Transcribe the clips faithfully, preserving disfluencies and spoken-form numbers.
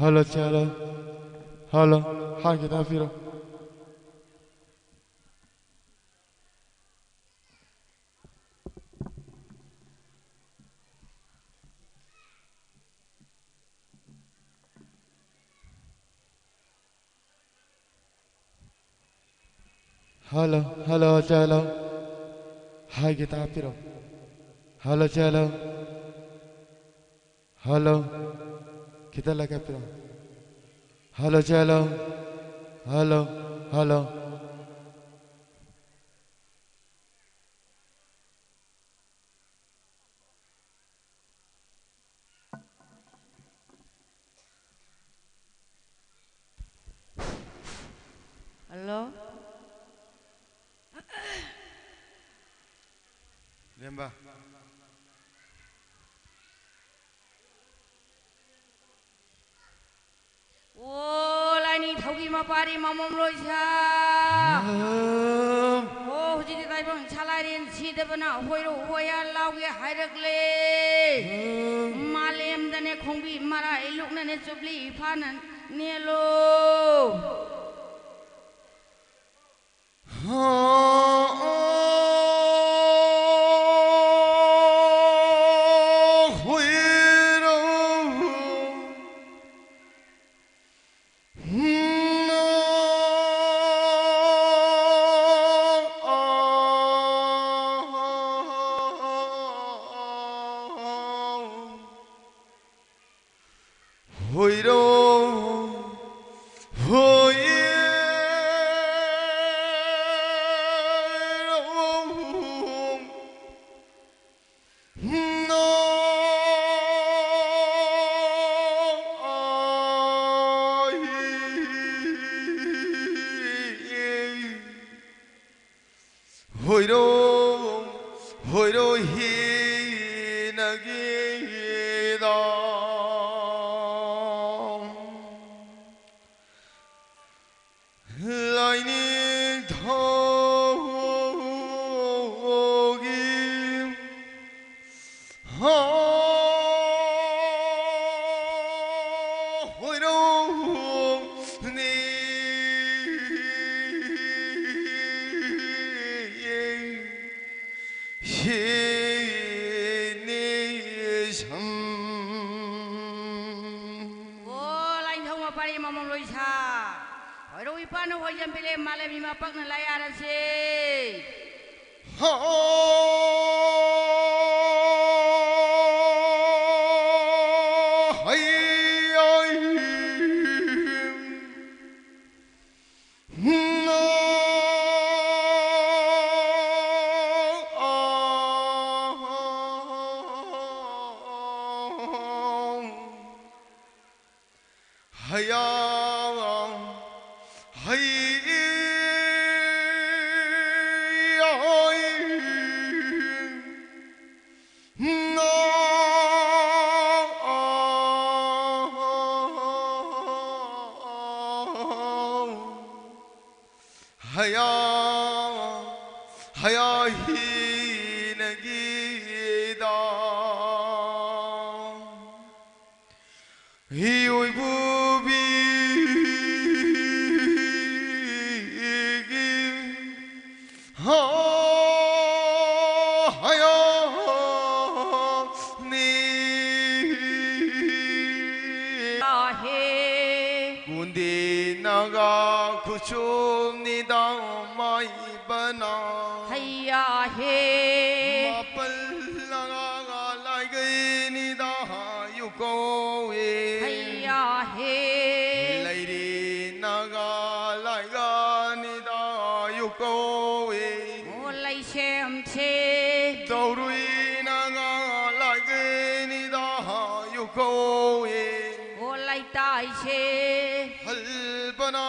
Hello, ꯆꯦ, hello. Hello. ꯍꯥꯏꯒꯦ ꯇꯥꯛꯄꯤꯔꯣ꯫ Hello, hello, ꯆꯦ, hello. ꯍꯥꯏꯒꯦ ꯇꯥꯛꯄꯤꯔꯣ꯫ Hello, ꯆꯦ, hello. Hello. ꯈꯤꯇ ꯂꯩꯈꯠꯄꯤꯔꯣ꯫ Hello, ꯆꯦ, hello. Hello, hello. Hello? ꯂꯦꯝꯕ꯫ ꯑꯣ, ꯂꯥꯏꯅꯤꯡꯊꯧꯒꯤ ꯃꯄꯥꯔꯤ ꯃꯃꯣꯝ ꯂꯣꯏꯁꯥ꯫ ꯑꯝ꯫ ꯑꯣ, ꯍꯧꯖꯤꯛꯇꯤ ꯇꯥꯏꯕꯪ ꯁꯥꯂꯥꯏꯔꯦꯟ ꯁꯤꯗꯕꯅ ꯍꯣꯏꯔꯣ ꯍꯣꯌꯥ ꯂꯥꯎꯒꯦ ꯍꯥꯏꯔꯛꯂꯦ꯫ ꯑꯝ꯫ ꯃꯥꯂꯦꯝꯗꯅꯦ ꯈꯣꯡꯕꯤ ꯃꯔꯥꯏ ꯂꯨꯛꯅꯅꯦ ꯆꯨꯞꯂꯤ ꯐꯥꯅ ꯅꯦꯜꯂꯣ꯫ ꯍꯣꯏꯔꯣ, ꯍꯣꯏꯔꯣ꯫ ꯍꯣꯏꯔꯣ, ꯍꯣꯏꯔꯣ ꯍꯤꯅꯒꯤꯗ ꯂꯥꯏꯅꯤꯡꯊꯧꯒꯤ ꯍꯥ ꯍꯣꯏ ꯌꯥꯝ ꯄꯦꯜꯂꯦ, ꯃꯥꯂꯦꯝꯒꯤ ꯃꯥꯏ ꯄꯥꯛꯅ ꯂꯥꯏ ꯍꯔꯥꯎꯁꯦ꯫ ꯍꯌꯥ ꯍꯩ ꯍꯌꯥ ꯍꯌꯥ ꯍꯤꯅꯒꯤꯗ ꯍꯤꯑꯣꯏꯕꯨꯕꯤꯒꯤ ꯍꯥ ꯍꯌꯥꯅꯤ ꯍꯦ ꯀꯨꯟꯗꯤ ꯅꯥꯒꯥ ꯈꯨꯆꯨꯝꯅꯤꯗ ꯃꯥꯏꯕꯅ ꯍꯩꯌꯥ ꯍꯦ ꯃꯥꯄꯜ ꯅꯥꯒꯥ ꯂꯥꯏꯒꯩꯅꯤꯗ ꯌꯨꯀꯧꯏ ꯍꯩꯌꯥ ꯍꯦ ꯂꯩꯔꯤ ꯅꯥꯒꯥ ꯂꯥꯏꯒꯅꯤꯗ ꯌꯨꯀꯧꯏ ꯑꯣ ꯂꯩꯁꯦꯝꯁꯦ ꯇꯧꯔꯨꯏ ꯅꯥꯒꯥ ꯂꯥꯏꯒꯩꯅꯤꯗ ꯌꯨꯀꯧꯏ ꯑꯣ ꯂꯩꯇꯥꯏꯁꯦ ꯍꯜꯕꯅ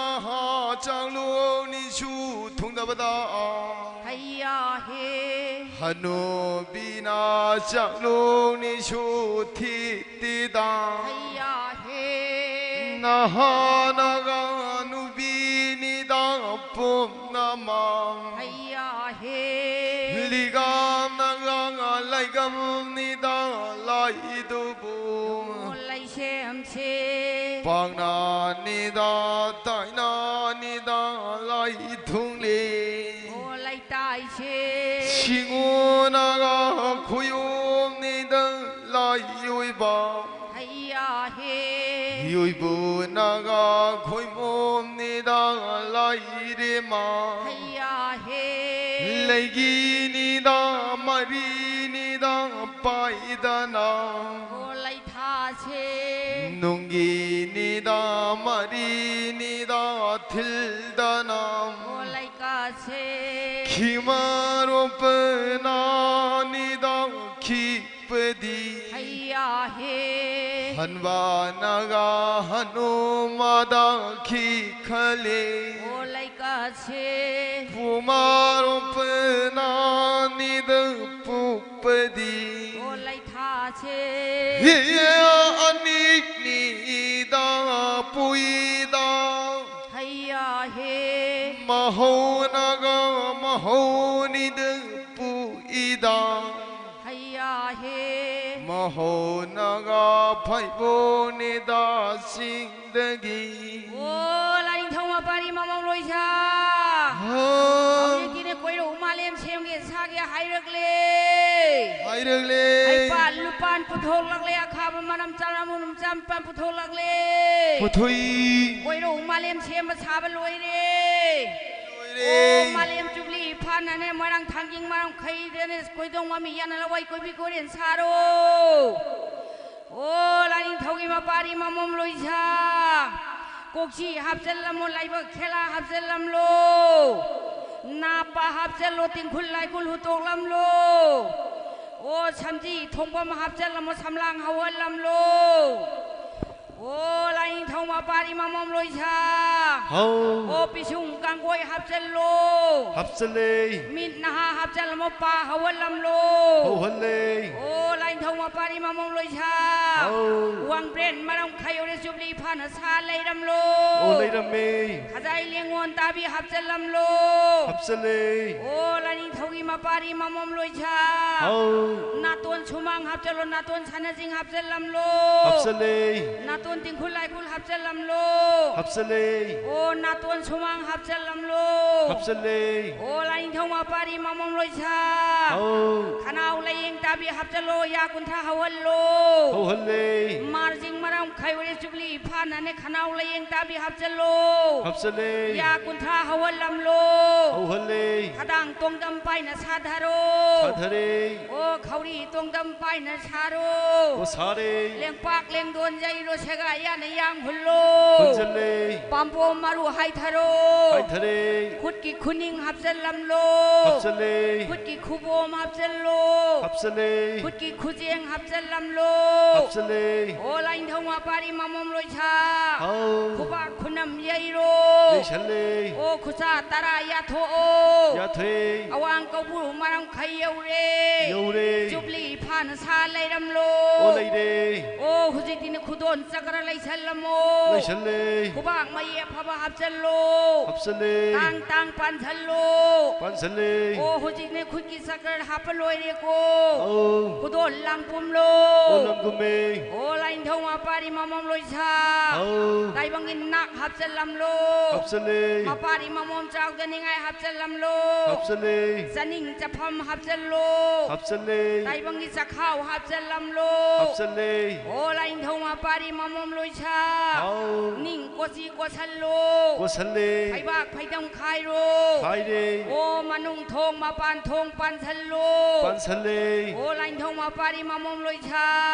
ꯆꯥꯛꯂꯣꯛꯅꯤꯁꯨ ꯊꯨꯡꯗꯕꯗ ꯍꯩꯌꯥ ꯍꯦ ꯍꯅꯨꯕꯤꯅ ꯆꯥꯛꯂꯣꯛꯅꯤꯁꯨ ꯊꯤꯠꯇꯤꯗ ꯍꯩꯌꯥ ꯍꯦ ꯅꯍꯥꯅꯒ ꯅꯨꯄꯤꯅꯤꯗ ꯄꯨꯝꯅꯃꯛ ꯍꯩꯌꯥ ꯍꯦ ꯂꯤꯒꯥꯝꯅꯒ ꯂꯩꯒꯝꯅꯤꯗ ꯂꯥꯏꯗꯨꯕꯨ ꯑꯣ ꯂꯩꯁꯦꯝꯁꯦ ꯄꯥꯛꯅꯅꯤꯗ ꯇꯥꯏꯅꯅꯤꯗ ꯂꯥꯏ ꯊꯨꯡꯂꯤ ꯑꯣ ꯂꯩꯇꯥꯏꯁꯦ ꯁꯤꯡꯉꯣꯅꯒ ꯈꯨꯌꯣꯝꯅꯤꯗ ꯂꯥꯏ ꯑꯣꯏꯕ ꯍꯩꯌꯥ ꯍꯦ ꯌꯣꯏꯕꯨꯅꯒ ꯈꯣꯏꯃꯣꯝꯅꯤꯗ ꯂꯥꯏ ꯂꯩꯔꯦꯃ꯫ ꯍꯩꯌꯥ ꯍꯦ꯫ ꯂꯩꯒꯤꯅꯤꯗ ꯃꯔꯤꯅꯤꯗ ꯄꯥꯏꯗꯅ꯫ ꯑꯣ ꯂꯩꯊꯥꯁꯦ꯫ ꯅꯨꯡꯒꯤꯅꯤꯗ ꯃꯔꯤꯅꯤꯗ ꯊꯤꯜꯗꯅ꯫ ꯑꯣ ꯂꯩꯀꯥꯁꯦ꯫ ꯈꯤꯃꯥꯔꯣꯄꯅꯥꯅꯤꯗ ꯈꯤ ꯄꯗꯤ꯫ ꯍꯩꯌꯥ ꯍꯦ꯫ ꯍꯟꯕꯥꯅꯒ ꯍꯅꯨꯃꯥꯗ ꯈꯤꯈꯂꯦ꯫ ꯑꯣ ꯂꯩꯀꯥꯁꯦ꯫ ꯄꯨꯃꯥꯔꯣꯄꯅꯥꯅꯤꯗ ꯄꯨꯄꯗꯤ꯫ ꯑꯣ ꯂꯩꯊꯥꯁꯦ꯫ ꯍꯤꯌꯥ ꯑꯅꯤꯛꯅꯤꯗ ꯄꯨꯏꯗ꯫ ꯍꯩꯌꯥ ꯍꯦ꯫ ꯃꯍꯧꯅꯒ ꯃꯍꯧꯅꯤꯗ ꯄꯨꯏꯗ꯫ ꯍꯩꯌꯥ ꯍꯦ꯫ ꯃꯍꯧꯅꯒ ꯐꯩꯕꯣꯅꯤꯗ ꯆꯤꯡꯗꯒꯤ꯫ ꯑꯣ ꯂꯥꯏꯅꯤꯡꯊꯧ ꯃꯄꯥꯔꯤ ꯃꯃꯧ ꯂꯣꯏꯁꯥ꯫ ꯍꯥ꯫ ꯍꯧꯖꯤꯛꯇꯤꯅꯦ ꯀꯣꯏꯔꯧ ꯃꯥꯂꯦꯝ ꯁꯦꯝꯒꯦ ꯁꯥꯒꯦ ꯍꯥꯏꯔꯛꯂꯦ꯫ ꯍꯥꯏꯔꯛꯂꯦ꯫ ꯍꯩꯄꯥꯜ ꯂꯨꯄꯥꯟ ꯄꯨꯊꯣꯛꯂꯛꯂꯦ, ꯑꯈꯥꯕ ꯃꯅꯝ ꯆꯥꯅꯝ ꯎꯅꯝ ꯆꯥꯝꯄꯥꯟ ꯄꯨꯊꯣꯛꯂꯛꯂꯦ꯫ ꯄꯨꯊꯣꯛꯏ꯫ ꯀꯣꯏꯔꯧ ꯃꯥꯂꯦꯝ ꯁꯦꯝꯕ ꯁꯥꯕ ꯂꯣꯏꯔꯦ꯫ ꯂꯣꯏꯔꯦ꯫ ꯑꯣ ꯃꯥꯂꯦꯝ ꯖꯨꯕ꯭ꯂꯤ ꯏꯝꯐꯥꯜꯅꯅꯦ ꯃꯣꯏꯔꯥꯡ ꯊꯥꯡꯖꯤꯡ ꯃꯔꯥꯡ ꯈꯩꯗꯅꯦ ꯀꯣꯏꯗꯣꯡ ꯃꯃꯤ ꯌꯥꯅ ꯂꯋꯥꯏ ꯀꯣꯏꯕꯤ ꯀꯣꯏꯔꯦꯟ ꯁꯥꯔꯣ꯫ ꯑꯣ ꯂꯥꯏꯅꯤꯡꯊꯧꯒꯤ ꯃꯄꯥꯔꯤ ꯃꯃꯣꯝ ꯂꯣꯏꯁꯥ꯫ ꯀꯣꯛꯁꯤ ꯍꯥꯞꯆꯜꯂꯝꯃꯣ, ꯂꯥꯏꯕꯛ ꯈꯦꯂꯥ ꯍꯥꯞꯆꯜꯂꯝꯂꯣ꯫ ꯅꯥꯄꯥ ꯍꯥꯞꯆꯜꯂꯣ, ꯇꯤꯡꯈꯨꯜ ꯂꯥꯏꯈꯨꯜ ꯍꯨꯇꯣꯛꯂꯝꯂꯣ꯫ ꯑꯣ ꯁꯝꯖꯤ ꯊꯣꯡꯐꯝ ꯍꯥꯞꯆꯜꯂꯝꯃꯣ, ꯁꯝꯂꯥꯡ ꯍꯧꯍꯜꯂꯝꯂꯣ꯫ ꯑꯣ ꯂꯥꯏꯅꯤꯡꯊꯧ ꯃꯄꯥꯔꯤ ꯃꯃꯣꯝ ꯂꯣꯏꯁꯥ꯫ ꯍꯥꯎ꯫ ꯑꯣ ꯄꯤꯁꯨꯡ ꯀꯥꯡꯒꯣꯏ ꯍꯥꯞꯆꯜꯂꯣ꯫ ꯍꯥꯞꯆꯜꯂꯦ꯫ ꯃꯤꯠ ꯅꯍꯥ ꯍꯥꯞꯆꯜꯂꯝꯃꯣ, ꯄꯥ ꯍꯧꯍꯜꯂꯝꯂꯣ꯫ ꯍꯧꯍꯜꯂꯦ꯫ ꯑꯣ ꯂꯥꯏꯅꯤꯡꯊꯧ ꯃꯄꯥꯔꯤ ꯃꯃꯣꯝ ꯂꯣꯏꯁꯥ꯫ ꯍꯥꯎ꯫ ꯋꯥꯡꯕ꯭ꯔꯦꯟ ꯃꯔꯝ ꯈꯥꯏꯌꯧꯔꯦ ꯖꯨꯕ꯭ꯂꯤ ꯐꯥꯅ ꯁꯥ ꯂꯩꯔꯝꯂꯣ꯫ ꯑꯣ ꯂꯩꯔꯝꯃꯦ꯫ ꯈꯖꯥꯏ ꯂꯦꯡꯉꯣꯟ ꯇꯥꯕꯤ ꯍꯥꯞꯆꯜꯂꯝꯂꯣ꯫ ꯍꯥꯞꯆꯜꯂꯦ꯫ ꯑꯣ ꯂꯥꯏꯅꯤꯡꯊꯧꯒꯤ ꯃꯄꯥꯔꯤ ꯃꯃꯣꯝ ꯂꯣꯏꯁꯥ꯫ ꯍꯥꯎ꯫ ꯅꯥꯇꯣꯟ ꯁꯨꯃꯥꯡ ꯍꯥꯞꯆꯜꯂꯣ, ꯅꯥꯇꯣꯟ ꯁꯅꯖꯤꯡ ꯍꯥꯞꯆꯜꯂꯝꯂꯣ꯫ ꯍꯥꯞꯆꯜꯂꯦ꯫ ꯅꯥꯇꯣꯟ ꯇꯤꯡꯈꯨꯜ ꯂꯥꯏꯈꯨꯜ ꯍꯥꯞꯆꯜꯂꯝꯂꯣ꯫ ꯍꯥꯞꯆꯜꯂꯦ꯫ ꯑꯣ ꯅꯥꯇꯣꯟ ꯁꯨꯃꯥꯡ ꯍꯥꯞꯆꯜꯂꯝꯂꯣ꯫ ꯍꯥꯞꯆꯜꯂꯦ꯫ ꯑꯣ ꯂꯥꯏꯅꯤꯡꯊꯧ ꯃꯄꯥꯔꯤ ꯃꯃꯣꯝ ꯂꯣꯏꯁꯥ꯫ ꯍꯥꯎ꯫ ꯈꯅꯥꯎ ꯂꯥꯏꯌꯦꯡ ꯇꯥꯕꯤ ꯍꯥꯞꯆꯜꯂꯣ, ꯌꯥ ꯀꯨꯟꯊ꯭ꯔꯥ ꯍꯧꯍꯜꯂꯣ꯫ ꯍꯧꯍꯜꯂꯦ꯫ ꯃꯥꯔꯖꯤꯡ ꯃꯔꯝ ꯈꯥꯏꯋꯥꯔꯦ ꯖꯨꯕꯤꯂꯤ ꯏꯐꯥꯟꯅꯅꯦ ꯈꯅꯥꯎ ꯂꯥꯏꯌꯦꯡ ꯇꯥꯕꯤ ꯍꯥꯞꯆꯜꯂꯣ꯫ ꯍꯥꯞꯆꯜꯂꯦ꯫ ꯌꯥ ꯀꯨꯟꯊ꯭ꯔꯥ ꯍꯧꯍꯜꯂꯝꯂꯣ꯫ ꯍꯧꯍꯜꯂꯦ꯫ ꯈꯗꯥꯡ ꯇꯣꯡꯗꯝ ꯄꯥꯏꯅ ꯁꯥꯊꯔꯣ꯫ ꯁꯥꯊꯔꯦ꯫ ꯑꯣ ꯈꯧꯔꯤ ꯇꯣꯡꯗꯝ ꯄꯥꯏꯅ ꯁꯥꯔꯣ꯫ ꯑꯣ ꯁꯥꯔꯦ꯫ ꯂꯦꯡꯄꯥꯛ ꯂꯦꯡꯗꯣꯟ ꯌꯩꯔꯣ, ꯁꯦꯒꯥ ꯌꯥꯅ ꯌꯥꯡ ꯍꯨꯜꯂꯣ꯫ ꯍꯨꯟꯖꯜꯂꯦ꯫ ꯄꯥꯝꯕꯣꯝ ꯃꯔꯨ ꯍꯥꯏꯊꯔꯣ꯫ ꯍꯥꯏꯊꯔꯦ꯫ ꯈꯨꯠꯀꯤ ꯈꯨꯅꯤꯡ ꯍꯥꯞꯆꯜꯂꯝꯂꯣ꯫ ꯍꯥꯞꯆꯜꯂꯦ꯫ ꯈꯨꯠꯀꯤ ꯈꯨꯕꯣꯝ ꯍꯥꯞꯆꯜꯂꯣ꯫ ꯍꯥꯞꯆꯜꯂꯦ꯫ ꯈꯨꯠꯀꯤ ꯈꯨꯖꯦꯡ ꯍꯥꯞꯆꯜꯂꯝꯂꯣ꯫ ꯍꯥꯞꯆꯜꯂꯦ꯫ ꯑꯣ ꯂꯥꯏꯅꯤꯡꯊꯧ ꯃꯄꯥꯔꯤ ꯃꯃꯣꯝ ꯂꯣꯏꯁꯥ꯫ ꯍꯥꯎ꯫ ꯈꯨꯕꯥꯛ ꯈꯨꯅꯝ ꯌꯩꯔꯣ꯫ ꯌꯩꯁꯜꯂꯦ꯫ ꯑꯣ ꯈꯨꯠꯁꯥ ꯇꯔꯥ ꯌꯥꯊꯣꯛꯑꯣ꯫ ꯌꯥꯊꯣꯛꯑꯦ꯫ ꯑꯋꯥꯡ ꯀꯧꯕ꯭ꯔꯨ ꯃꯔꯝ ꯈꯩ ꯌꯧꯔꯦ꯫ ꯌꯧꯔꯦ꯫ ꯖꯨꯕꯤꯂꯤ ꯏꯐꯥꯟꯅ ꯁꯥ ꯂꯩꯔꯝꯂꯣ꯫ ꯑꯣ ꯂꯩꯔꯦ꯫ ꯑꯣ ꯍꯧꯖꯤꯛꯇꯤꯅꯦ ꯈꯨꯗꯣꯟ ꯆꯀ꯭ꯔ ꯂꯩꯁꯜꯂꯝꯃꯣ꯫ ꯂꯩꯁꯜꯂꯦ꯫ ꯈꯨꯕꯥꯛ ꯃꯌꯦꯛ ꯑꯐꯕ ꯍꯥꯞꯆꯜꯂꯣ꯫ ꯍꯥꯞꯆꯜꯂꯦ꯫ ꯇꯥꯡ ꯇꯥꯡ ꯄꯥꯟꯁꯜꯂꯣ꯫ ꯄꯥꯟꯁꯜꯂꯦ꯫ ꯑꯣ ꯍꯧꯖꯤꯛꯅꯦ ꯈꯨꯠꯀꯤ ꯆꯀ꯭ꯔ ꯍꯥꯞꯄ ꯂꯣꯏꯔꯦꯀꯣ꯫ ꯑꯧ꯫ ꯈꯨꯗꯣꯟ ꯂꯥꯡꯄꯨꯝꯂꯣ꯫ ꯑꯣ ꯂꯥꯡꯄꯨꯝꯃꯦ꯫ ꯑꯣ ꯂꯥꯏꯅꯤꯡꯊꯧ ꯃꯄꯥꯔꯤ ꯃꯃꯣꯝ ꯂꯣꯏꯁꯥ꯫ ꯑꯧ꯫ ꯇꯥꯏꯕꯪꯒꯤ ꯅꯥꯛ ꯍꯥꯞꯆꯜꯂꯝꯂꯣ꯫ ꯍꯥꯞꯆꯜꯂꯦ꯫ ꯃꯄꯥꯔꯤ ꯃꯃꯣꯝ ꯆꯥꯎꯗꯅꯤꯡꯉꯥꯏ ꯍꯥꯞꯆꯜꯂꯝꯂꯣ꯫ ꯍꯥꯞꯆꯜꯂꯦ꯫ ꯆꯥꯅꯤꯡ ꯆꯐꯝ ꯍꯥꯞꯆꯜꯂꯣ꯫ ꯍꯥꯞꯆꯜꯂꯦ꯫ ꯇꯥꯏꯕꯪꯒꯤ ꯆꯈꯥꯎ ꯍꯥꯞꯆꯜꯂꯝꯂꯣ꯫ ꯍꯥꯞꯆꯜꯂꯦ꯫ ꯑꯣ ꯂꯥꯏꯅꯤꯡꯊꯧ ꯃꯄꯥꯔꯤ ꯃꯃꯣꯝ ꯂꯣꯏꯁꯥ꯫ ꯍꯥꯎ꯫ ꯅꯤꯡ ꯀꯣꯆꯤ ꯀꯣꯠꯁꯜꯂꯣ꯫ ꯀꯣꯠꯁꯜꯂꯦ꯫ ꯐꯩꯕꯥꯛ ꯐꯩꯗꯝ ꯈꯥꯏꯔꯣ꯫ ꯈꯥꯏꯔꯦ꯫ ꯑꯣ ꯃꯅꯨꯡ ꯊꯣꯡ ꯃꯄꯥꯟ ꯊꯣꯡ ꯄꯥꯟꯁꯜꯂꯣ꯫ ꯄꯥꯟꯁꯜꯂꯦ꯫ ꯑꯣ ꯂꯥꯏꯅꯤꯡꯊꯧ ꯃꯄꯥꯔꯤ ꯃꯃꯣꯝ ꯂꯣꯏꯁꯥ꯫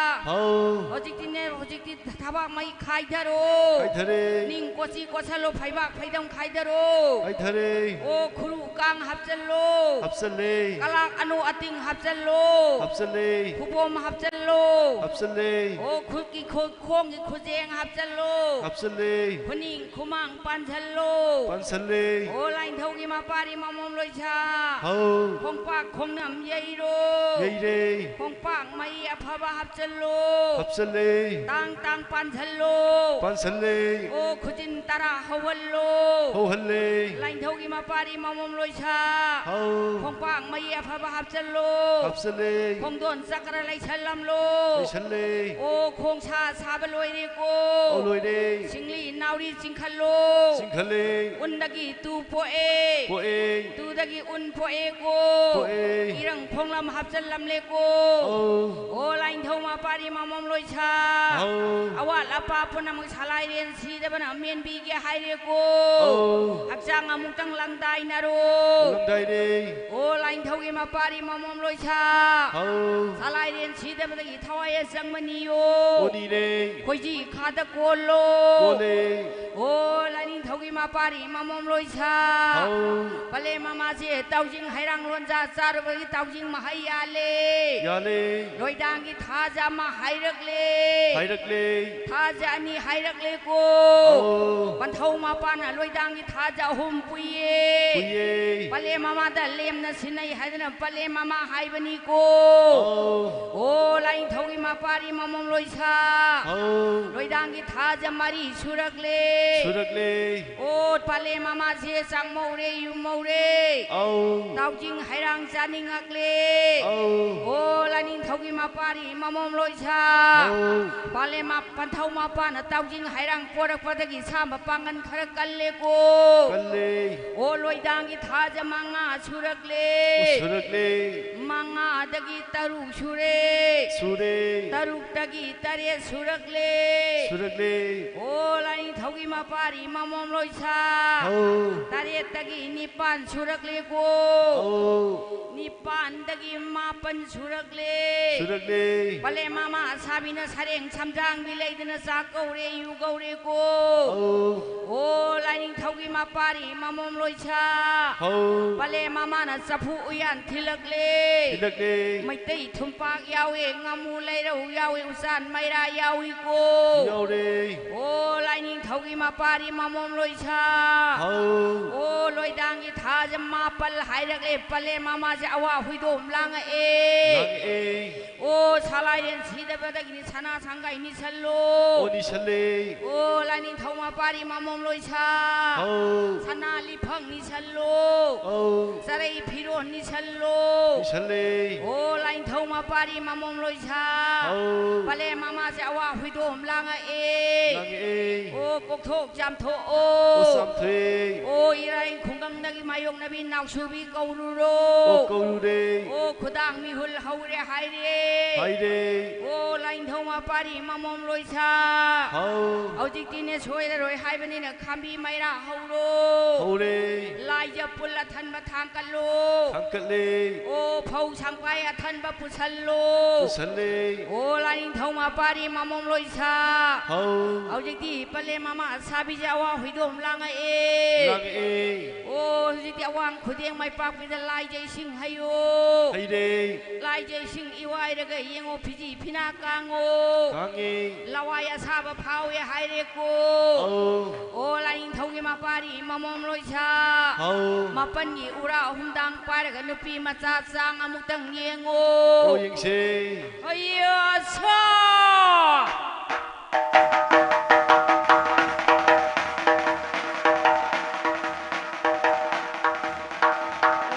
ꯍꯥꯎ꯫ ꯍꯧꯖꯤꯛꯇꯤꯅꯦ ꯍꯧꯖꯤꯛꯇꯤ ꯊꯕꯥꯛ ꯃꯩ ꯈꯥꯏꯊꯔꯣ꯫ ꯈꯥꯏꯊꯔꯦ꯫ ꯅꯤꯡ ꯀꯣꯆꯤ ꯀꯣꯠꯁꯜꯂꯣ, ꯐꯩꯕꯥꯛ ꯐꯩꯗꯝ ꯈꯥꯏꯊꯔꯣ꯫ ꯈꯥꯏꯊꯔꯦ꯫ ꯑꯣ ꯈꯨꯔꯨ ꯀꯥꯡ ꯍꯥꯞꯆꯜꯂꯣ꯫ ꯍꯥꯞꯆꯜꯂꯦ꯫ ꯀꯂꯥꯛ ꯑꯅꯨ ꯑꯇꯤꯡ ꯍꯥꯞꯆꯜꯂꯣ꯫ ꯍꯥꯞꯆꯜꯂꯦ꯫ ꯈꯨꯕꯣꯝ ꯍꯥꯞꯆꯜꯂꯣ꯫ ꯍꯥꯞꯆꯜꯂꯦ꯫ ꯑꯣ ꯈꯨꯠꯀꯤ ꯈꯨ-, ꯈꯣꯡꯒꯤ ꯈꯨꯖꯦꯡ ꯍꯥꯞꯆꯜꯂꯣ꯫ ꯍꯥꯞꯆꯜꯂꯦ꯫ ꯈꯨꯅꯤꯡ ꯈꯨꯃꯥꯡ ꯄꯥꯟꯁꯜꯂꯣ꯫ ꯄꯥꯟꯁꯜꯂꯦ꯫ ꯑꯣ ꯂꯥꯏꯅꯤꯡꯊꯧꯒꯤ ꯃꯄꯥꯔꯤ ꯃꯃꯣꯝ ꯂꯣꯏꯁꯥ꯫ ꯍꯥꯎ꯫ ꯈꯣꯡꯄꯥꯛ ꯈꯣꯡꯅꯝ ꯌꯩꯔꯣ꯫ ꯌꯩꯔꯦ꯫ ꯈꯣꯡꯄꯥꯛ ꯃꯩ ꯑꯐꯕ ꯍꯥꯞꯆꯜꯂꯣ꯫ ꯍꯥꯞꯆꯜꯂꯦ꯫ ꯇꯥꯡ ꯇꯥꯡ ꯄꯥꯟꯁꯜꯂꯣ꯫ ꯄꯥꯟꯁꯜꯂꯦ꯫ ꯑꯣ ꯈꯨꯖꯤꯟ ꯇꯔꯥ ꯍꯧꯍꯜꯂꯣ꯫ ꯍꯧꯍꯜꯂꯦ꯫ ꯂꯥꯏꯅꯤꯡꯊꯧꯒꯤ ꯃꯄꯥꯔꯤ ꯃꯃꯣꯝ ꯂꯣꯏꯁꯥ꯫ ꯁꯥ꯫ ꯍꯥꯎ꯫ ꯈꯣꯡꯄꯥꯛ ꯃꯌꯦꯛ ꯑꯐꯕ ꯍꯥꯞꯆꯜꯂꯣ꯫ ꯍꯥꯞꯆꯜꯂꯦ꯫ ꯈꯣꯡꯗꯣꯟ ꯆꯀ꯭ꯔ ꯂꯩꯁꯜꯂꯝꯂꯣ꯫ ꯂꯩꯁꯜꯂꯦ꯫ ꯑꯣ, ꯈꯣꯡꯁꯥ ꯁꯥꯕ ꯂꯣꯏꯔꯦꯀꯣ꯫ ꯑꯣ, ꯂꯣꯏꯔꯦ꯫ ꯁꯤꯡꯂꯤ ꯅꯥꯎꯔꯤ ꯆꯤꯡꯈꯠꯂꯣ꯫ ꯆꯤꯡꯈꯠꯂꯦ꯫ ꯎꯟꯗꯒꯤ ꯇꯨ ꯄꯣꯛꯑꯦ꯫ ꯄꯣꯛꯑꯦ꯫ ꯇꯨꯗꯒꯤ ꯎꯟ ꯄꯣꯛꯑꯦꯀꯣ꯫ ꯄꯣꯛꯑꯦ꯫ ꯏꯔꯪ ꯈꯣꯡꯂꯝ ꯍꯥꯞꯆꯜꯂꯝꯂꯦꯀꯣ꯫ ꯑꯧ꯫ ꯑꯣ, ꯂꯥꯏꯅꯤꯡꯊꯧ ꯃꯄꯥꯔꯤ ꯃꯃꯣꯝ ꯂꯣꯏꯁꯥ꯫ ꯑꯧ꯫ ꯑꯋꯥꯠ ꯑꯄꯥ ꯄꯨꯝꯅꯃꯛ ꯁꯂꯥꯏꯔꯦꯟ ꯁꯤꯗꯕꯅ ꯃꯦꯟꯕꯤꯒꯦ ꯍꯥꯏꯔꯦꯀꯣ꯫ ꯑꯧ꯫ ꯍꯛꯆꯥꯡ ꯑꯃꯨꯛꯇꯪ ꯂꯪꯗꯥꯏꯅꯔꯣ꯫ ꯂꯪꯗꯥꯏꯔꯦ꯫ ꯑꯣ, ꯂꯥꯏꯅꯤꯡꯊꯧꯒꯤ ꯃꯄꯥꯔꯤ ꯃꯃꯣꯝ ꯂꯣꯏꯁꯥ꯫ ꯑꯧ꯫ ꯁꯂꯥꯏꯔꯦꯟ ꯁꯤꯗꯕꯗꯒꯤ ꯊꯋꯥꯏ ꯑꯁꯪꯕ ꯅꯤꯌꯣ꯫ ꯑꯣ, ꯅꯤꯔꯦ꯫ ꯈꯣꯏꯖꯤ ꯈꯥꯗ ꯀꯣꯜꯂꯣ꯫ ꯀꯣꯜꯂꯦ꯫ ꯑꯣ, ꯂꯥꯏꯅꯤꯡꯊꯧꯒꯤ ꯃꯄꯥꯔꯤ ꯃꯃꯣꯝ ꯂꯣꯏꯁꯥ꯫ ꯑꯧ꯫ ꯄꯂꯦꯝ ꯃꯃꯥꯁꯦ ꯇꯥꯎꯖꯤꯡ ꯍꯩꯔꯥꯡ ꯂꯣꯟꯖꯥ ꯆꯥꯔꯨꯕꯒꯤ ꯇꯥꯎꯖꯤꯡ ꯃꯍꯩ ꯌꯥꯜꯂꯦ꯫ ꯌꯥꯜꯂꯦ꯫ ꯂꯣꯏꯗꯥꯡꯒꯤ ꯊꯥꯖ ꯑꯃ ꯍꯥꯏꯔꯛꯂꯦ꯫ ꯍꯥꯏꯔꯛꯂꯦ꯫ ꯊꯥꯖ ꯑꯅꯤ ꯍꯥꯏꯔꯛꯂꯦꯀꯣ꯫ ꯑꯧ꯫ ꯄꯟꯊꯧ ꯃꯄꯥꯅ ꯂꯣꯏꯗꯥꯡꯒꯤ ꯊꯥꯖ ꯑꯍꯨꯝ ꯄꯨꯏꯌꯦ꯫ ꯄꯨꯏꯌꯦ꯫ ꯄꯂꯦꯝ ꯃꯃꯥꯗ ꯂꯦꯝꯅ ꯁꯤꯟꯅꯩ ꯍꯥꯏꯗꯅ ꯄꯂꯦꯝ ꯃꯃꯥ ꯍꯥꯏꯕꯅꯤꯀꯣ꯫ ꯑꯧ꯫ ꯑꯣ, ꯂꯥꯏꯅꯤꯡꯊꯧꯒꯤ ꯃꯄꯥꯔꯤ ꯃꯃꯣꯝ ꯂꯣꯏꯁꯥ꯫ ꯑꯧ꯫ ꯂꯣꯏꯗꯥꯡꯒꯤ ꯊꯥꯖ ꯃꯔꯤ ꯁꯨꯔꯛꯂꯦ꯫ ꯁꯨꯔꯛꯂꯦ꯫ ꯑꯣ, ꯄꯂꯦꯝ ꯃꯃꯥꯁꯦ ꯆꯥꯛꯃꯧꯔꯦ, ꯌꯨꯝꯃꯧꯔꯦ꯫ ꯑꯧ꯫ ꯇꯥꯎꯖꯤꯡ ꯍꯩꯔꯥꯡ ꯆꯥꯅꯤꯡꯉꯛꯂꯦ꯫ ꯑꯧ꯫ ꯑꯣ, ꯂꯥꯏꯅꯤꯡꯊꯧꯒꯤ ꯃꯄꯥꯔꯤ ꯃꯃꯣꯝ ꯂꯣꯏꯁꯥ꯫ ꯑꯧ꯫ ꯄꯂꯦꯝ ꯃ-, ꯄꯟꯊꯧ ꯃꯄꯥꯅ ꯇꯥꯎꯖꯤꯡ ꯍꯩꯔꯥꯡ ꯄꯣꯔꯛꯄꯗꯒꯤ ꯁꯥꯝꯕ ꯄꯥꯡꯒꯟ ꯈꯔ ꯀꯜꯂꯦꯀꯣ꯫ ꯀꯜꯂꯦ꯫ ꯑꯣ, ꯂꯣꯏꯗꯥꯡꯒꯤ ꯊꯥꯖ ꯃꯉꯥ ꯁꯨꯔꯛꯂꯦ꯫ ꯁꯨꯔꯛꯂꯦ꯫ ꯃꯉꯥꯗꯒꯤ ꯇꯔꯨꯛ ꯁꯨꯔꯦ꯫ ꯁꯨꯔꯦ꯫ ꯇꯔꯨꯛꯇꯒꯤ ꯇꯔꯦꯠ ꯁꯨꯔꯛꯂꯦ꯫ ꯁꯨꯔꯛꯂꯦ꯫ ꯑꯣ, ꯂꯥꯏꯅꯤꯡꯊꯧꯒꯤ ꯃꯄꯥꯔꯤ ꯃꯃꯣꯝ ꯂꯣꯏꯁꯥ꯫ ꯍꯧ꯫ ꯇꯔꯦꯠꯇꯒꯤ ꯅꯤꯄꯥꯟ ꯁꯨꯔꯛꯂꯦꯀꯣ꯫ ꯍꯧ꯫ ꯅꯤꯄꯥꯟꯗꯒꯤ ꯃꯥꯄꯟ ꯁꯨꯔꯛꯂꯦ꯫ ꯁꯨꯔꯛꯂꯦ꯫ ꯄꯂꯦꯝ ꯃꯃꯥ ꯑꯁꯥꯕꯤꯅ ꯁꯔꯦꯡ ꯁꯝꯖꯥꯡꯕꯤ ꯂꯩꯗꯅ ꯆꯥꯛ ꯀꯧꯔꯦ, ꯌꯨ ꯀꯧꯔꯦꯀꯣ꯫ ꯍꯧ꯫ ꯑꯣ, ꯂꯥꯏꯅꯤꯡꯊꯧꯒꯤ ꯃꯄꯥꯔꯤ ꯃꯃꯣꯝ ꯂꯣꯏꯁꯥ꯫ ꯍꯧ꯫ ꯄꯂꯦꯝ ꯃꯃꯥꯅ ꯆꯐꯨ ꯎꯌꯥꯟ ꯊꯤꯜꯂꯛꯂꯦ꯫ ꯊꯤꯜꯂꯛꯂꯦ꯫ ꯃꯩꯇꯩ ꯊꯨꯝꯄꯥꯛ ꯌꯥꯎꯏ, ꯉꯥꯃꯨ ꯂꯩꯔꯧ ꯌꯥꯎꯏ, ꯎꯆꯥꯟ ꯃꯩꯔꯥ ꯌꯥꯎꯏꯀꯣ꯫ ꯌꯥꯎꯔꯦ꯫ ꯑꯣ, ꯂꯥꯏꯅꯤꯡꯊꯧꯒꯤ ꯃꯄꯥꯔꯤ ꯃꯃꯣꯝ ꯂꯣꯏꯁꯥ꯫ ꯍꯧ꯫ ꯑꯣ, ꯂꯣꯏꯗꯥꯡꯒꯤ ꯊꯥꯁꯦ ꯃꯥꯄꯜ ꯍꯥꯏꯔꯛꯂꯦ, ꯄꯂꯦꯝ ꯃꯃꯥꯁꯦ ꯑꯋꯥ ꯍꯨꯏꯗꯣꯝ ꯂꯥꯡꯉꯛꯑꯦ꯫ ꯂꯥꯡꯉꯛꯑꯦ꯫ ꯑꯣ, ꯁꯂꯥꯏꯔꯦꯟ ꯁꯤꯗꯕꯗꯒꯤꯗꯤ ꯁꯅꯥ ꯁꯪꯒꯥꯏ ꯅꯤꯁꯜꯂꯣ꯫ ꯑꯣ, ꯅꯤꯁꯜꯂꯦ꯫ ꯑꯣ, ꯂꯥꯏꯅꯤꯡꯊꯧ ꯃꯄꯥꯔꯤ ꯃꯃꯣꯝ ꯂꯣꯏꯁꯥ꯫ ꯍꯧ꯫ ꯁꯅꯥ ꯂꯤꯐꯪ ꯅꯤꯁꯜꯂꯣ꯫ ꯑꯧ꯫ ꯆꯔꯩ ꯐꯤꯔꯣꯟ ꯅꯤꯁꯜꯂꯣ꯫ ꯅꯤꯁꯜꯂꯦ꯫ ꯑꯣ, ꯂꯥꯏꯅꯤꯡꯊꯧ ꯃꯄꯥꯔꯤ ꯃꯃꯣꯝ ꯂꯣꯏꯁꯥ꯫ ꯑꯧ꯫ ꯄꯂꯦꯝ ꯃꯃꯥꯁꯦ ꯑꯋꯥ ꯍꯨꯏꯗꯣꯝ ꯂꯥꯡꯉꯛꯑꯦ꯫ ꯂꯥꯡꯉꯛꯑꯦ꯫ ꯑꯣ, ꯀꯣꯛꯊꯣꯛ ꯆꯥꯝꯊꯣꯛꯑꯣ꯫ ꯑꯣ, ꯆꯥꯝꯊꯣꯛꯑꯦ꯫ ꯑꯣ, ꯏꯔꯥꯏ ꯈꯨꯡꯒꯪꯗꯒꯤ ꯃꯥꯌꯣꯛꯅꯕꯤ ꯅꯥꯎꯁꯨꯕꯤ ꯀꯧꯔꯨꯔꯣ꯫ ꯑꯣ, ꯀꯧꯔꯨꯔꯦ꯫ ꯑꯣ, ꯈꯨꯗꯥꯡ ꯃꯤꯍꯨꯜ ꯍꯧꯔꯦ ꯍꯥꯏꯔꯦ꯫ ꯍꯥꯏꯔꯦ꯫ ꯑꯣ, ꯂꯥꯏꯅꯤꯡꯊꯧ ꯃꯄꯥꯔꯤ ꯃꯃꯣꯝ ꯂꯣꯏꯁꯥ꯫ ꯍꯥꯎ꯫ ꯍꯧꯖꯤꯛꯇꯤꯅꯦ ꯁꯣꯏꯔꯔꯣꯏ ꯍꯥꯏꯕꯅꯤꯅ ꯈꯥꯝꯕꯤ ꯃꯩꯔꯥ ꯍꯧꯔꯣ꯫ ꯍꯧꯔꯦ꯫ ꯂꯥꯏꯖ ꯄꯨꯜ ꯑꯊꯟꯕ ꯊꯥꯡꯀꯠꯂꯣ꯫ ꯊꯥꯡꯀꯠꯂꯦ꯫ ꯑꯣ, ꯐꯧ ꯁꯪꯄꯥꯏ ꯑꯊꯟꯕ ꯄꯨꯁꯜꯂꯣ꯫ ꯄꯨꯁꯜꯂꯦ꯫ ꯑꯣ, ꯂꯥꯏꯅꯤꯡꯊꯧ ꯃꯄꯥꯔꯤ ꯃꯃꯣꯝ ꯂꯣꯏꯁꯥ꯫ ꯍꯥꯎ꯫ ꯍꯧꯖꯤꯛꯇꯤ ꯄꯂꯦꯝ ꯃꯃꯥ ꯑꯁꯥꯕꯤꯁꯦ ꯑꯋꯥ ꯍꯨꯏꯗꯣꯝ ꯂꯥꯡꯉꯛꯑꯦ꯫ ꯂꯥꯡꯉꯛꯑꯦ꯫ ꯑꯣ, ꯍꯧꯖꯤꯛꯇꯤ ꯑꯋꯥꯡ ꯈꯨꯗꯦꯡ ꯃꯥꯏ ꯄꯥꯛꯄꯤꯗ ꯂꯥꯏꯖ ꯏꯁꯤꯡ ꯍꯩꯌꯣ꯫ ꯍꯩꯔꯦ꯫ ꯂꯥꯏꯖ ꯏꯁꯤꯡ ꯏꯋꯥꯏꯔꯒ ꯌꯦꯡꯉꯣ, ꯐꯤꯖꯤ ꯐꯤꯅꯥ ꯀꯥꯡꯉꯣ꯫ ꯀꯥꯡꯉꯤ꯫ ꯂꯋꯥꯏ ꯑꯁꯥꯕ ꯐꯥꯎꯋꯦ ꯍꯥꯏꯔꯦꯀꯣ꯫ ꯑꯧ꯫ ꯑꯣ, ꯂꯥꯏꯅꯤꯡꯊꯧꯒꯤ ꯃꯄꯥꯔꯤ ꯃꯃꯣꯝ ꯂꯣꯏꯁꯥ꯫ ꯍꯥꯎ꯫ ꯃꯥꯄꯟꯒꯤ ꯎꯔꯥ ꯑꯍꯨꯝꯗꯥꯡ ꯄꯥꯏꯔꯒ ꯅꯨꯄꯤ ꯃꯆꯥ ꯆꯥꯡ ꯑꯃꯨꯛꯇꯪ ꯌꯦꯡꯉꯣ꯫ ꯑꯣ, ꯌꯦꯡꯁꯦ꯫ ꯑꯌꯥ ꯁꯥ!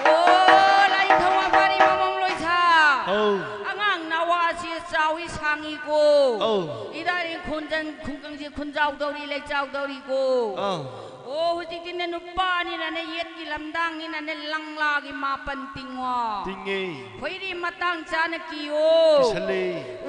ꯑꯣ, ꯂꯥꯏꯅꯤꯡꯊꯧ ꯃꯄꯥꯔꯤ ꯃꯃꯣꯝ ꯂꯣꯏꯁꯥ꯫ ꯍꯥꯎ꯫ ꯑꯉꯥꯡ ꯅꯋꯥꯁꯤ ꯆꯥꯎꯏ ꯁꯥꯡꯉꯤꯀꯣ꯫ ꯑꯧ꯫ ꯏꯔꯥꯏ ꯈꯨꯟꯖꯟ ꯈꯨꯡꯒꯪꯁꯤ ꯈꯨꯟꯖꯥꯎꯗꯧꯔꯤ ꯂꯩꯆꯥꯎꯗꯧꯔꯤꯀꯣ꯫ ꯑꯥ꯫ ꯑꯣ, ꯍꯧꯖꯤꯛꯇꯤꯅꯦ ꯅꯨꯄꯥꯅꯤꯅꯅꯦ, ꯌꯦꯠꯀꯤ ꯂꯝꯗꯥꯡꯅꯤꯅꯅꯦ, ꯂꯪꯂꯥꯒꯤ ꯃꯥꯄꯟ ꯇꯤꯡꯉꯣ꯫ ꯇꯤꯡꯉꯦ꯫ ꯈꯣꯏꯔꯤ ꯃꯇꯥꯡ ꯆꯥꯅ ꯀꯤꯌꯣ꯫ ꯀꯤꯁꯜꯂꯦ꯫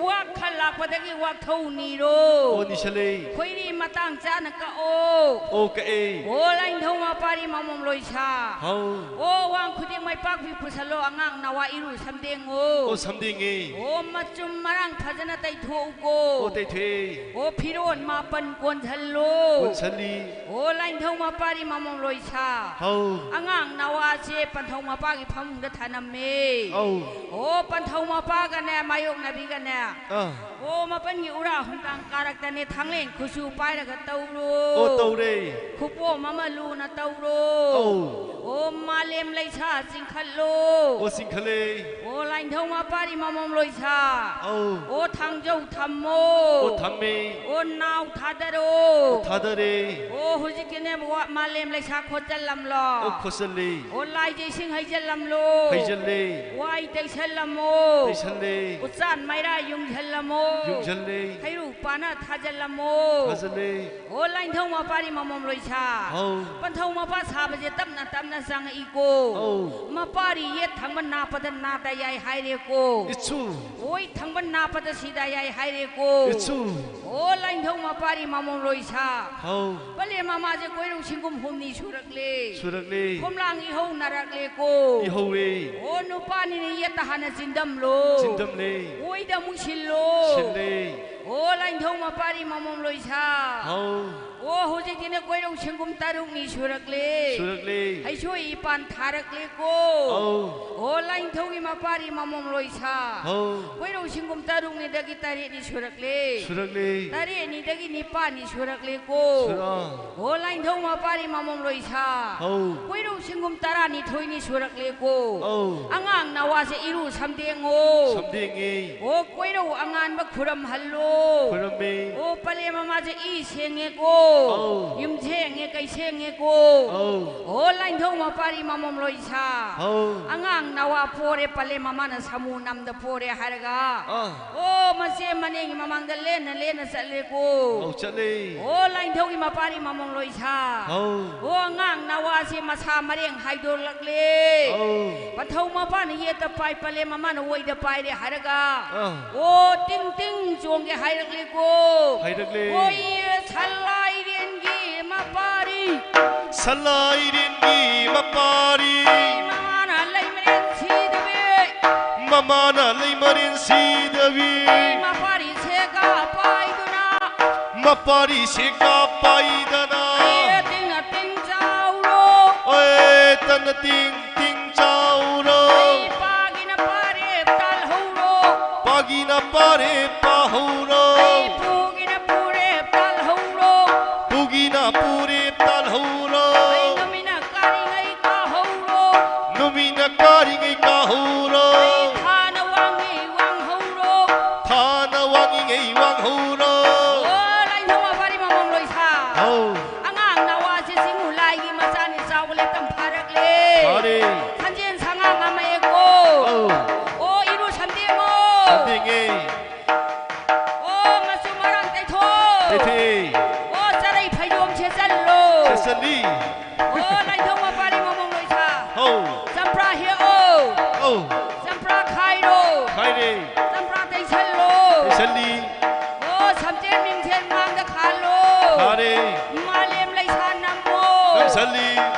ꯋꯥꯛ ꯈꯔ ꯂꯥꯛꯄꯗꯒꯤ ꯋꯥꯛꯊꯧ ꯅꯤꯔꯣ꯫ ꯑꯣ, ꯅꯤꯁꯜꯂꯦ꯫ ꯈꯣꯏꯔꯤ ꯃꯇꯥꯡ ꯆꯥꯅ ꯀꯛꯑꯣ꯫ ꯑꯣ, ꯀꯛꯑꯦ꯫ ꯑꯣ, ꯂꯥꯏꯅꯤꯡꯊꯧ ꯃꯄꯥꯔꯤ ꯃꯃꯣꯝ ꯂꯣꯏꯁꯥ꯫ ꯍꯥꯎ꯫ ꯑꯣ, ꯋꯥꯡ ꯈꯨꯗꯦꯡ ꯃꯥꯏ ꯄꯥꯛꯄꯤ ꯄꯨꯁꯜꯂꯣ, ꯑꯉꯥꯡ ꯅꯋꯥ ꯏꯔꯨ ꯁꯝꯗꯦꯡꯉꯣ꯫ ꯑꯣ, ꯁꯝꯗꯦꯡꯉꯦ꯫ ꯑꯣ, ꯃꯆꯨꯝ ꯃꯔꯥꯡ ꯐꯖꯅ ꯇꯩꯊꯣꯛꯎꯀꯣ꯫ ꯑꯣ, ꯇꯩꯊꯣꯛꯑꯦ꯫ ꯑꯣ, ꯐꯤꯔꯣꯟ ꯃꯥꯄꯟ ꯀꯣꯟꯁꯜꯂꯣ꯫ ꯀꯣꯟꯁꯜꯂꯤ꯫ ꯑꯣ, ꯂꯥꯏꯅꯤꯡꯊꯧ ꯃꯄꯥꯔꯤ ꯃꯃꯣꯝ ꯂꯣꯏꯁꯥ꯫ ꯍꯥꯎ꯫ ꯑꯉꯥꯡ ꯅꯋꯥꯁꯦ ꯄꯟꯊꯧ ꯃꯄꯥꯒꯤ ꯐꯃꯨꯡꯗ ꯊꯅꯝꯃꯦ꯫ ꯑꯧ꯫ ꯑꯣ, ꯄꯟꯊꯧ ꯃꯄꯥꯒꯅꯦ, ꯃꯥꯌꯣꯛꯅꯕꯤꯒꯅꯦ꯫ ꯑꯥ꯫ ꯑꯣ, ꯃꯥꯄꯟꯒꯤ ꯎꯔꯥ ꯍꯨꯝꯇꯥꯡ ꯀꯥꯔꯛꯇꯅꯦ, ꯊꯥꯡꯂꯦꯟ ꯈꯨꯠꯁꯨ ꯄꯥꯏꯔꯒ ꯇꯧꯔꯣ꯫ ꯑꯣ, ꯇꯧꯔꯦ꯫ ꯈꯨꯄꯣꯝ ꯑꯃ ꯂꯨꯅ ꯇꯧꯔꯣ꯫ ꯑꯧ꯫ ꯑꯣ, ꯃꯥꯂꯦꯝ ꯂꯩꯁꯥ ꯆꯤꯡꯈꯠꯂꯣ꯫ ꯑꯣ, ꯆꯤꯡꯈꯠꯂꯦ꯫ ꯑꯣ, ꯂꯥꯏꯅꯤꯡꯊꯧ ꯃꯄꯥꯔꯤ ꯃꯃꯣꯝ ꯂꯣꯏꯁꯥ꯫ ꯑꯧ꯫ ꯑꯣ, ꯊꯥꯡꯖꯧ ꯊꯝꯃꯣ꯫ ꯑꯣ, ꯊꯝꯃꯦ꯫ ꯑꯣ, ꯅꯥꯎ ꯊꯥꯗꯔꯣ꯫ ꯑꯣ, ꯊꯥꯗꯔꯦ꯫ ꯑꯣ, ꯍꯧꯖꯤꯛꯀꯤꯅꯦ ꯋꯥ-, ꯃꯥꯂꯦꯝ ꯂꯩꯁꯥ ꯈꯣꯠꯆꯜꯂꯝꯂꯣ꯫ ꯑꯣ, ꯈꯣꯠꯆꯜꯂꯦ꯫ ꯑꯣ, ꯂꯥꯏꯗ ꯏꯁꯤꯡ ꯍꯩꯖꯜꯂꯝꯂꯣ꯫ ꯍꯩꯖꯜꯂꯦ꯫ ꯋꯥꯏ ꯇꯩꯁꯜꯂꯝꯃꯣ꯫ ꯇꯩꯁꯜꯂꯦ꯫ ꯎꯆꯥꯟ ꯃꯩꯔꯥ ꯌꯨꯡꯖꯜꯂꯝꯃꯣ꯫ ꯌꯨꯡꯖꯜꯂꯦ꯫ ꯍꯩꯔꯨꯛ ꯄꯥꯅ ꯊꯥꯖꯜꯂꯝꯃꯣ꯫ ꯊꯥꯖꯜꯂꯦ꯫ ꯑꯣ, ꯂꯥꯏꯅꯤꯡꯊꯧ ꯃꯄꯥꯔꯤ ꯃꯃꯣꯝ ꯂꯣꯏꯁꯥ꯫ ꯍꯥꯎ꯫ ꯄꯟꯊꯧ ꯃꯄꯥ ꯁꯥꯕꯁꯦ ꯇꯞꯅ ꯇꯞꯅ ꯆꯪꯉꯛꯏꯀꯣ꯫ ꯑꯧ꯫ ꯃꯄꯥꯔꯤ ꯌꯦꯠ ꯊꯪꯕ ꯅꯥꯞꯄꯗ ꯅꯥꯗ ꯌꯥꯏ ꯍꯥꯏꯔꯦꯀꯣ꯫ ꯏꯠꯁꯨ꯫ ꯑꯣꯏ ꯊꯪꯕ ꯅꯥꯞꯄꯗ ꯁꯤꯗ ꯌꯥꯏ ꯍꯥꯏꯔꯦꯀꯣ꯫ ꯏꯠꯁꯨ꯫ ꯑꯣ, ꯂꯥꯏꯅꯤꯡꯊꯧ ꯃꯄꯥꯔꯤ ꯃꯃꯣꯝ ꯂꯣꯏꯁꯥ꯫ ꯍꯥꯎ꯫ ꯄꯂꯦꯝ ꯃꯃꯥꯁꯦ ꯀꯣꯏꯔꯧ ꯁꯤꯡꯒꯨꯝ ꯍꯨꯝꯅꯤ ꯁꯨꯔꯛꯂꯦ꯫ ꯁꯨꯔꯛꯂꯦ꯫ ꯈꯣꯝꯂꯥꯡ ꯏꯍꯧ ꯅꯥꯔꯛꯂꯦꯀꯣ꯫ ꯏꯍꯧꯋꯦ꯫ ꯑꯣ, ꯅꯨꯄꯥꯅꯤꯅ ꯌꯦꯠꯇ ꯍꯥꯟꯅ ꯆꯤꯟꯗꯝꯂꯣ꯫ ꯆꯤꯟꯗꯝꯂꯦ꯫ ꯑꯣꯏꯗ ꯑꯃꯨꯛ ꯁꯤꯜꯂꯣ꯫ ꯁꯤꯜꯂꯦ꯫ ꯑꯣ, ꯂꯥꯏꯅꯤꯡꯊꯧ ꯃꯄꯥꯔꯤ ꯃꯃꯣꯝ ꯂꯣꯏꯁꯥ꯫ ꯍꯥꯎ꯫ ꯑꯣ, ꯍꯧꯖꯤꯛꯇꯤꯅꯦ ꯀꯣꯏꯔꯧ ꯁꯤꯡꯒꯨꯝ ꯇꯔꯨꯛꯅꯤ ꯁꯨꯔꯛꯂꯦ꯫ ꯁꯨꯔꯛꯂꯦ꯫ ꯍꯩꯁꯣꯏ ꯏꯄꯥꯟ ꯊꯥꯔꯛꯂꯦꯀꯣ꯫ ꯑꯧ꯫ ꯑꯣ, ꯂꯥꯏꯅꯤꯡꯊꯧꯒꯤ ꯃꯄꯥꯔꯤ ꯃꯃꯣꯝ ꯂꯣꯏꯁꯥ꯫ ꯍꯥꯎ꯫ ꯀꯣꯏꯔꯧ ꯁꯤꯡꯒꯨꯝ ꯇꯔꯨꯛꯅꯤꯗꯒꯤ ꯇꯔꯦꯠꯅꯤ ꯁꯨꯔꯛꯂꯦ꯫ ꯁꯨꯔꯛꯂꯦ꯫ ꯇꯔꯦꯠꯅꯤꯗꯒꯤ ꯅꯤꯄꯥꯟꯅꯤ ꯁꯨꯔꯛꯂꯦꯀꯣ꯫ ꯁꯨꯔꯛ-, ꯑꯥ꯫ ꯑꯣ, ꯂꯥꯏꯅꯤꯡꯊꯧ ꯃꯄꯥꯔꯤ ꯃꯃꯣꯝ ꯂꯣꯏꯁꯥ꯫ ꯍꯥꯎ꯫ ꯀꯣꯏꯔꯧ ꯁꯤꯡꯒꯨꯝ ꯇꯔꯥꯅꯤꯊꯣꯏꯅꯤ ꯁꯨꯔꯛꯂꯦꯀꯣ꯫ ꯑꯧ꯫ ꯑꯉꯥꯡ ꯅꯋꯥꯁꯦ ꯏꯔꯨ ꯁꯝꯗꯦꯡꯉꯣ꯫ ꯁꯝꯗꯦꯡꯉꯦ꯫ ꯑꯣ, ꯀꯣꯏꯔꯧ ꯑꯉꯥꯟꯕ ꯈꯨꯔꯝꯍꯜꯂꯣ꯫ ꯈꯨꯔꯝꯃꯦ꯫ ꯑꯣ, ꯄꯂꯦꯝ ꯃꯃꯥꯁꯦ ꯏ ꯁꯦꯡꯉꯦꯀꯣ꯫ ꯑꯧ꯫ ꯌꯨꯝ ꯁꯦꯡꯉꯦ, ꯀꯩ ꯁꯦꯡꯉꯦꯀꯣ꯫ ꯑꯧ꯫ ꯑꯣ, ꯂꯥꯏꯅꯤꯡꯊꯧ ꯃꯄꯥꯔꯤ ꯃꯃꯣꯝ ꯂꯣꯏꯁꯥ꯫ ꯑꯧ꯫ ꯑꯉꯥꯡ ꯅꯋꯥ ꯄꯣꯔꯦ, ꯄꯂꯦꯝ ꯃꯃꯥꯅ ꯁꯥꯃꯨ ꯅꯝꯗ ꯄꯣꯔꯦ ꯍꯥꯏꯔꯒ꯫ ꯑꯥ꯫ ꯑꯣ, ꯃꯆꯦ ꯃꯅꯦꯒꯤ ꯃꯃꯥꯡꯗ ꯂꯦꯟꯅ ꯂꯦꯟꯅ ꯆꯠꯂꯦꯀꯣ꯫ ꯑꯧ, ꯆꯠꯂꯦ꯫ ꯑꯣ, ꯂꯥꯏꯅꯤꯡꯊꯧꯒꯤ ꯃꯄꯥꯔꯤ ꯃꯃꯣꯝ ꯂꯣꯏꯁꯥ꯫ ꯑꯧ꯫ ꯑꯣ, ꯑꯉꯥꯡ ꯅꯋꯥꯁꯦ ꯃꯁꯥ ꯃꯔꯦꯡ ꯍꯥꯏꯗꯣꯔꯂꯛꯂꯦ꯫ ꯑꯧ꯫ ꯄꯟꯊꯧ ꯃꯄꯥꯅ ꯌꯦꯠꯇ ꯄꯥꯏ, ꯄꯂꯦꯝ ꯃꯃꯥꯅ ꯑꯣꯏꯗ ꯄꯥꯏꯔꯦ ꯍꯥꯏꯔꯒ꯫ ꯑꯥ꯫ ꯑꯣ, ꯇꯤꯡ ꯇꯤꯡ ꯆꯣꯡꯒꯦ ꯍꯥꯏꯔꯛꯂꯦꯀꯣ꯫ ꯍꯥꯏꯔꯛꯂꯦ꯫ ꯍꯣꯏ, ꯁꯂꯥꯏꯔꯦꯟꯒꯤ ꯃꯄꯥꯔꯤ꯫ ꯁꯂꯥꯏꯔꯦꯟꯒꯤ ꯃꯄꯥꯔꯤ꯫ ꯃꯃꯥꯅ ꯂꯩꯃꯔꯦꯟ ꯁꯤꯗꯕꯤ꯫ ꯃꯃꯥꯅ ꯂꯩꯃꯔꯦꯟ ꯁꯤꯗꯕꯤ꯫ ꯃꯄꯥꯔꯤ ꯁꯦꯒꯥ ꯄꯥꯏꯗꯨꯅ꯫ ꯃꯄꯥꯔꯤ ꯁꯦꯒꯥ ꯄꯥꯏꯗꯅ꯫ ꯑꯦ, ꯇꯤꯡ ꯑꯇꯤꯡ ꯆꯥꯎꯔꯣ꯫ ꯑꯦ, ꯇꯟ ꯑꯇꯤꯡ ꯇꯤꯡ ꯆꯥꯎꯔꯣ꯫ ꯑꯩ ꯄꯥꯒꯤꯅ ꯄꯥꯔꯦꯞ ꯇꯥꯜꯍꯧꯔꯣ꯫ ꯄꯥꯒꯤꯅ ꯄꯥꯔꯦꯞ ꯄꯥꯍꯧꯔꯣ꯫ ꯑꯩ ꯄꯨꯒꯤꯅ ꯄꯨꯔꯦꯞ ꯇꯥꯜꯍꯧꯔꯣ꯫ ꯄꯨꯒꯤꯅ ꯄꯨꯔꯦꯞ ꯇꯥꯜꯍꯧꯔꯣ꯫ ꯑꯩ ꯅꯨꯃꯤꯠꯅ ꯀꯥꯔꯤꯉꯩ ꯀꯥꯍꯧꯔꯣ꯫ ꯍꯧ꯫ ꯆꯝꯄ꯭ꯔꯥ ꯍꯦꯛꯑꯣ꯫ ꯍꯧ꯫ ꯆꯝꯄ꯭ꯔꯥ ꯈꯥꯏꯔꯣ꯫ ꯈꯥꯏꯔꯦ꯫ ꯆꯝꯄ꯭ꯔꯥ ꯇꯩꯁꯜꯂꯣ꯫ ꯇꯩꯁꯜꯂꯤ꯫ ꯑꯣ, ꯁꯝꯖꯦꯠ ꯃꯤꯡꯁꯦꯜ ꯃꯥꯡꯗ ꯈꯥꯜꯂꯣ꯫ ꯈꯥꯔꯦ꯫ ꯃꯥꯂꯦꯝ ꯂꯩꯁꯥ ꯅꯝꯃꯣ꯫ ꯅꯝꯁꯜꯂꯤ꯫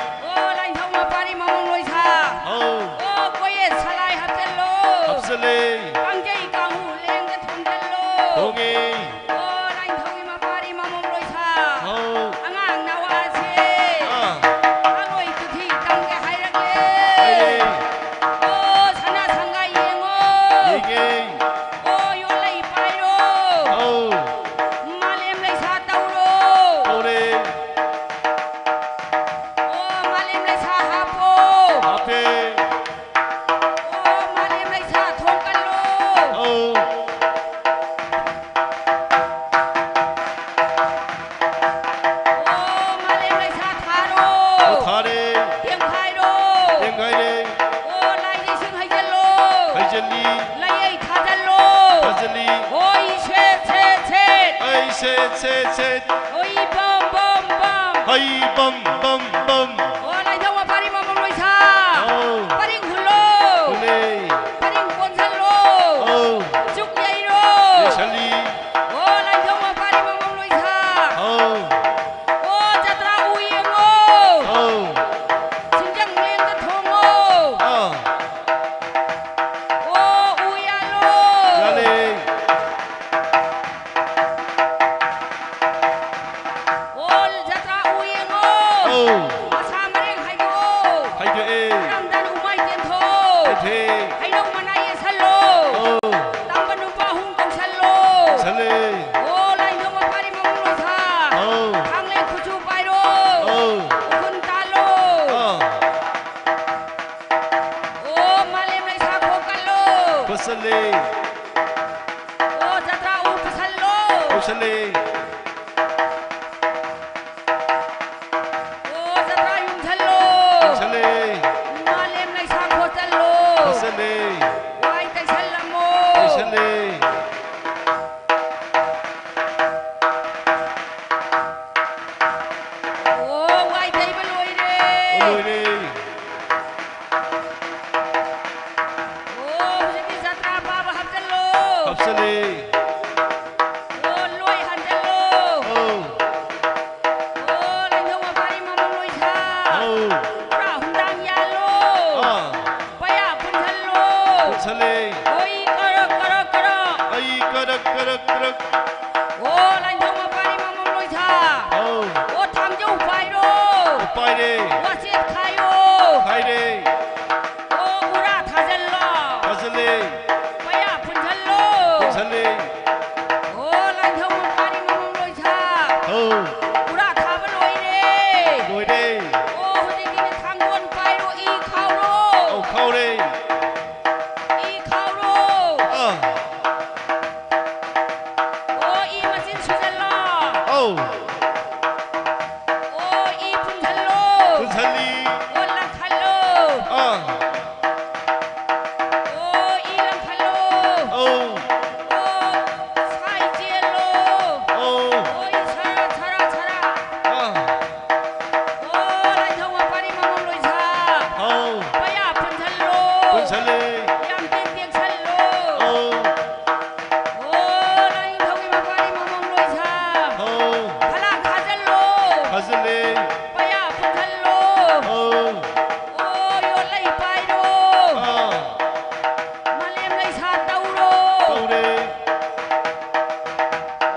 ꯑꯣ, ꯂꯥꯏꯅꯤꯡꯊꯧ ꯃꯄꯥꯔꯤ ꯃꯃꯣꯝ ꯂꯣꯏꯁꯥ꯫ ꯍꯧ꯫ ꯑꯣ, ꯀꯣꯌꯦꯠ ꯁꯂꯥꯏ ꯍꯥꯞꯆꯜꯂꯣ꯫ ꯍꯥꯞꯆꯜꯂꯦ꯫ ꯀꯥꯡꯖꯩ ꯀꯥꯡꯍꯨ ꯂꯦꯡꯗ ꯊꯣꯡꯖꯜꯂꯣ꯫ ꯊꯣꯡꯉꯦ꯫ ꯑꯣ, ꯂꯥꯏꯅꯤꯡꯊꯧꯒꯤ ꯃꯄꯥꯔꯤ ꯃꯃꯣꯝ ꯂꯣꯏꯁꯥ꯫ ꯍꯧ꯫ ꯑꯉꯥꯡ ꯅꯋꯥꯁꯦ꯫ ꯑꯥ꯫ ꯊꯥꯡꯂꯣꯏ ꯆꯤꯊꯤ ꯇꯝꯒꯦ ꯍꯥꯏꯔꯛꯂꯦ꯫ ꯍꯥꯏꯔꯦ꯫ ꯑꯣ, ꯁꯅꯥ ꯁꯪꯒꯥꯏ ꯌꯦꯡꯉꯣ꯫ ꯌꯦꯡꯉꯦ꯫ ꯑꯣ, ꯌꯣꯠꯂꯩ ꯄꯥꯏꯔꯣ꯫ ꯍꯧ꯫ ꯃꯥꯂꯦꯝ ꯂꯩꯁꯥ ꯇꯧꯔꯣ꯫ ꯇꯧꯔꯦ꯫ ꯑꯣ, ꯃꯥꯂꯦꯝ ꯂꯩꯁꯥ ꯍꯥꯞꯄꯣ꯫ ꯍꯥꯞꯄꯦ꯫ ꯑꯣ, ꯃꯥꯂꯦꯝ ꯂꯩꯁꯥ ꯊꯣꯡ ꯀꯜꯂꯣ꯫ ꯍꯧ꯫ ꯑꯣ, ꯃꯥꯂꯦꯝ ꯂꯩꯁꯥ ꯊꯥꯔꯣ꯫ ꯑꯣ, ꯊꯥꯔꯦ꯫ ꯇꯦꯡꯈꯥꯏꯔꯣ꯫ ꯇꯦꯡꯈꯥꯏꯔꯦ꯫ ꯑꯣ, ꯂꯥꯏꯗ ꯏꯁꯤꯡ ꯍꯩꯖꯜꯂꯣ꯫ ꯍꯩꯖꯜꯂꯤ꯫ ꯂꯩꯌꯩ ꯊꯥꯖꯜꯂꯣ꯫ ꯊꯥꯖꯜꯂꯤ꯫ ꯍꯣꯏ, ꯁꯦꯠ, ꯁꯦꯠ, ꯁꯦꯠ꯫ ꯑꯩ ꯁꯦꯠ, ꯁꯦꯠ, ꯁꯦꯠ꯫ ꯍꯣꯏ, ꯕꯝ, ꯕꯝ, ꯕꯝ꯫ ꯍꯩ ꯕꯝ, ꯕꯝ, ꯕꯝ꯫ ꯑꯣ, ꯂꯥꯏꯅꯤꯡꯊꯧ ꯃꯄꯥꯔꯤ ꯃꯃꯣꯝ ꯂꯣꯏꯁꯥ꯫ ꯑꯧ꯫ ꯄꯔꯤꯡ ꯍꯨꯜꯂꯣ꯫ ꯍꯨꯜꯂꯦ꯫ ꯄꯔꯤꯡ ꯀꯣꯟꯁꯜꯂꯣ꯫ ꯑꯧ꯫ ꯆꯨꯛ ꯌꯩꯔꯣ꯫ ꯌꯩꯁꯜꯂꯤ꯫ ꯑꯣ, ꯂꯥꯏꯅꯤꯡꯊꯧ ꯃꯄꯥꯔꯤ ꯃꯃꯣꯝ ꯂꯣꯏꯁꯥ꯫ ꯑꯧ꯫ ꯑꯣ, ꯖꯇ꯭ꯔꯥ ꯎ ꯌꯦꯡꯉꯣ꯫ ꯑꯧ꯫ ꯁꯤꯡꯖꯪ ꯂꯦꯡꯗ ꯊꯣꯡꯉꯣ꯫ ꯑꯥ꯫ ꯑꯣ, ꯎ ꯌꯥꯜꯂꯣ꯫ ꯌꯥꯜꯂꯦ꯫ ꯑꯣ, ꯖꯇ꯭ꯔꯥ ꯎ ꯌꯦꯡꯉꯣ꯫ ꯑꯧ꯫ ꯃꯁꯥ ꯃꯔꯦꯡ ꯍꯥꯏꯗꯣꯛꯑꯣ꯫ ꯍꯥꯏꯗꯣꯛꯑꯦ꯫ ꯀꯔꯝꯗꯅ ꯎꯃꯥꯏ ꯆꯦꯟꯊꯣꯛꯑꯣ꯫ ꯆꯦꯟꯊꯣꯛꯑꯦ꯫ ꯍꯩꯅꯧ ꯃꯅꯥ ꯌꯦꯁꯜꯂꯣ꯫ ꯑꯧ꯫ ꯇꯝꯕ ꯅꯨꯄꯥ ꯑꯍꯨꯝ ꯀꯧꯁꯜꯂꯣ꯫ ꯀꯧꯁꯜꯂꯦ꯫ ꯑꯣ, ꯂꯥꯏꯅꯤꯡꯊꯧ ꯃꯄꯥꯔꯤ ꯃꯃꯣꯝ ꯂꯣꯏꯁꯥ꯫ ꯑꯧ꯫ ꯈꯥꯡꯂꯦꯟ ꯈꯨꯠꯁꯨ ꯄꯥꯏꯔꯣ꯫ ꯑꯧ꯫ ꯎꯈꯨꯟ ꯇꯥꯜꯂꯣ꯫ ꯑꯥ꯫ ꯑꯣ, ꯃꯥꯂꯦꯝ ꯂꯩꯁꯥ ꯈꯣꯡ ꯀꯜꯂꯣ꯫ ꯀꯣꯠꯁꯜꯂꯦ꯫ ꯑꯣ, ꯖꯇ꯭ꯔꯥ ꯎ ꯄꯨꯁꯜꯂꯣ꯫ ꯄꯨꯁꯜꯂꯦ꯫ ꯑꯣ, ꯖꯇ꯭ꯔꯥ ꯌꯨꯡꯁꯜꯂꯣ꯫ ꯌꯨꯡꯁꯜꯂꯦ꯫ ꯃꯥꯂꯦꯝ ꯂꯩꯁꯥ ꯈꯣꯠꯆꯜꯂꯣ꯫ ꯈꯣꯠꯆꯜꯂꯦ꯫ ꯋꯥꯏ ꯇꯩꯁꯜꯂꯝꯃꯣ꯫ ꯇꯩꯁꯜꯂꯦ꯫ ꯑꯣ, ꯋꯥꯏ ꯇꯩꯕ ꯂꯣꯏꯔꯦ꯫ ꯂꯣꯏꯔꯦ꯫ ꯑꯣ ꯂꯥꯏꯅꯤꯡꯊꯧ ꯃꯄꯥꯔꯤ ꯃꯃꯝ ꯂꯣꯏꯁꯥ꯫ ꯑꯧ꯫ ꯑꯣ ꯊꯥꯡꯖꯧ ꯄꯥꯏꯔꯣ꯫ ꯄꯥꯏꯔꯦ꯫ ꯋꯥꯆꯦꯠ ꯈꯥꯏꯌꯣ꯫ ꯈꯥꯏꯔꯦ꯫ ꯑꯣ ꯎꯔꯥ ꯊꯥꯖꯜꯂꯣ꯫ ꯊꯥꯖꯜꯂꯦ꯫ ꯄꯌꯥ ꯄꯨꯟꯁꯜꯂꯣ꯫ ꯄꯨꯟꯁꯜꯂꯦ꯫ ꯑꯣ ꯂꯥꯏꯅꯤꯡꯊꯧ ꯃꯄꯥꯔꯤ ꯃꯃꯝ ꯂꯣꯏꯁꯥ꯫ ꯑꯧ꯫ ꯎꯔꯥ ꯊꯥꯕ ꯂꯣꯏꯔꯦ꯫ ꯂꯣꯏꯔꯦ꯫ ꯑꯣ ꯍꯧꯖꯤꯛꯀꯤꯗꯤ ꯊꯥꯡꯒꯣꯟ ꯄꯥꯏꯔꯣ ꯏ ꯈꯥꯎꯔꯣ꯫ ꯑꯧ ꯈꯥꯎꯔꯦ꯫ ꯏ ꯈꯥꯎꯔꯣ꯫ ꯑꯥ꯫ ꯑꯣ ꯏ ꯃꯆꯤꯟ ꯁꯨꯖꯜꯂꯣ꯫ ꯑꯧ꯫ ꯑꯣ ꯏ ꯄꯨꯟꯁꯜꯂꯣ꯫ ꯄꯨꯟꯁꯜꯂꯤ꯫ ꯑꯣ ꯂꯪꯈꯠꯂꯣ꯫ ꯑꯥ꯫ ꯑꯣ ꯏ ꯂꯪꯈꯠꯂꯣ꯫ ꯑꯧ꯫ ꯑꯣ ꯁꯥꯏ ꯆꯦꯜꯂꯣ꯫ ꯑꯧ꯫ ꯑꯣ ꯏ ꯁꯔꯥ ꯁꯔꯥ ꯁꯔꯥ꯫ ꯑꯥ꯫ ꯑꯣ ꯂꯥꯏꯅꯤꯡꯊꯧ ꯃꯄꯥꯔꯤ ꯃꯃꯝ ꯂꯣꯏꯁꯥ꯫ ꯑꯧ꯫ ꯄꯌꯥ ꯄꯨꯟꯁꯜꯂꯣ꯫ ꯄꯨꯟꯁꯜꯂꯦ꯫ ꯌꯥꯝ ꯇꯦꯛ ꯇꯦꯛꯁꯜꯂꯣ꯫ ꯑꯧ꯫ ꯑꯣ ꯂꯥꯏꯅꯤꯡꯊꯧꯒꯤ ꯃꯄꯥꯔꯤ ꯃꯃꯝ ꯂꯣꯏꯁꯥ꯫ ꯑꯧ꯫ ꯐꯂꯥꯡ ꯈꯥꯖꯜꯂꯣ꯫ ꯈꯥꯖꯜꯂꯦ꯫ ꯄꯌꯥ ꯄꯨꯟꯁꯜꯂꯣ꯫ ꯑꯧ꯫ ꯑꯣ ꯌꯣꯠꯂꯩ ꯄꯥꯏꯔꯣ꯫ ꯑꯥ꯫ ꯃꯥꯂꯦꯝ ꯂꯩꯁꯥ ꯇꯧꯔꯣ꯫ ꯇꯧꯔꯦ꯫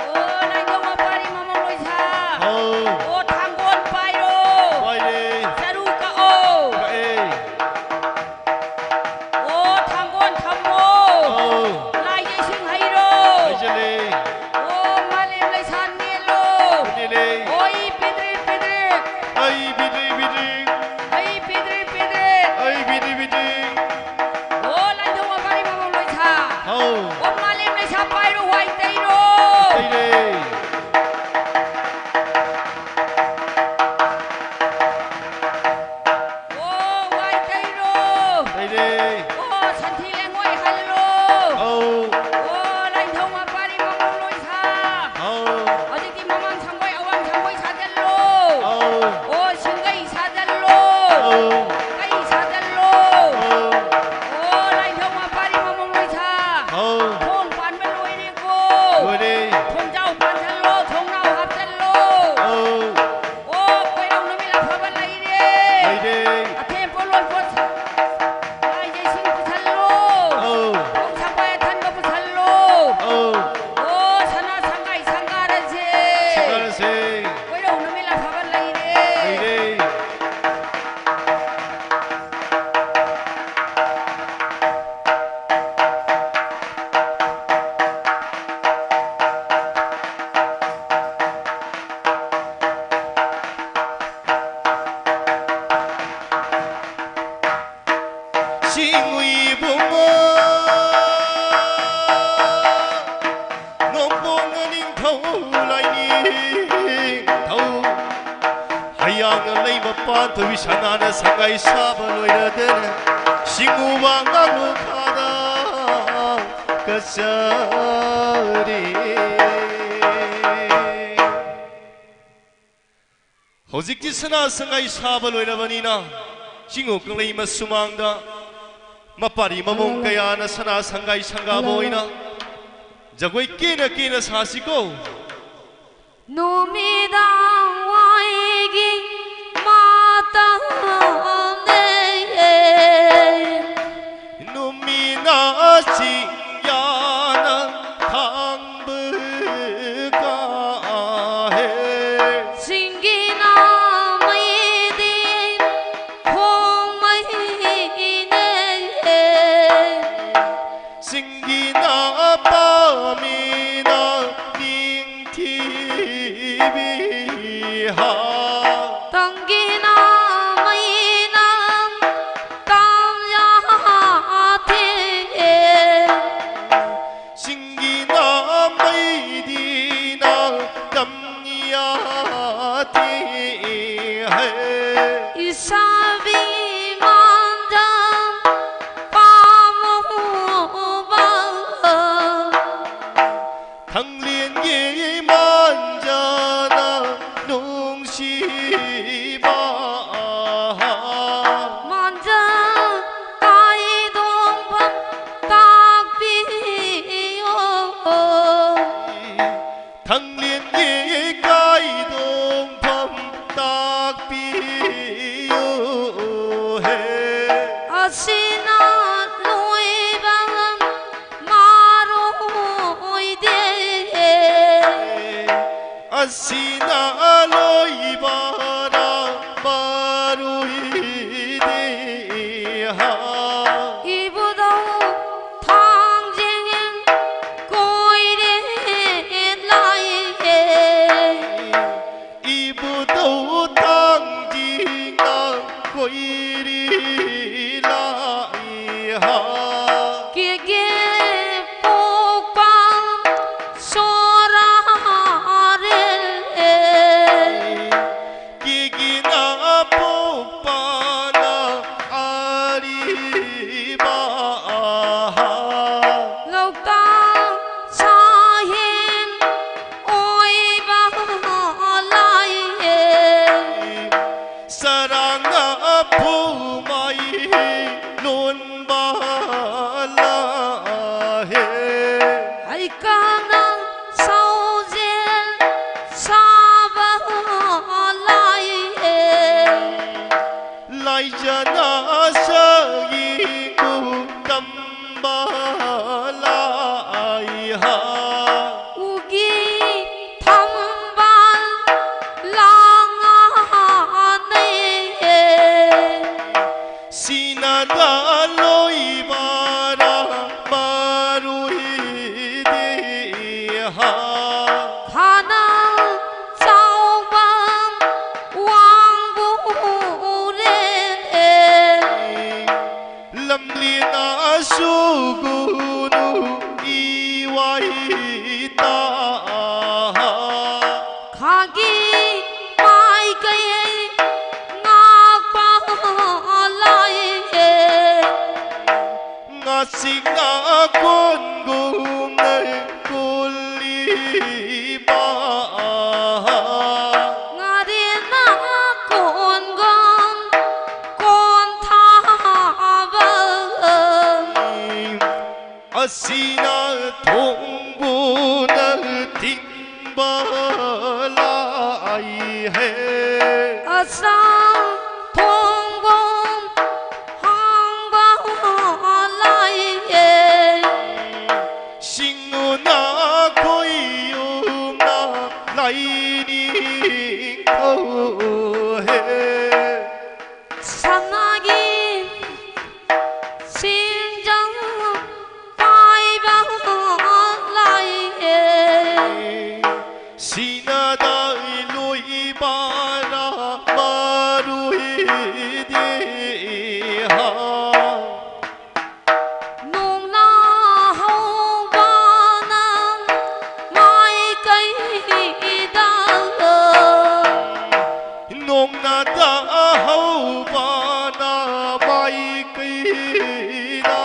ꯑꯣ ꯂꯥꯏꯅꯤꯡꯊꯧ ꯃꯄꯥꯔꯤ ꯃꯃꯝ ꯂꯣꯏꯁꯥ꯫ ꯑꯧ꯫ ꯑꯣ ꯊꯥꯡꯒꯣꯟ ꯄꯥꯏꯔꯣ꯫ ꯄꯥꯏꯔꯦ꯫ ꯆꯔꯨ ꯀꯛꯑꯣ꯫ ꯀꯛꯑꯦ꯫ ꯑꯣ ꯏꯕꯨꯡꯉꯣ, ꯅꯣꯡꯄꯣꯛ ꯅꯤꯡꯊꯧ ꯂꯥꯏꯅꯤꯡꯊꯧ, ꯍꯌꯥꯡꯅ ꯂꯩ ꯃꯄꯥꯟ ꯊꯣꯏꯕꯤ ꯁꯅꯥꯅ ꯁꯉꯥꯏ ꯁꯥꯕ ꯂꯣꯏꯔꯗꯅ ꯁꯤꯡꯉꯨꯕ ꯉꯥꯡꯂꯨ ꯈꯥꯗ ꯀꯆꯔꯤ꯫ ꯍꯧꯖꯤꯛꯇꯤ ꯁꯅꯥ ꯁꯉꯥꯏ ꯁꯥꯕ ꯂꯣꯏꯔꯕꯅꯤꯅ, ꯆꯤꯡꯉꯨ ꯀꯪꯂꯩ ꯃꯁꯨꯃꯥꯡꯗ ꯃꯄꯥꯔꯤ ꯃꯃꯣꯡ ꯀꯌꯥꯅ ꯁꯅꯥ ꯁꯪꯒꯥꯏ ꯁꯪꯒꯥꯕ ꯑꯣꯏꯅ ꯖꯒꯣꯏ ꯀꯦꯅ ꯀꯦꯅ ꯁꯥꯁꯤꯀꯣ꯫ ꯅꯨꯃꯤꯗꯥꯡ ꯋꯥꯏꯒꯤ ꯃꯇꯝꯅꯦ꯫ ꯅꯨꯃꯤꯠꯅ ꯆꯤꯡꯌꯥꯅ ꯊꯥꯡꯕ ꯀꯥꯍꯦ꯫ ꯁꯤꯡꯒꯤꯅ ꯃꯩꯗꯤ ꯈꯣꯡꯃꯩꯅꯦ꯫ ꯁꯤꯡꯒꯤꯅ ꯄꯥꯝꯃꯤꯅ ꯅꯤꯡꯊꯤꯕꯤ ꯍꯥ꯫ ꯇꯪꯒꯤꯅ ꯃꯩꯅ ꯇꯝ ꯌꯥꯊꯦ꯫ ꯁꯤꯡꯒꯤꯅ ꯃꯩꯗꯤꯅ ꯇꯝ ꯌꯥꯊꯦ ꯍꯦ꯫ ꯏꯁꯥꯕꯤ ꯃꯥꯟꯖ ꯄꯥꯝꯃꯨꯕ꯫ ꯊꯥꯡꯂꯦꯟꯒꯤ ꯃꯥꯟꯖꯅ ꯅꯨꯡꯁꯤꯕ꯫ ꯃꯥꯟꯖ ꯀꯥꯏꯗꯣꯡꯐꯝ ꯇꯥꯛꯄꯤꯌꯣ꯫ ꯊꯥꯡꯂꯦꯟꯒꯤ ꯀꯥꯏꯗꯣꯡꯐꯝ ꯇꯥꯛꯄꯤꯌꯨ ꯍꯦ꯫ ꯑꯁꯤꯅ ꯂꯣꯏꯕ ꯃꯥꯔꯣꯏꯗꯦ꯫ ꯑꯁꯤꯅ ꯂꯣꯏꯕ ꯃꯥꯔꯣꯏꯗꯦ ꯍꯥ꯫ ꯏꯕꯨꯙꯧ ꯊꯥꯡꯖꯤꯡ ꯀꯣꯏꯔꯦ ꯂꯥꯏꯌꯦ꯫ ꯏꯕꯨꯙꯧ ꯊꯥꯡꯖꯤꯡ ꯀꯣꯏꯔꯦ ꯂꯥꯏꯌꯦ꯫ ꯁꯛ ꯌꯦꯡꯕꯨ ꯇꯝꯕ ꯂꯥꯛꯏ ꯍꯥ꯫ ꯎꯒꯤ ꯊꯝꯕꯥꯜ ꯂꯥꯡꯉꯥꯅꯩꯌꯦ꯫ ꯁꯤꯅꯗ ꯂꯣꯏꯕꯔꯥ ꯃꯔꯨꯏꯗꯤ ꯍꯥ꯫ ꯈꯥꯅ ꯆꯥꯎꯕ ꯋꯥꯡꯕꯨꯔꯦꯅꯦ꯫ ꯂꯝꯂꯦꯟ ꯑꯁꯨꯒꯨꯅꯨ ꯏꯋꯥꯏ ꯇꯥ꯫ ꯈꯥꯒꯤ ꯃꯥꯏꯀꯩ ꯉꯥꯛꯄ ꯂꯥꯏꯌꯦ꯫ ꯉꯥꯁꯤꯡꯅ ꯀꯣꯟꯒꯨꯝꯅ ꯀꯣꯜꯂꯤꯕ꯫ ꯉꯥꯔꯦꯟꯅ ꯀꯣꯟꯒꯨꯝ ꯀꯣꯟꯊꯥꯕ꯫ ꯑꯁꯤꯅ ꯊꯣꯡꯕꯨꯅ ꯊꯤꯡꯕ ꯂꯥꯏꯍꯦ꯫ ꯑꯁꯥꯡ ꯊꯣꯡꯕꯨꯝ ꯍꯥꯡꯕ ꯂꯥꯏꯍꯦ꯫ ꯁꯤꯡꯉꯨꯅ ꯈꯣꯏꯌꯨꯝꯅ ꯂꯥꯏꯅꯤꯡꯊꯧꯍꯦ꯫ ꯁꯅꯥꯒꯤ ꯁꯤꯡꯖꯪ ꯄꯥꯏꯕ ꯂꯥꯏꯌꯦ꯫ ꯁꯤꯅꯗ ꯂꯣꯏꯕꯔꯥ ꯃꯔꯨꯏꯗꯤ ꯍꯥ꯫ ꯅꯣꯡꯅ ꯍꯧꯕꯅ ꯃꯥꯏꯀꯩꯗ꯫ ꯅꯣꯡꯅꯗ ꯍꯧꯕꯅ ꯃꯥꯏꯀꯩꯗ꯫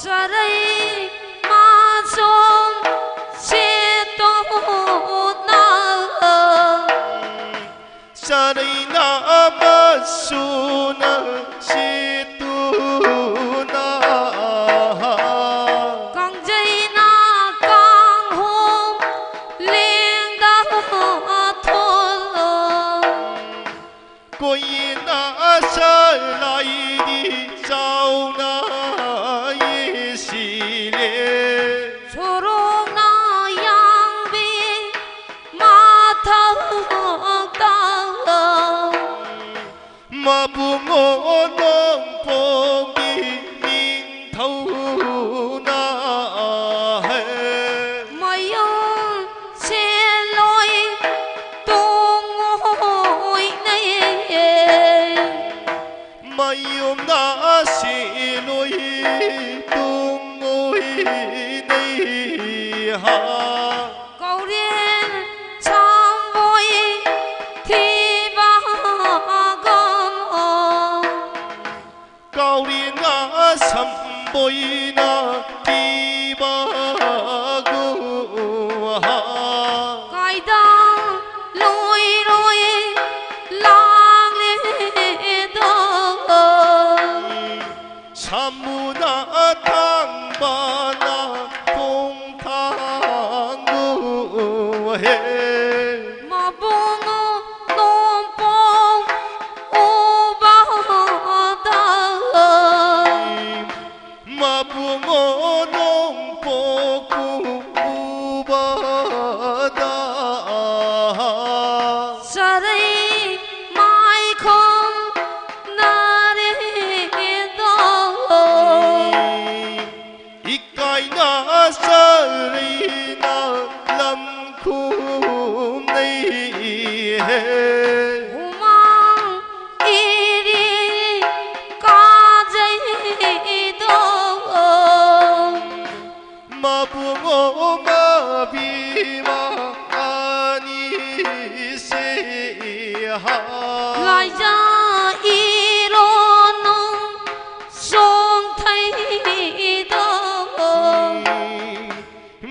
ꯆꯔꯩ ꯃꯆꯣꯝ ꯁꯦꯠꯇꯣꯛꯅ꯫ ꯆꯔꯩꯅ ꯑꯃꯁꯨꯅ ꯁꯤꯠꯇꯨꯅ꯫ ꯀꯥꯡꯖꯩꯅ ꯀꯥꯡꯍꯣꯝ ꯂꯦꯡꯗ ꯊꯣꯛꯂꯣ꯫ ꯀꯣꯏ ꯅ ꯁꯂꯥꯏꯗꯤ ꯆꯥꯎꯅ ꯌꯦꯁꯤꯂꯦ꯫ ꯁꯣꯔꯣꯛꯅ ꯌꯥꯡꯕꯤ ꯃꯊꯛꯇ꯫ ꯃꯕꯨꯡꯉꯣ ꯅꯣꯡꯄꯣꯛꯀꯤ ꯅꯤꯡꯊꯧꯅ ꯍꯦ꯫ ꯃꯌꯨꯝ ꯁꯦꯜꯂꯣꯏ ꯇꯣꯡꯉꯣꯏꯅꯩ꯫ ꯃꯌꯨꯝꯅ ꯁꯦꯜꯂꯣꯏ ꯇꯣꯡꯉꯣꯏꯅꯩ ꯍꯥ꯫ ꯀꯧꯔꯦꯜ ꯁꯝꯕꯣꯏ ꯊꯤꯕꯒꯨꯝ꯫ ꯀꯧꯔꯦꯜ ꯁꯝꯕꯣꯏꯅ ꯊꯤꯕꯒꯨꯝ ꯍꯥ꯫ ꯀꯥꯏꯗ ꯂꯣꯏꯔꯣꯏ ꯂꯥꯡꯂꯦꯗꯣ꯫ ꯁꯥꯃꯨꯅ ꯊꯥꯡꯕꯅ ꯈꯣꯡꯊꯥꯡꯕꯨ ꯍꯦ꯫ ꯃꯕꯨꯡ ꯅꯣꯡꯄꯣꯛ ꯎꯕꯗ꯫ ꯃꯕꯨꯡ ꯅꯣꯡꯄꯣꯛ ꯎꯕꯗ꯫ ꯆꯔꯩ ꯃꯥꯏꯈꯣꯝ ꯅꯥꯔꯦꯗꯣ꯫ ꯏꯀꯥꯏꯅ ꯆꯔꯩꯅ ꯂꯝ ꯈꯨꯝꯅꯩ ꯍꯦ꯫ ꯍꯨꯃꯥꯡ ꯏꯔꯤ ꯀꯥꯖꯩꯗꯣ꯫ ꯃꯕꯨꯡꯉꯣ ꯃꯕꯤꯃ ꯑꯅꯤꯁꯤ ꯍꯥ꯫ ꯂꯥꯏꯖ ꯏꯔꯣꯅꯨ ꯆꯣꯡꯊꯩꯗꯣ꯫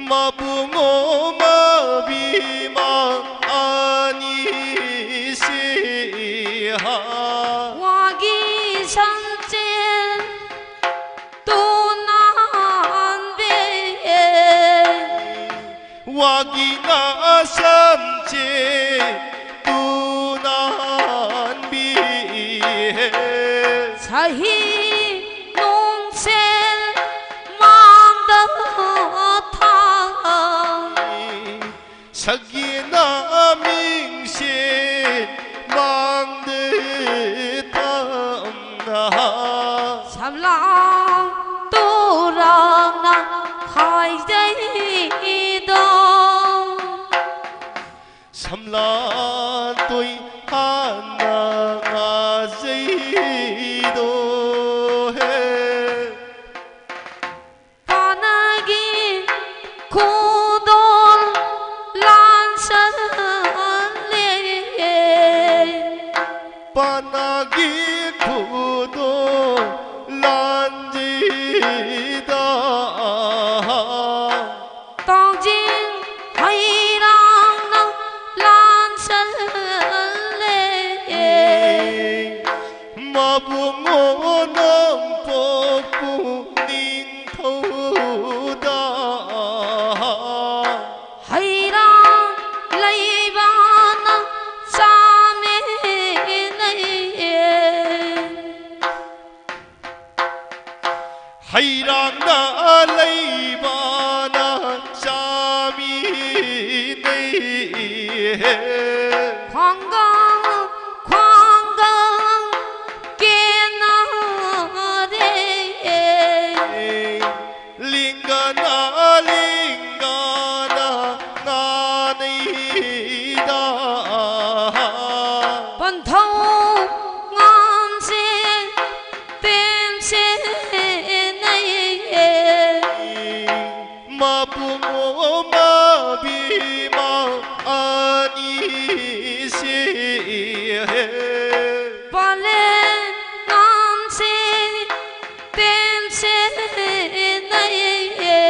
ꯃꯕꯨꯡꯉꯣ ꯃꯕꯤꯃ ꯑꯅꯤꯁꯤ ꯍꯥ꯫ ꯋꯥꯒꯤ ꯁꯝꯆꯦꯠ ꯇꯨꯅꯥꯟꯕꯤ꯫ ꯋꯥꯒꯤꯅ ꯁꯝꯆꯦꯠ ꯇꯨꯅꯥꯟꯕꯤ꯫ ꯁꯍꯤ ꯅꯣꯡꯁꯦꯜ ꯃꯥꯡꯗ ꯊꯥꯡ꯫ ꯁꯒꯦꯅ ꯃꯤꯡꯁꯦ ꯃꯥꯡꯗ ꯊꯝꯅ꯫ ꯁꯝꯂꯥꯡ ꯇꯨꯔꯥꯡꯅ ꯈꯥꯏꯖꯩꯗꯣ꯫ ꯁꯝꯂꯥꯟ ꯇꯣꯏ ꯍꯥꯟꯅ ꯉꯥꯖꯩꯗꯣ ꯍꯦ꯫ ꯄꯥꯅꯒꯤ ꯈꯨꯗꯣꯜ ꯂꯥꯟꯁꯜꯂꯦ꯫ ꯄꯥꯅꯒꯤ ꯈꯨꯗꯣꯜ ꯂꯥꯟꯖꯤꯗ꯫ ꯇꯥꯡꯖꯤꯡ ꯍꯩꯔꯥꯡꯅ ꯂꯥꯟꯁꯜꯂꯦ꯫ ꯃꯕꯨꯡꯉꯣ ꯅꯣꯡꯄꯣꯛꯄꯨ ꯅꯤꯡꯊꯧꯗ꯫ ꯍꯩꯔꯥꯡ ꯂꯩꯕꯅ ꯆꯥꯃꯤꯟꯅꯩꯌꯦ꯫ ꯍꯩꯔꯥꯡꯅ ꯂꯩꯕꯅ ꯆꯥꯃꯤꯟꯅꯩ꯫ ꯈ꯭ꯋꯥꯡꯒꯪ ꯈ꯭ꯋꯥꯡꯒꯪ ꯀꯦꯟꯅꯔꯦ꯫ ꯂꯤꯡꯒꯅ ꯂꯤꯡꯒꯅ ꯉꯥꯅꯩꯗ꯫ ꯄꯟꯊꯧ ꯉꯝꯁꯦ ꯄꯦꯝꯁꯦ ꯅꯩꯌꯦ꯫ ꯃꯕꯨꯡ ꯃꯕꯤꯃ ꯑꯅꯤꯁꯦ꯫ ꯄꯥꯂꯦ ꯉꯝꯁꯦ ꯄꯦꯝꯁꯦ ꯅꯩꯌꯦ꯫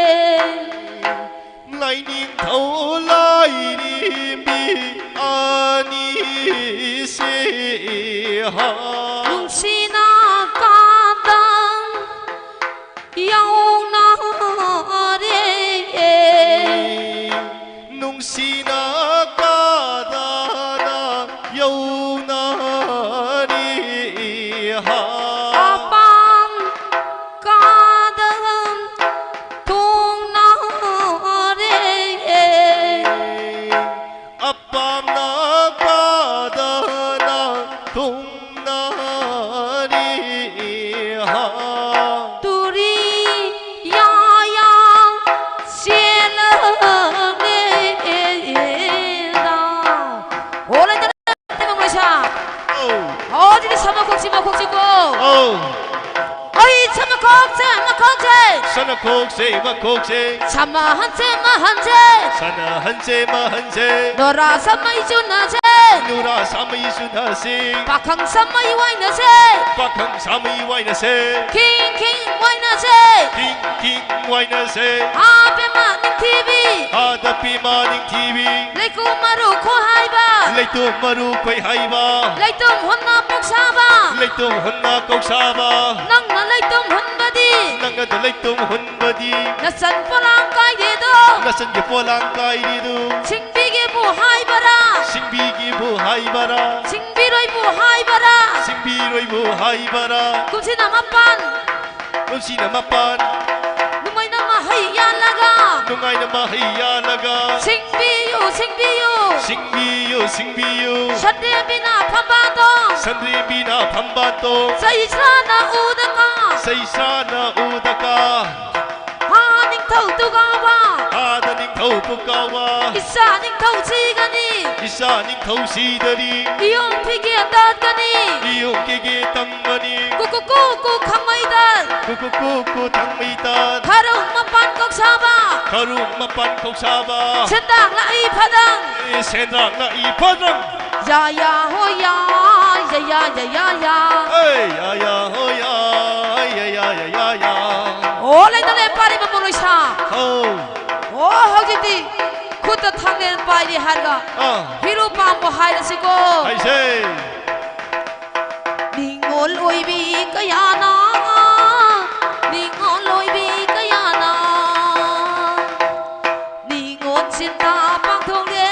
ꯂꯥꯏꯅꯤꯡꯊꯧ ꯂꯥꯏꯔꯦꯝꯕꯤ ꯑꯅꯤꯁꯦ꯫ ꯅꯨꯡꯁꯤꯅ ꯀꯥꯗ ꯌꯧꯅꯔꯦ꯫ ꯅꯨꯡꯁꯤꯅ ꯀꯥꯗꯅ ꯌꯧꯅꯔꯦ꯫ ꯁꯅꯈꯣꯛꯁꯦ ꯃꯈꯣꯛꯁꯦ, ꯁꯃꯥꯍꯟꯁꯦ ꯃꯍꯟꯁꯦ, ꯁꯅꯍꯟꯁꯦ ꯃꯍꯟꯁꯦ, ꯅꯣꯔꯥ ꯁꯃꯩ ꯆꯨꯅꯁꯦ, ꯅꯨꯔꯥ ꯁꯥꯃꯩ ꯆꯨꯅꯁꯦ, ꯄꯥꯈꯪ ꯁꯃꯩ ꯋꯥꯏꯅꯁꯦ, ꯄꯥꯈꯪ ꯁꯥꯃꯩ ꯋꯥꯏꯅꯁꯦ, ꯈꯤꯡ ꯈꯤꯡ ꯋꯥꯏꯅꯁꯦ, ꯈꯤꯡ ꯈꯤꯡ ꯋꯥꯏꯅꯁꯦ, ꯑꯥ ꯄꯦꯃꯥ ꯅꯤꯡꯊꯤꯕꯤ, ꯑꯥꯗ ꯄꯦꯃꯥ ꯅꯤꯡꯊꯤꯕꯤ, ꯂꯩꯀꯨ ꯃꯔꯨ ꯈꯣꯏ ꯍꯥꯏꯕ, ꯂꯩꯇꯨꯝ ꯃꯔꯨ ꯈꯣꯏ ꯍꯥꯏꯕ, ꯂꯩꯇꯨꯝ ꯍꯨꯟꯅ ꯄꯨꯛꯁꯥꯕ, ꯂꯩꯇꯨꯝ ꯍꯨꯟꯅ ꯀꯧꯁꯥꯕ, ꯅꯪꯅ ꯂꯩꯇꯨꯝ ꯍꯨꯟꯕꯗꯤ, ꯅꯪꯅꯗ ꯂꯩꯇꯨꯝ ꯍꯨꯟꯕꯗꯤ, ꯅꯆꯟ ꯄꯣꯂꯥꯡ ꯀꯥꯏꯗꯦꯗꯣ, ꯅꯆꯟꯒꯤ ꯄꯣꯂꯥꯡ ꯀꯥꯏꯔꯤꯗꯨ, ꯁꯤꯡꯕꯤꯒꯤꯕꯨ ꯍꯥꯏꯕꯔꯥ, ꯁꯤꯡꯕꯤꯒꯤꯕꯨ ꯍꯥꯏꯕꯔꯥ, ꯁꯤꯡꯕꯤꯔꯣꯏꯕꯨ ꯍꯥꯏꯕꯔꯥ, ꯁꯤꯡꯕꯤꯔꯣꯏꯕꯨ ꯍꯥꯏꯕꯔꯥ, ꯀꯨꯝꯁꯤꯅ ꯃꯄꯥꯟ, ꯀꯨꯝꯁꯤꯅ ꯃꯄꯥꯟ, ꯅꯨꯡꯉꯥꯏꯅ ꯃꯍꯩ ꯌꯥꯜꯂꯒ, ꯅꯨꯡꯉꯥꯏꯅ ꯃꯍꯩ ꯌꯥꯜꯂꯒ, ꯁꯤꯡꯕꯤꯌꯨ, ꯁꯤꯡꯕꯤꯌꯨ, ꯁꯤꯡꯕꯤꯌꯨ, ꯁꯤꯡꯕꯤꯌꯨ, ꯁꯟꯗꯦꯕꯤꯅ ꯐꯝꯕꯥꯇꯣ, ꯁꯟꯗꯦꯕꯤꯅ ꯐꯝꯕꯥꯇꯣ, ꯆꯩꯁ꯭ꯔꯥꯅ ꯎꯗꯀ, ꯆꯩꯁ꯭ꯔꯥꯅ ꯎꯗꯀ, ꯍꯥ ꯅꯤꯡꯊꯧ ꯇꯨꯒꯥꯎꯕ, ꯑꯥꯗ ꯅꯤꯡꯊꯧ ꯄꯨꯀꯥꯎꯕ, ꯏꯆꯥ ꯅꯤꯡꯊꯧ ꯁꯤꯒꯅꯤ, ꯏꯆꯥ ꯅꯤꯡꯊꯧ ꯁꯤꯗꯅꯤ, ꯏꯌꯣꯡ ꯐꯤꯒꯦ ꯇꯠꯀꯅꯤ, ꯏꯌꯣꯡ ꯀꯦꯒꯦ ꯇꯝꯃꯅꯤ, ꯀꯨꯀꯨ ꯀꯨꯀꯨ ꯈꯪꯃꯩꯗ, ꯀꯨꯀꯨ ꯀꯨꯀꯨ ꯊꯪꯃꯩꯇ, ꯈꯔꯨꯡ ꯃꯄꯥꯟ ꯀꯧꯁꯥꯕ, ꯈꯔꯨꯡ ꯃꯄꯥꯟ ꯀꯧꯁꯥꯕ, ꯁꯦꯟꯗꯥꯡ ꯂꯥꯛꯏ ꯐꯗꯪ, ꯑꯦ, ꯁꯦꯟꯗꯥꯡ ꯂꯥꯛꯏ ꯐꯗꯪ, ꯌꯥ ꯌꯥ ꯍꯣ ꯌꯥ, ꯌꯥ ꯌꯥ ꯌꯥ ꯌꯥ ꯌꯥ꯫ ꯑꯦ, ꯌꯥ ꯌꯥ ꯍꯣ ꯌꯥ, ꯌꯥ ꯌꯥ ꯌꯥ ꯌꯥ ꯌꯥ꯫ ꯑꯣ, ꯂꯩꯅ ꯂꯩ ꯄꯥꯔꯤꯕ ꯃꯣꯂꯣꯏꯁꯥ꯫ ꯍꯧ꯫ ꯑꯣ, ꯍꯧꯖꯤꯛꯇꯤ ꯈꯨꯠꯇ ꯊꯥꯡꯂꯦꯟ ꯄꯥꯏꯔꯤ ꯍꯥꯏꯔꯒ ꯑꯥ꯫ ꯍꯤꯔꯨ ꯄꯥꯝꯕ ꯍꯥꯏꯔꯁꯤꯀꯣ꯫ ꯍꯥꯏꯁꯦ꯫ ꯅꯤꯡꯉꯣꯜ ꯑꯣꯏꯕꯤ ꯀꯌꯥꯅ, ꯅꯤꯡꯉꯣꯜ ꯑꯣꯏꯕꯤ ꯀꯌꯥꯅ, ꯅꯤꯡꯉꯣꯜ ꯁꯤꯟꯊꯥ ꯄꯥꯡꯊꯣꯛꯂꯦ,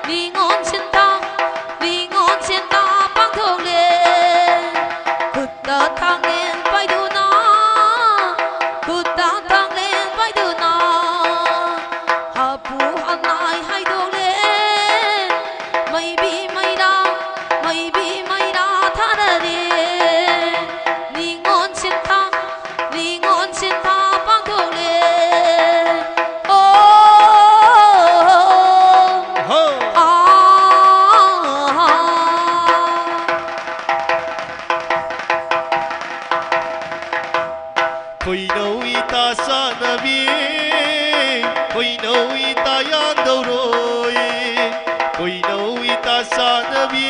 ꯅꯤꯡꯉꯣꯜ ꯁꯤꯟꯊꯥ, ꯅꯤꯡꯉꯣꯜ ꯁꯤꯟꯊꯥ ꯄꯥꯡꯊꯣꯛꯂꯦ꯫ ꯈꯨꯠꯇ ꯊꯥꯡꯂꯦꯟ ꯄꯥꯏꯗꯨꯅ, ꯈꯨꯠꯇ ꯊꯥꯡꯂꯦꯟ ꯄꯥꯏꯗꯨꯅ, ꯍꯥꯄꯨ ꯍꯅꯥꯏ ꯍꯥꯏꯗꯣꯛꯂꯦ꯫ ꯃꯩꯕꯤ ꯃꯩꯔꯥ, ꯃꯩꯕꯤ ꯃꯩꯔꯥ ꯊꯥꯅꯔꯦ꯫ ꯈꯣꯏꯅꯧ ꯏꯇꯥ ꯆꯥꯅꯕꯤ, ꯈꯣꯏꯅꯧ ꯏꯇꯥ ꯌꯥꯟꯗꯧꯔꯣꯏ, ꯈꯣꯏꯅꯧ ꯏꯇꯥ ꯆꯥꯅꯕꯤ,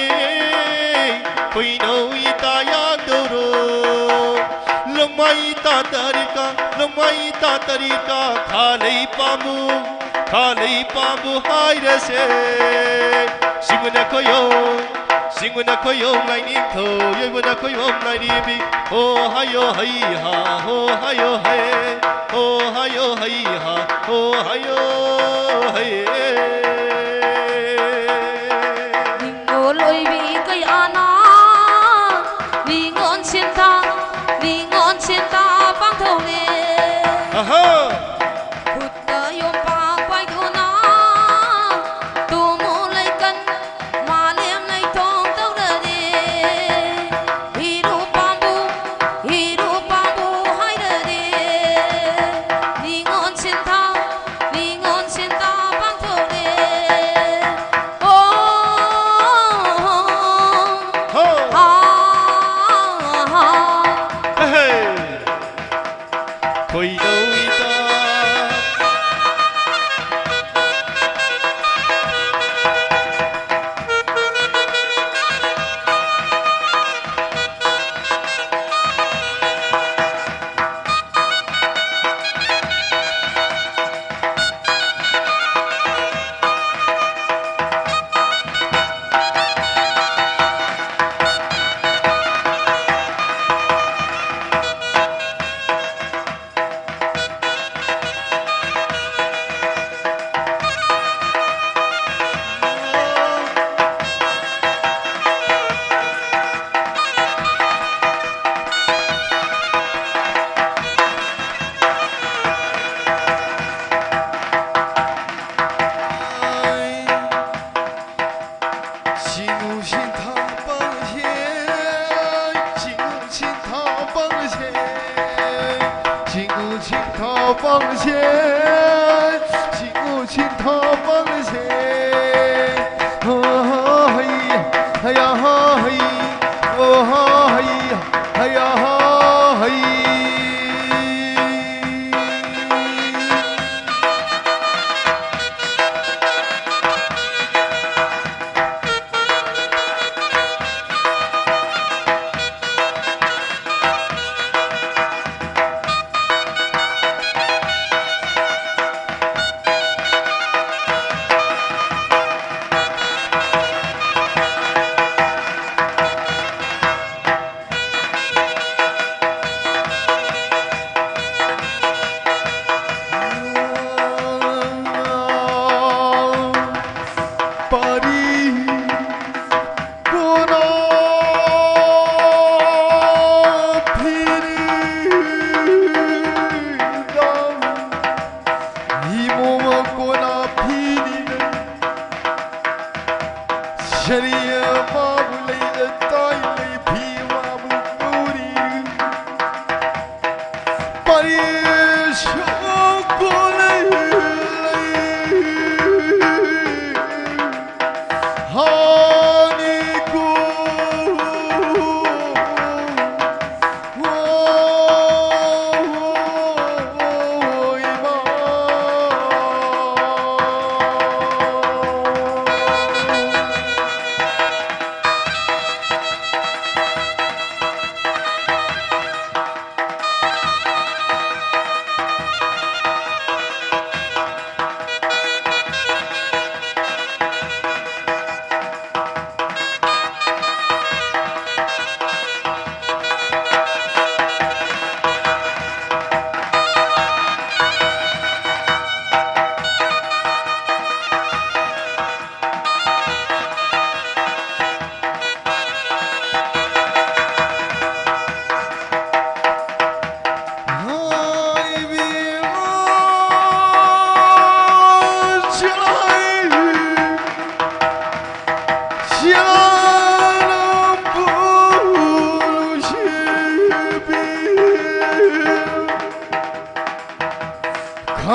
ꯈꯣꯏꯅꯧ ꯏꯇꯥ ꯌꯥꯟꯗꯧꯔꯣꯏ꯫ ꯂꯃꯥꯏ ꯇꯥ ꯇꯔꯤꯀꯥ, ꯂꯃꯥꯏ ꯇꯥ ꯇꯔꯤꯀꯥ, ꯈꯥꯂꯩ ꯄꯥꯝꯕꯨ, ꯈꯥꯂꯩ ꯄꯥꯝꯕꯨ ꯍꯥꯏꯔꯁꯦ꯫ ꯁꯤꯡꯉꯨꯅ ꯈꯣꯏꯌꯧ, ꯁꯤꯡꯉꯨꯅ ꯈꯣꯏꯌꯧ ꯂꯥꯏꯅꯤꯡꯊꯧ, ꯌꯣꯏꯕꯅ ꯈꯣꯏꯌꯧ ꯂꯥꯏꯔꯦꯝꯕꯤ꯫ ꯍꯣ ꯍꯥꯏꯌꯣ ꯍꯩ ꯍꯥ, ꯍꯣ ꯍꯥꯏꯌꯣ ꯍꯩ, ꯍꯣ ꯍꯥꯏꯌꯣ ꯍꯩ ꯍꯥ, ꯍꯣ ꯍꯥꯏꯌꯣ ꯍꯩ꯫ ꯅꯤꯡꯉꯣꯜ ꯑꯣꯏꯕꯤ ꯀꯌꯥꯅ ꯅꯤꯡꯉꯣꯜ ꯁꯤꯟꯊꯥ, ꯅꯤꯡꯉꯣꯜ ꯁꯤꯟꯊꯥ ꯄꯥꯡꯊꯣꯛꯂꯦ꯫ ꯑꯍꯥ! ꯈꯨꯠꯇ ꯌꯣꯝꯄꯥꯛ ꯄꯥꯏꯗꯨꯅ ꯇꯨꯃꯨ ꯂꯩꯀꯟ ꯃꯥꯂꯦꯝ ꯂꯩꯊꯣꯡ ꯇꯧꯔꯔꯦ꯫ ꯏꯔꯨ ꯄꯥꯝꯕꯨ, ꯏꯔꯨ ꯄꯥꯝꯕꯨ ꯍꯥꯏꯔꯔꯦ꯫ ꯅꯤꯉꯣꯜ ꯁꯤꯟꯊꯥ, ꯅꯤꯉꯣꯜ ꯁꯤꯟꯊꯥ ꯄꯥꯡꯊꯣꯛꯂꯦ꯫ ꯑꯣ, ꯍꯣ! ꯑꯥ, ꯑꯥ꯫ ꯑꯍꯦ! ꯈꯣꯏꯗꯧꯗ꯫ ꯁꯤꯡꯉꯨ ꯁꯤꯟꯊꯥ ꯄꯥꯡꯁꯦ, ꯁꯤꯡꯉꯨ ꯁꯤꯟꯊꯥ ꯄꯥꯡꯁꯦ, ꯁꯤꯡꯉꯨ ꯁꯤꯟꯊꯥ ꯄꯥꯡꯁꯦ, ꯁꯤꯡꯉꯨ ꯁꯤꯟꯊꯥ ꯄꯥꯡꯁꯦ꯫ ꯍꯣ ꯍꯣ ꯍꯩ, ꯍꯌꯥ ꯍꯥ ꯍꯩ, ꯍꯣ ꯍꯥ ꯍꯩ, ꯍꯌꯥ ꯍꯥ ꯍꯩ꯫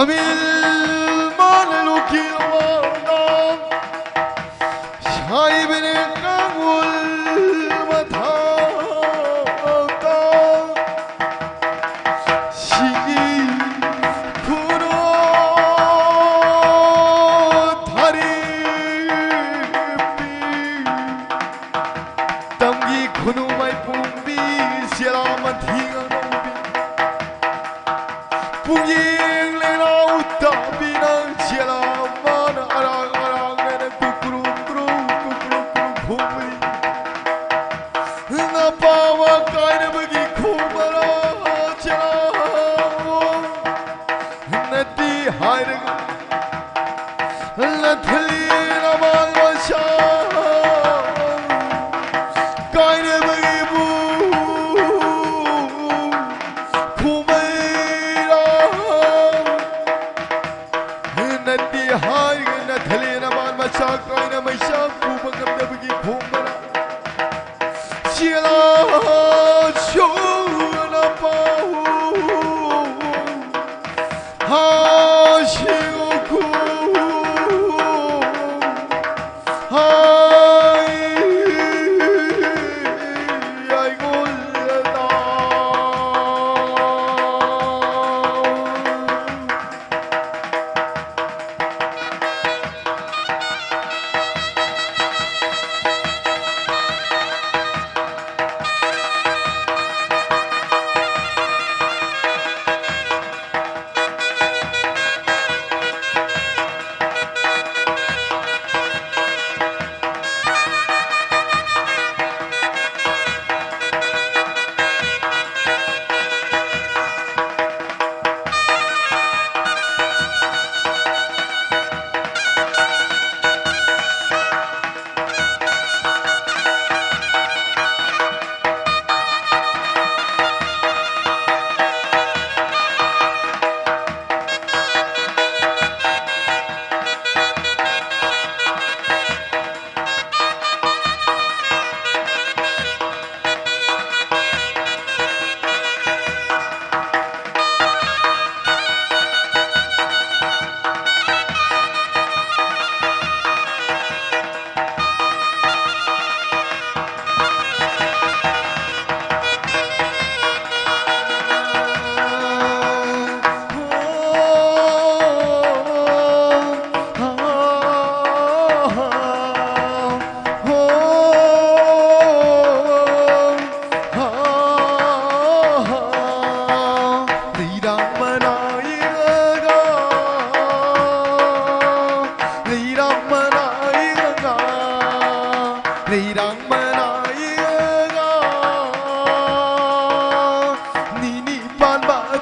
ꯑꯃꯤꯜ ꯃꯥꯅ ꯂꯨꯀꯤꯜ ꯋꯥꯅ ꯁꯥꯏꯕꯅꯦ ꯀꯥꯡꯒꯨꯜ ꯃꯊꯛꯇ ꯁꯤꯒꯤ ꯈꯨꯅꯨ ꯊꯥꯔꯤ ꯇꯝꯒꯤ ꯈꯨꯅꯨ ꯃꯥꯏꯄꯨꯝꯕꯤ ꯁꯦꯔꯥ ꯃꯊꯤ ꯉꯥꯡꯕꯤ ꯄꯨꯛꯌꯦꯡ ꯂꯩꯅꯥꯎ ꯇꯥꯕꯤ ꯅꯪ ꯁꯦꯔꯥ ꯃꯥꯅ ꯑꯔꯥꯡ ꯑꯔꯥꯡꯅ ꯅꯪ ꯀꯨꯀ꯭ꯔꯨ ꯀ꯭ꯔꯨ ꯀꯨꯀ꯭ꯔꯨ ꯀ꯭ꯔꯨ ꯈꯨꯝꯕꯤ ꯅꯄꯥ ꯋꯥ ꯀꯥꯏꯅꯕꯒꯤ ꯈꯨꯕꯔꯥ ꯁꯦꯔꯥ ꯅꯠꯇꯤ ꯍꯥꯏꯔꯒ ꯅꯊꯂꯤ ꯅꯃꯥꯡ ꯃꯁꯥ ꯀꯥꯏꯅꯕꯒꯤꯕꯨ ꯈꯨꯃꯩꯔꯥ ꯅꯠꯇꯤ ꯍꯥꯏꯔꯒ ꯅꯊꯂꯤ ꯅꯃꯥꯡ ꯃꯁꯥ ꯀꯥꯏꯅ ꯃꯩꯁꯥ ꯄꯨꯕ ꯉꯝꯗꯕꯒꯤ ꯈꯨꯃꯔꯥ ꯁꯤꯂꯥ ꯁꯨꯅ ꯄꯥꯎ ꯍꯥ ꯁꯤꯒꯨ ꯈꯨ ꯍꯥꯏ ꯑꯩꯉꯣꯟꯗ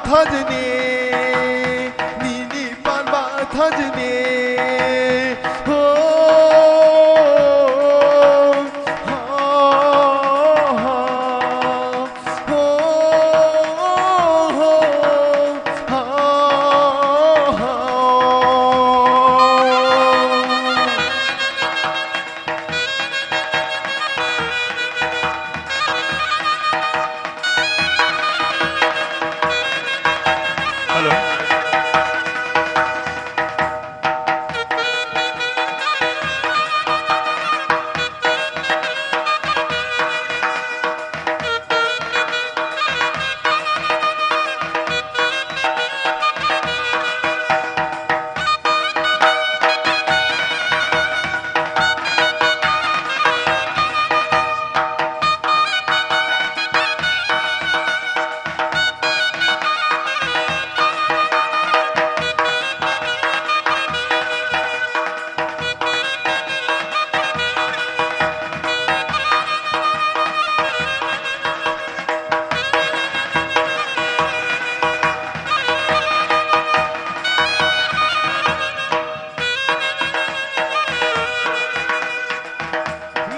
ꯊꯥꯖꯅꯦ, ꯅꯤꯅꯤ ꯄꯥꯟꯕ ꯊꯥꯖꯅꯦ꯫ ꯍꯣ, ꯍꯣ, ꯍꯣ, ꯍꯣ, ꯍꯣ, ꯍꯣ꯫ Hello.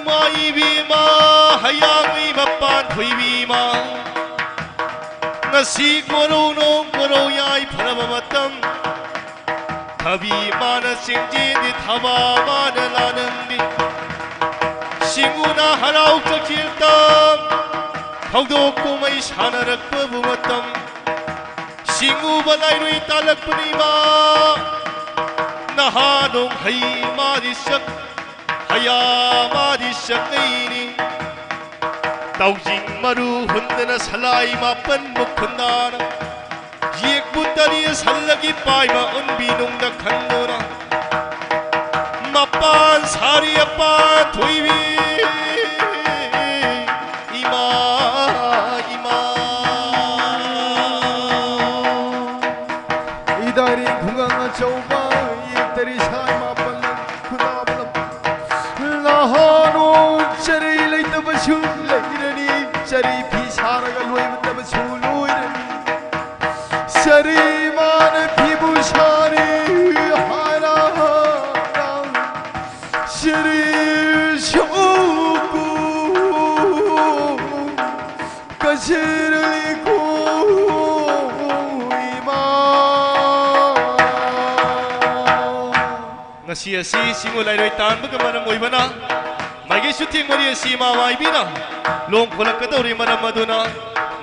ꯃꯥꯏꯕꯤꯃ, ꯍꯌꯥꯡꯒꯤ ꯃꯄꯥꯟ ꯊꯣꯏꯕꯤꯃ, ꯉꯁꯤ ꯀꯣꯔꯧꯅꯨꯡ ꯀꯣꯔꯧ ꯌꯥꯏꯐꯔꯕ ꯃꯇꯝ, ꯊꯕꯤ ꯃꯥꯅ ꯆꯤꯡꯖꯤꯟꯗꯤ, ꯊꯕꯥ ꯃꯥꯅ ꯂꯥꯅꯝꯕꯤ, ꯁꯤꯡꯎꯅ ꯍꯔꯥꯎ ꯆꯛꯆꯤꯜ ꯇꯝ, ꯊꯧꯗꯣꯛ ꯀꯨꯝꯍꯩ ꯁꯥꯟꯅꯔꯛꯄꯕꯨ ꯃꯇꯝ, ꯁꯤꯡꯎꯕ ꯂꯥꯏꯔꯨꯏ ꯇꯥꯜꯂꯛꯄꯅꯤ ꯏꯃꯥ, ꯅꯍꯥ ꯅꯣꯡꯍꯩ ꯃꯥꯗꯤ ꯁꯛ, ꯍꯌꯥ ꯃꯥꯗꯤ ꯁꯛꯅꯩꯅꯤ꯫ ꯇꯥꯎꯖꯤꯡ ꯃꯔꯨ ꯍꯨꯟꯗꯅ ꯁꯂꯥꯏ ꯃꯥꯄꯟꯕꯨ ꯈꯨꯟꯗꯥꯅ, ꯌꯦꯛꯄꯨ ꯇꯔꯤ ꯁꯜꯂꯒꯤ ꯄꯥꯏꯕ ꯎꯟꯕꯤ ꯅꯨꯡꯗ ꯈꯟꯗꯨꯅ, ꯃꯄꯥꯟ ꯁꯥꯔꯤ ꯑꯄꯥ ꯊꯣꯏꯕꯤ, ꯏꯃꯥ, ꯏꯃꯥ꯫ ꯏꯗꯥꯔꯤ ꯈꯨꯡꯒꯪ ꯑꯆꯧꯕ, ꯌꯦꯛꯇꯔꯤ ꯁꯥꯏ ꯃꯥꯄꯜ ꯈꯨꯗꯥꯕ ꯂꯝ꯫ ꯅꯍꯥꯔꯣꯜ ꯆꯔꯩ ꯂꯩꯇꯕꯁꯨ ꯂꯩꯔꯅꯤ, ꯆꯔꯩ ꯐꯤ ꯁꯥꯔꯒ ꯂꯣꯏꯕ ꯇꯕꯁꯨ ꯂꯣꯏꯔꯅꯤ꯫ ꯁꯔꯤꯃꯥꯟ ꯐꯤꯕꯨ ꯁꯥꯔꯤ ꯍꯥꯏꯔ ꯁꯤꯔꯤ ꯁꯣꯛꯎ ꯀꯁꯤꯔꯂꯤꯀꯣ ꯏꯃꯥ꯫ ꯉꯁꯤ ꯑꯁꯤ ꯁꯤꯡꯉꯨ ꯂꯥꯏꯔꯣꯏ ꯇꯥꯟꯕꯒ ꯃꯔꯝ ꯑꯣꯏꯕꯅ ꯃꯥꯏꯀꯩ ꯆꯨꯊꯦꯡ ꯃꯔꯤ ꯑꯁꯤ ꯏꯃꯥ ꯃꯥꯏꯕꯤꯅ ꯂꯣꯡ ꯈꯣꯂꯛꯀꯗꯧꯔꯤ꯫ ꯃꯔꯝ ꯑꯗꯨꯅ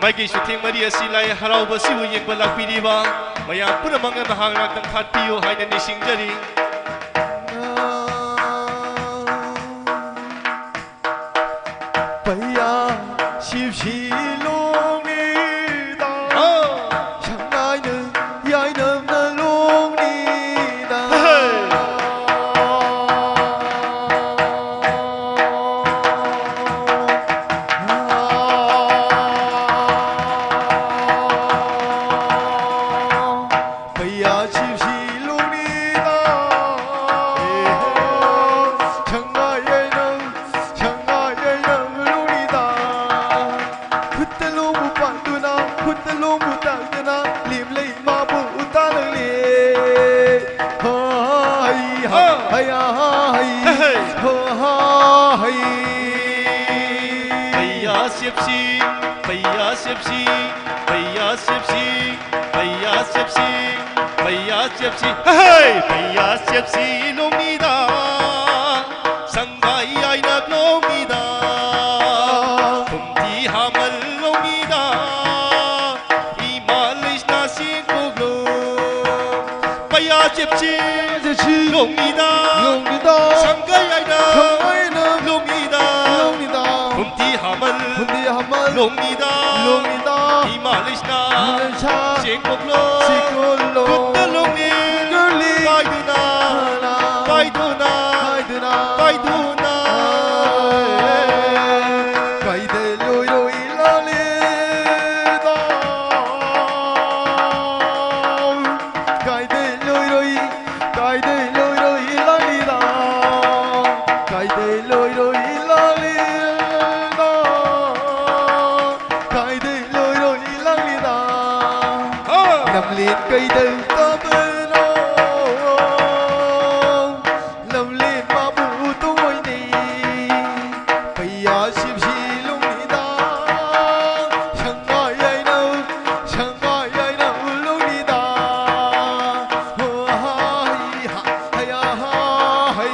ꯃꯥꯏꯀꯩ ꯆꯨꯊꯦꯡ ꯃꯔꯤ ꯑꯁꯤ ꯂꯥꯏ ꯍꯔꯥꯎꯕ ꯑꯁꯤꯕꯨ ꯌꯦꯡꯕ ꯂꯥꯛꯄꯤꯔꯤꯕ ꯃꯌꯥꯝ ꯄꯨꯝꯅꯃꯛꯅ ꯅꯍꯥꯛ ꯉꯥꯛꯇꯪ ꯈꯥꯛꯄꯤꯌꯨ ꯍꯥꯏꯅ ꯅꯤꯡꯁꯤꯡꯖꯔꯤ꯫ ꯄꯩꯌꯥ ꯁꯤꯞꯁꯤ ꯂꯣꯡꯅꯤꯗ꯫ ꯁꯉꯥꯏꯅ ꯌꯥꯏꯅꯝꯅ ꯂꯣꯡꯅꯤꯗ꯫ ꯄꯩꯌꯥ ꯁꯤꯞꯁꯤ ꯂꯣꯡꯅꯤꯗ꯫ ꯁꯉꯥꯏ ꯌꯥꯏꯅꯝ ꯁꯉꯥꯏ ꯌꯥꯏꯅꯝ ꯂꯣꯡꯅꯤꯗ꯫ ꯈꯨꯠꯇ ꯂꯣꯡꯕꯨ ꯄꯥꯏꯗꯨꯅ, ꯈꯨꯠꯇ ꯂꯣꯡꯕꯨ ꯇꯥꯏꯗꯨꯅ, ꯂꯦꯝꯂꯩ ꯃꯥꯕꯨ ꯇꯥꯜꯂꯛꯂꯦ꯫ ꯍꯥꯏ, ꯍꯥ꯫ ꯍꯥꯏ, ꯍꯥꯏ, ꯍꯦ, ꯍꯦ꯫ ꯍꯥ, ꯍꯥꯏ꯫ ꯄꯩꯌꯥ ꯁꯤꯞꯁꯤ, ꯄꯩꯌꯥ ꯁꯤꯞꯁꯤ, ꯄꯩꯌꯥ ꯁꯤꯞꯁꯤ, ꯄꯩꯌꯥ ꯁꯤꯞꯁꯤ, ꯄꯩꯌꯥ ꯁꯤꯞꯁꯤ, ꯍꯦ, ꯍꯦ꯫ ꯄꯩꯌꯥ ꯁꯤꯞꯁꯤ ꯂꯣꯡꯅꯤꯗ꯫ ꯁꯪꯒꯥꯏ ꯌꯥꯏꯅ ꯂꯣꯡꯅꯤꯗ꯫ ꯐꯨꯝꯗꯤ ꯍꯥꯃꯜ ꯂꯣꯡꯅꯤꯗ꯫ ꯏꯃꯥ ꯂꯩꯁꯅꯥ ꯁꯦꯡꯗꯣꯛꯂꯣ꯫ ꯄꯩꯌꯥ ꯆꯦꯞꯁꯤ ꯆꯦꯞꯁꯤ ꯂꯣꯡꯅꯤꯗ꯫ ꯂꯣꯡꯅꯤꯗ꯫ ꯁꯪꯒꯥꯏ ꯌꯥꯏꯅ ꯁꯪꯒꯥꯏ ꯌꯥꯏꯅ ꯂꯣꯡꯅꯤꯗ꯫ ꯂꯣꯡꯅꯤꯗ꯫ ꯐꯨꯝꯗꯤ ꯍꯥꯃꯜ ꯐꯨꯝꯗꯤ ꯍꯥꯃꯜ ꯂꯣꯡꯅꯤꯗ꯫ ꯂꯣꯡꯅꯤꯗ꯫ ꯏꯃꯥ ꯂꯩꯁꯅꯥ ꯏꯃꯥ ꯂꯩꯁꯅꯥ ꯁꯦꯡꯗꯣꯛꯂꯣ꯫ ꯁꯦꯡꯗꯣꯛꯂꯣ꯫ ꯈꯨꯠꯇ ꯂꯣꯡꯅꯤ ꯈꯨꯠꯇ ꯂꯣꯡꯅꯤ ꯄꯥꯏꯗꯨꯅ ꯄꯥꯏꯗꯨꯅ ꯄꯥꯏꯗꯨꯅ ꯄꯥꯏꯗꯨꯅ ꯄꯥꯏꯗꯨꯅ꯫ ꯀꯥꯏꯗꯩ ꯂꯣꯏꯔꯣꯏ ꯂꯥꯛꯂꯤꯗꯣ? ꯀꯥꯏꯗꯩ ꯂꯣꯏꯔꯣꯏ, ꯀꯥꯏꯗꯩ ꯂꯣꯏꯔꯣꯏ ꯂꯥꯛꯂꯤꯗꯣ? ꯀꯥꯏꯗꯩ ꯂꯣꯏꯔꯣꯏ ꯂꯥꯛꯂꯤꯗꯣ? ꯀꯥꯏꯗꯩ ꯂꯣꯏꯔꯣꯏ ꯂꯥꯛꯂꯤꯗꯣ? ꯍꯥ! ꯂꯦꯟ ꯀꯩꯗꯧ ꯇꯕꯅꯣ? ꯂꯝꯂꯦꯟ ꯃꯥꯕꯨ ꯇꯣꯡꯉꯣꯏꯅꯤ꯫ ꯄꯩꯌꯥ ꯁꯤꯕꯁꯤ ꯂꯨꯡꯅꯤꯗ꯫ ꯁꯪꯒꯥꯏ ꯌꯥꯏꯅꯧ, ꯁꯪꯒꯥꯏ ꯌꯥꯏꯅꯧ ꯂꯨꯡꯅꯤꯗ꯫ ꯍꯣ ꯍꯥ ꯍꯤ ꯍꯥ ꯍꯌꯥ ꯍꯥ ꯍꯩ꯫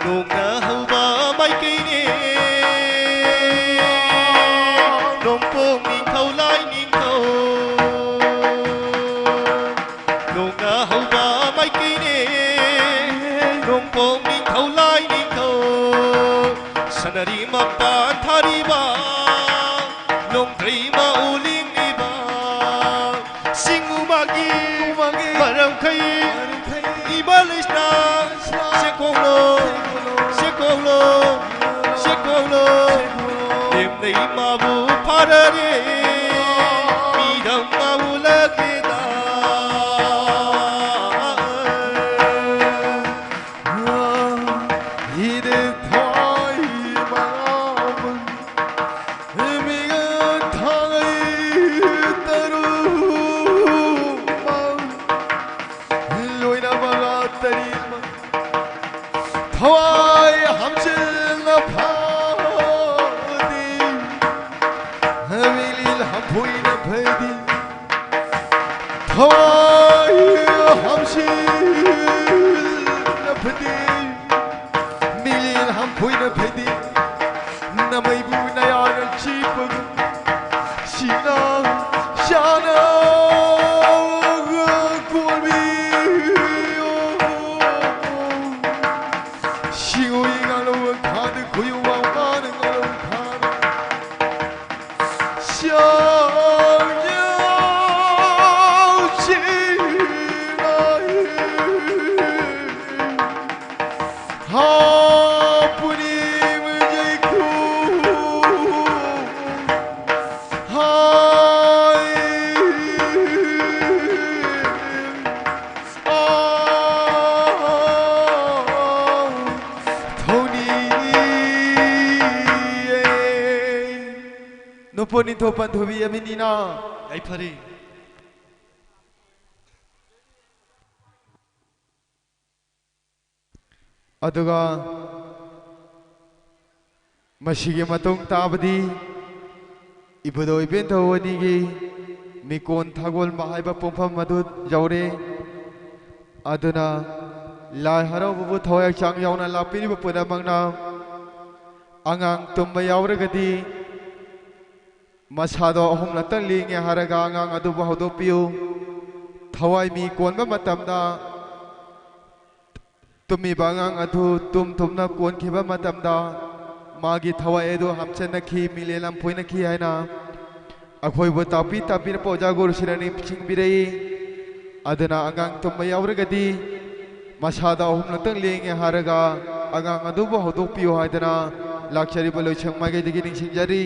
ꯅꯣꯡꯅ ꯍꯧꯕ ꯃꯥꯏꯀꯩꯅꯦ, ꯅꯣꯡꯄꯣꯛ ꯅꯤꯡꯊꯧ ꯂꯥꯏꯅꯤꯡꯊꯧ꯫ ꯅꯣꯡꯅ ꯍꯧꯕ ꯃꯥꯏꯀꯩꯅꯦ, ꯅꯣꯡꯄꯣꯛ ꯅꯤꯡꯊꯧ ꯂꯥꯏꯅꯤꯡꯊꯧ꯫ ꯁꯥꯅꯔꯤ ꯃꯄꯥꯟ ꯊꯥꯔꯤꯕ, ꯅꯣꯡꯊ꯭ꯔꯩ ꯃꯥꯎ ꯂꯤꯡꯂꯤꯕ, ꯁꯤꯡꯎ ꯃꯥꯒꯤ ꯃꯔꯝꯈꯩ, ꯏꯃꯥ ꯂꯩꯁꯅꯥ ꯁꯦꯀꯣꯡꯂꯣ, ꯁꯦꯀꯣꯡꯂꯣ, ꯁꯦꯀꯣꯡꯂꯣ꯫ ꯂꯦꯝꯅꯩ ꯃꯥꯕꯨ ꯐꯥꯔꯔꯦ, ꯃꯤꯗꯝ ꯃꯥꯕꯨ ꯂꯥꯛꯂꯦꯗ꯫ ꯏꯗꯦ ꯊꯥꯏ ꯃꯥꯕꯨ ꯃꯤꯒ ꯊꯥꯡꯒꯩ ꯇꯔꯨ ꯂꯣꯏꯅꯃꯛ ꯇꯔꯤꯃ ꯊꯋꯥꯏ ꯍꯥꯞꯆꯤꯜꯂ ꯐꯥꯎꯗꯤ ꯊꯋꯥꯏ ꯍꯥꯞꯆꯤꯟꯅ ꯐꯗꯤ, ꯃꯤꯂꯦꯜ ꯍꯥꯝꯐꯣꯏꯅ ꯐꯩꯗꯤ, ꯅꯃꯩꯕꯨ ꯅꯌꯥꯅ ꯆꯤꯛꯄꯒꯨꯝ, ꯁꯤꯅ ꯆꯥꯅ ꯀꯣꯜꯕꯤꯌꯣ꯫ ꯁꯤꯡꯎ ꯉꯥꯂꯧ ꯈꯥꯗ ꯈꯨꯌꯨ ꯋꯥꯡꯃꯥꯅ ꯉꯥꯂꯧ ꯈꯥꯗ꯫ ꯅꯣꯡꯄꯣꯛ ꯅꯤꯡꯊꯧ ꯄꯥꯟꯊꯣꯏꯕꯤ ꯑꯃꯅꯤꯅ ꯌꯥꯏꯐꯔꯦ꯫ ꯑꯗꯨꯒ ꯃꯁꯤꯒꯤ ꯃꯇꯨꯡ ꯇꯥꯕꯗꯤ ꯏꯕꯨꯙꯧ ꯏꯕꯦꯟꯊꯧ ꯑꯅꯤꯒꯤ ꯃꯤꯀꯣꯟ ꯊꯥꯒꯣꯟꯕ ꯍꯥꯏꯕ ꯄꯨꯡꯐꯝ ꯑꯗꯨ ꯌꯧꯔꯦ꯫ ꯑꯗꯨꯅ ꯂꯥꯏ ꯍꯔꯥꯎꯕꯕꯨ ꯊꯋꯥꯏ ꯍꯛꯆꯥꯡ ꯌꯥꯎꯅ ꯂꯥꯛꯄꯤꯔꯤꯕ ꯄꯨꯝꯅꯃꯛꯅ ꯑꯉꯥꯡ ꯇꯨꯝꯕ ꯌꯥꯎꯔꯒꯗꯤ ꯃꯁꯥꯗꯣ ꯑꯍꯨꯝꯂꯛꯇꯪ ꯂꯦꯡꯉꯦ ꯍꯥꯏꯔꯒ ꯑꯉꯥꯡ ꯑꯗꯨꯕꯨ ꯍꯧꯗꯣꯛꯄꯤꯌꯨ꯫ ꯊꯋꯥꯏ ꯃꯤ ꯀꯣꯟꯕ ꯃꯇꯝꯗ ꯇꯨꯝꯃꯤꯕ ꯑꯉꯥꯡ ꯑꯗꯨ ꯇꯨꯝ ꯇꯨꯝꯅ ꯀꯣꯟꯈꯤꯕ ꯃꯇꯝꯗ ꯃꯥꯒꯤ ꯊꯋꯥꯏ ꯑꯗꯨ ꯍꯥꯝꯆꯟꯅꯈꯤ, ꯃꯤꯂꯦꯟ ꯂꯝꯐꯣꯏꯅꯈꯤ ꯍꯥꯏꯅ ꯑꯩꯈꯣꯏꯕꯨ ꯇꯥꯛꯄꯤ ꯇꯥꯛꯄꯤꯔꯛꯄ ꯑꯣꯖꯥ ꯒꯨꯔꯨꯁꯤꯅ ꯅꯤꯡꯁꯤꯡꯕꯤꯔꯛꯏ꯫ ꯑꯗꯨꯅ ꯑꯉꯥꯡ ꯇꯨꯝꯕ ꯌꯥꯎꯔꯒꯗꯤ ꯃꯁꯥꯗ ꯑꯍꯨꯝꯂꯛꯇꯪ ꯂꯦꯡꯉꯦ ꯍꯥꯏꯔꯒ ꯑꯉꯥꯡ ꯑꯗꯨꯕꯨ ꯍꯧꯗꯣꯛꯄꯤꯌꯨ ꯍꯥꯏꯗꯅ ꯂꯥꯛꯆꯔꯤꯕ ꯂꯣꯏꯁꯪ ꯃꯥꯏꯀꯩꯗꯒꯤ ꯅꯤꯡꯁꯤꯡꯖꯔꯤ꯫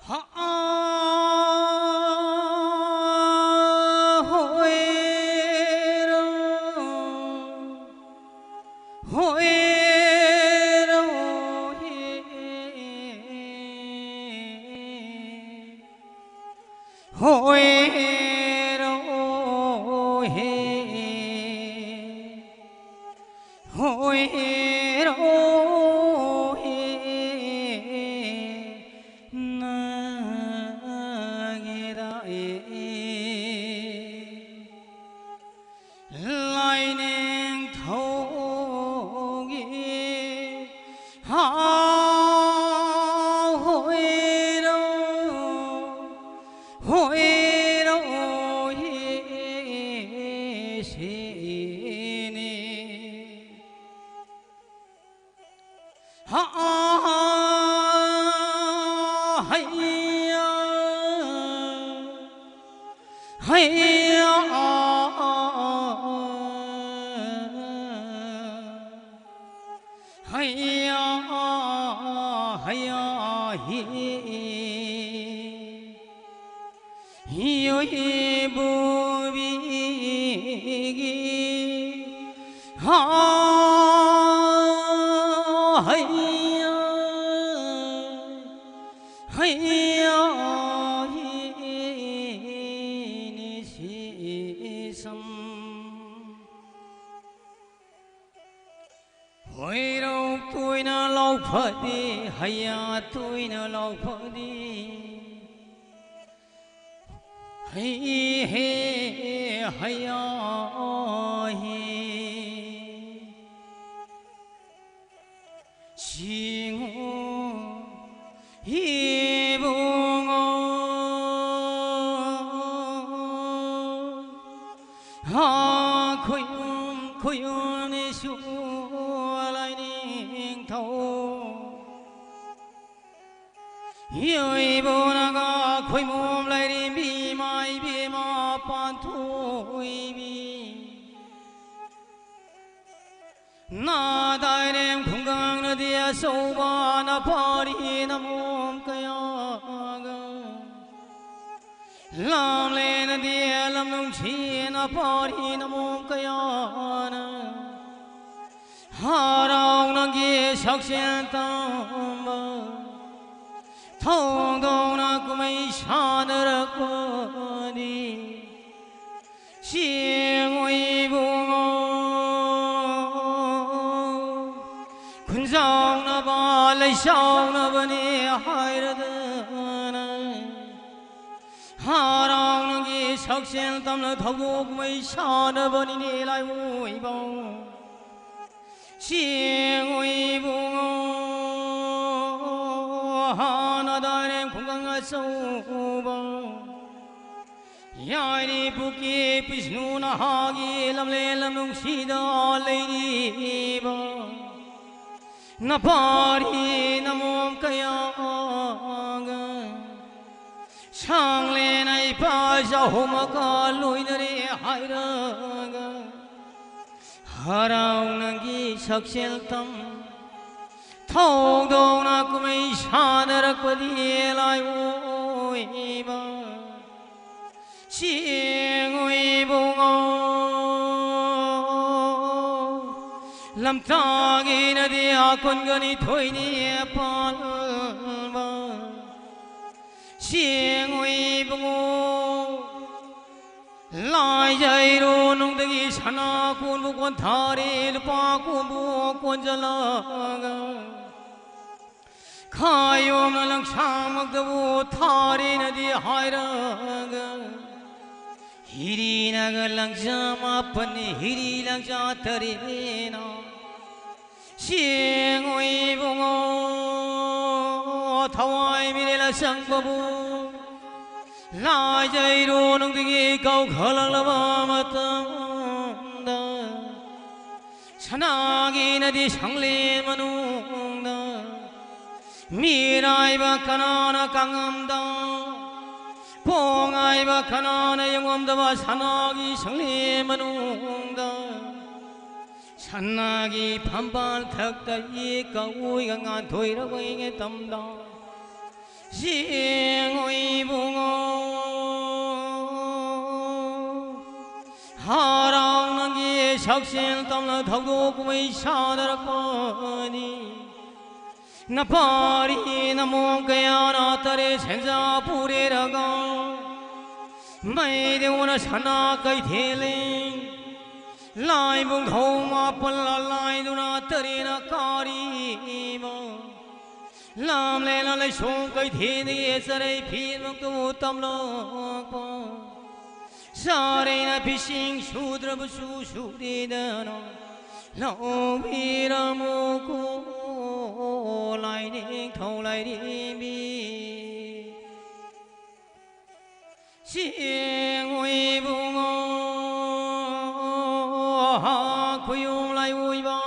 ꯍꯥ, ꯍꯣꯏꯔꯣ, ꯍꯣꯏꯔꯣ, ꯍꯦ, ꯍꯣꯏꯔꯣ, ꯍꯦ꯫ ꯍꯣꯏꯔꯣ ꯍꯦ ꯅꯒꯤꯔꯥ ꯑꯦ ꯂꯥꯏꯅꯤꯡꯊꯧꯒꯤ ꯍꯥ ꯍꯣꯏꯔꯣ ꯍꯣꯏꯔꯣ ꯍꯦ ꯁꯤꯅꯤ꯫ ꯍꯥ ꯍꯩꯌꯥ ꯍꯩꯌꯥ ꯍꯩꯌꯥ ꯍꯩꯌꯥ ꯍꯤ ꯍꯤꯌꯣꯏ ꯕꯣꯕꯤꯒꯤ ꯍꯥ ꯍꯩꯌꯥ ꯍꯩꯌꯥ ꯍꯤꯅꯤ ꯁꯤꯁꯝ꯫ ꯍꯣꯏꯔꯣꯛ ꯇꯣꯏꯅ ꯂꯥꯎꯐꯗꯤ ꯍꯩꯌꯥ ꯇꯣꯏꯅ ꯂꯥꯎꯐꯗꯤ ꯍꯩ ꯍꯦ ꯍꯩꯌꯥ ꯍꯤ ꯁꯤꯡꯉꯨ ꯏꯕꯨꯡꯉꯣ ꯍꯥ ꯈꯨꯌꯨꯝ ꯈꯨꯌꯨꯝꯅꯤꯁꯨ ꯂꯥꯏꯅꯤꯡꯊꯧ ꯏꯕꯨꯡꯉꯣ ꯈꯨꯏꯃꯨꯝ ꯂꯥꯏꯔꯦꯝꯕꯤ ꯏꯃꯥ ꯏꯕꯦꯝꯃ ꯄꯥꯟꯊꯣꯏꯕꯤ ꯅꯥꯗꯥꯏꯔꯦꯝ ꯈꯨꯡꯒꯪꯅ ꯑꯆꯧꯕ ꯅꯄꯥꯔꯤ ꯅꯃꯣꯝ ꯀꯌꯥꯒ, ꯂꯝꯂꯦꯟꯗꯤ ꯂꯝꯅꯨꯡꯁꯤ ꯅꯄꯥꯔꯤ ꯅꯃꯣꯝ ꯀꯌꯥꯅ ꯍꯔꯥꯎꯅꯒꯤ ꯁꯛꯆꯦꯜ ꯇꯝꯕ ꯊꯧꯗꯣꯛꯅ ꯀꯨꯝꯍꯩ ꯁꯥꯟꯅꯔꯛꯄꯗꯤ ꯆꯦꯡꯉꯣꯏ ꯏꯕꯨꯡꯉꯣ, ꯈꯨꯟꯖꯥꯎꯅꯕ ꯂꯩꯁꯥꯎꯅꯕꯅꯤ ꯍꯥꯏꯔꯗꯅ ꯍꯔꯥꯎꯅꯒꯤ ꯁꯛꯆꯦꯜ ꯇꯝꯅ ꯊꯧꯗꯣꯛ ꯀꯨꯝꯍꯩ ꯁꯥꯟꯅꯕꯅꯤꯅꯦ ꯂꯥꯏꯑꯣꯏꯕ꯫ ꯆꯦꯡꯉꯣꯏ ꯏꯕꯨꯡꯉꯣ, ꯍꯥꯟꯅ ꯗꯥꯏꯔꯦꯝ ꯈꯨꯡꯒꯪ ꯑꯆꯧꯕ ꯌꯥꯏꯔꯤꯄꯣꯛꯀꯤ ꯕꯤꯁꯅꯨ ꯅꯍꯥꯒꯤ ꯂꯝꯂꯦꯟ ꯂꯝꯅꯨꯡꯁꯤꯗ ꯂꯩꯔꯤꯕ ꯅꯄꯥꯔꯤ ꯅꯃꯣꯝ ꯀꯌꯥꯒ ꯁꯪꯂꯦꯟ ꯏꯄꯥ ꯆꯍꯨꯝꯃꯒ ꯂꯣꯏꯅꯔꯦ ꯍꯥꯏꯔꯒ ꯍꯔꯥꯎꯅꯒꯤ ꯁꯛꯆꯦꯜ ꯇꯝ ꯊꯧꯗꯣꯛꯅ ꯀꯨꯝꯍꯩ ꯁꯥꯟꯅꯔꯛꯄꯗꯤ ꯂꯥꯏꯑꯣꯏꯕ ꯆꯦꯡꯉꯣꯏ ꯏꯕꯨꯡꯉꯣ, ꯂꯝꯇꯥꯒꯤꯅꯗꯤ ꯀꯨꯟꯒ ꯅꯤꯊꯣꯏꯅꯤ ꯄꯥꯟꯕ ꯆꯦꯡꯉꯣꯏ ꯏꯕꯨꯡꯉꯣ, ꯂꯥꯏꯖꯩꯔꯣꯅꯨꯡꯗꯒꯤ ꯁꯅꯥ ꯀꯣꯟꯕꯨ ꯀꯣꯟꯊꯥꯔꯦ, ꯂꯨꯄꯥ ꯀꯣꯟꯕꯨ ꯀꯣꯟꯖꯜꯂꯒ ꯈꯥꯌꯣꯝꯅ ꯂꯪꯁꯥꯃꯛꯇꯕꯨ ꯊꯥꯔꯦꯅꯗꯤ ꯍꯥꯏꯔꯒ ꯍꯤꯔꯤꯅꯒ ꯂꯪꯖꯥ ꯃꯥꯄꯟꯅꯤ, ꯍꯤꯔꯤ ꯂꯪꯖꯥ ꯇꯔꯦꯠꯅ ꯆꯦꯡꯉꯣꯏ ꯏꯕꯨꯡꯉꯣ, ꯊꯋꯥꯏ ꯃꯤꯔꯦꯜ ꯑꯆꯪꯕꯕꯨ ꯂꯥꯏꯖꯩꯔꯣꯅꯨꯡꯗꯒꯤ ꯀꯧꯈꯠꯂꯛꯂꯕ ꯃꯇꯝꯗ ꯁꯅꯥꯒꯤꯅꯗꯤ ꯁꯪꯂꯦꯟ ꯃꯅꯨꯡꯗ ꯃꯤꯔꯥꯏꯕ ꯀꯅꯥꯅ ꯀꯪꯉꯝꯗ, ꯄꯣꯡꯉꯥꯏꯕ ꯀꯅꯥꯅ ꯌꯦꯡꯉꯝꯗꯕ ꯁꯅꯥꯒꯤ ꯁꯪꯂꯦꯟ ꯃꯅꯨꯡꯗ ꯑꯅꯥꯒꯤ ꯐꯝꯕꯥꯜ ꯊꯛꯇ ꯏ ꯀꯧꯏꯒ ꯉꯥꯟꯊꯣꯏꯔꯛꯄꯒꯤ ꯇꯝꯗ ꯁꯤꯡꯉꯣꯏ ꯏꯕꯨꯡꯉꯣ꯫ ꯍꯔꯥꯎꯅꯒꯤ ꯁꯛꯁꯦꯜ ꯇꯝꯅ ꯊꯧꯗꯣꯛ ꯀꯨꯝꯍꯩ ꯁꯥꯗꯔꯛꯄꯅꯤ꯫ ꯅꯄꯥꯔꯤ ꯅꯃꯣꯝ ꯀꯌꯥꯅ ꯇꯔꯦꯠ ꯁꯦꯟꯖꯥ ꯄꯨꯔꯦꯔꯒ ꯃꯩꯗꯧꯅ ꯁꯅꯥ ꯀꯩꯊꯦꯜꯂꯤ꯫ ꯂꯥꯏꯕꯨꯡ ꯊꯧ ꯃꯥꯄꯜ ꯂꯥꯏꯗꯨꯅ ꯇꯔꯦꯠꯅ ꯀꯥꯔꯤꯕ ꯂꯥꯝꯂꯦꯅ ꯂꯩꯁꯣꯡ ꯀꯩꯊꯦꯜꯗꯒꯤ ꯆꯔꯩ ꯐꯤꯃꯛꯇꯨ ꯇꯝꯂꯛꯄ꯫ ꯁꯥꯔꯩꯅ ꯐꯤꯁꯤꯡ ꯁꯨꯗ꯭ꯔꯕꯁꯨ ꯁꯨꯗꯦꯗꯅ ꯂꯧꯕꯤꯔꯝꯃꯨꯀꯣ ꯂꯥꯏꯅꯤꯡꯊꯧ ꯂꯥꯏꯔꯦꯝꯕꯤ꯫ ꯆꯦꯡꯉꯣꯏ ꯏꯕꯨꯡꯉꯣ, ꯈꯨꯌꯨꯝ ꯂꯥꯏꯑꯣꯏꯕ,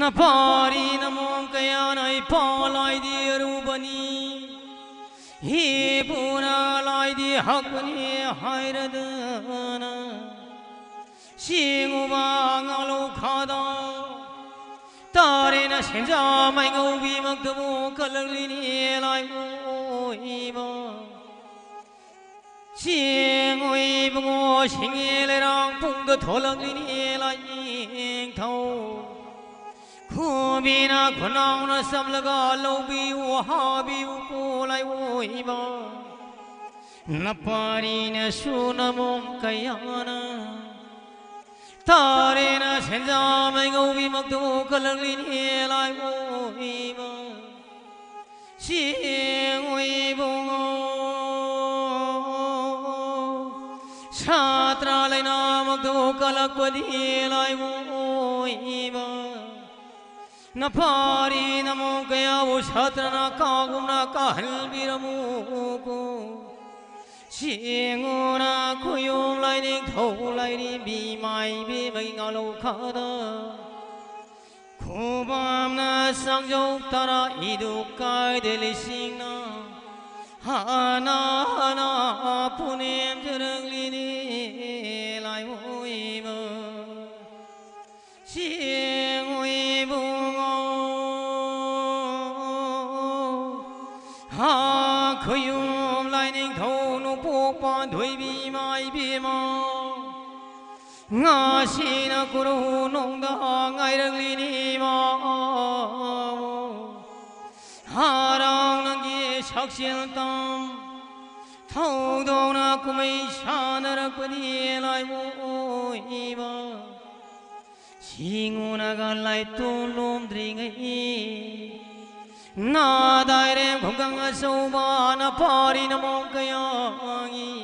ꯅꯄꯥꯔꯤ ꯅꯃꯣꯝ ꯀꯌꯥꯅ ꯏꯄꯥ ꯂꯥꯏꯗꯤ ꯑꯔꯨꯕꯅꯤ, ꯏꯄꯨꯅ ꯂꯥꯏꯗꯤ ꯍꯛꯄꯅꯤ ꯍꯥꯏꯔꯗꯅ꯫ ꯁꯤꯡꯉꯨꯕ ꯉꯥꯂꯧ ꯈꯥꯗ ꯇꯥꯔꯦꯅ ꯁꯦꯟꯖꯥ ꯃꯥꯏꯉꯧꯕꯤꯃꯛꯇꯕꯨ ꯀꯜꯂꯛꯂꯤꯅꯤ ꯂꯥꯏꯑꯣꯏꯕ꯫ ꯁꯤꯡꯉꯣꯏ ꯏꯕꯨꯡꯉꯣ ꯁꯤꯡꯉꯦ ꯂꯩꯔꯥꯡ ꯄꯨꯡꯗ ꯊꯣꯛꯂꯛꯂꯤꯅꯤ ꯂꯥꯏꯅꯤꯡꯊꯧ꯫ ꯈꯨꯕꯤꯅ ꯈꯨꯅꯥꯎꯅ ꯆꯝꯂꯒ ꯂꯧꯕꯤꯌꯨ ꯍꯥꯕꯤꯌꯨ ꯀꯣ ꯂꯥꯏꯑꯣꯏꯕ꯫ ꯅꯄꯥꯔꯤꯅꯁꯨ ꯅꯃꯣꯝ ꯀꯌꯥꯅ ꯇꯥꯔꯦꯅ ꯁꯦꯟꯖꯥ ꯃꯥꯏꯉꯧꯕꯤꯃꯛꯇꯕꯨ ꯀꯜꯂꯛꯂꯤꯅꯤ ꯂꯥꯏꯑꯣꯏꯕ꯫ ꯁꯤꯡꯉꯣꯏ ꯏꯕꯨꯡꯉꯣ, ꯁꯥꯇ꯭ꯔ ꯂꯩꯅꯥꯃꯛꯇꯕꯨ ꯀꯜꯂꯛꯄꯗꯤ ꯂꯥꯏꯑꯣꯏꯕ꯫ ꯅꯄꯥꯔꯤ ꯅꯃꯣꯝ ꯀꯌꯥꯕꯨ ꯁꯥꯇ꯭ꯔꯅ ꯀꯥꯒꯨꯝꯅ ꯀꯥꯍꯟꯕꯤꯔꯝꯃꯨꯀꯣ꯫ ꯁꯤꯡꯉꯨꯅ ꯈꯨꯌꯨꯝ ꯂꯥꯏꯅꯤꯡꯊꯧ ꯂꯥꯏꯔꯦꯝꯕꯤ ꯃꯥꯏꯕꯤ ꯃꯩꯉꯥꯂꯧ ꯈꯥꯗ꯫ ꯈꯨꯕꯝꯅ ꯆꯥꯡꯖꯧ ꯇꯔꯥ ꯏꯗꯨ ꯀꯥꯏꯗ ꯂꯤꯁꯤꯡꯅ ꯍꯥꯟꯅ ꯍꯥꯟꯅ ꯄꯨꯅꯦꯝꯖꯔꯛꯂꯤꯅꯤ ꯂꯥꯏꯑꯣꯏꯕ꯫ ꯈꯨꯌꯨꯝ ꯂꯥꯏꯅꯤꯡꯊꯧ ꯅꯣꯡꯄꯣꯛ ꯄꯥꯟꯊꯣꯏꯕꯤ ꯏꯃꯥ ꯏꯕꯦꯝꯃ, ꯉꯁꯤꯅ ꯀꯣꯔꯧꯅꯨꯡꯗ ꯉꯥꯏꯔꯛꯂꯤꯅꯤ ꯏꯃꯥ꯫ ꯍꯔꯥꯎ ꯅꯪꯒꯤ ꯁꯛꯆꯦꯜ ꯇꯝ ꯊꯧꯗꯣꯛꯅ ꯀꯨꯝꯍꯩ ꯁꯥꯟꯅꯔꯛꯄꯅꯤ ꯂꯥꯏꯕꯨ ꯏꯃꯥ꯫ ꯁꯤꯡꯉꯨꯅꯒ ꯂꯥꯏꯇꯣꯟ ꯂꯣꯝꯗ꯭ꯔꯤꯉꯩ, ꯅꯥꯗꯥꯏꯔꯦ ꯈꯨꯡꯒꯪ ꯑꯆꯧꯕ ꯅꯄꯥꯔꯤ ꯅꯃꯣꯝ ꯀꯌꯥꯒꯤ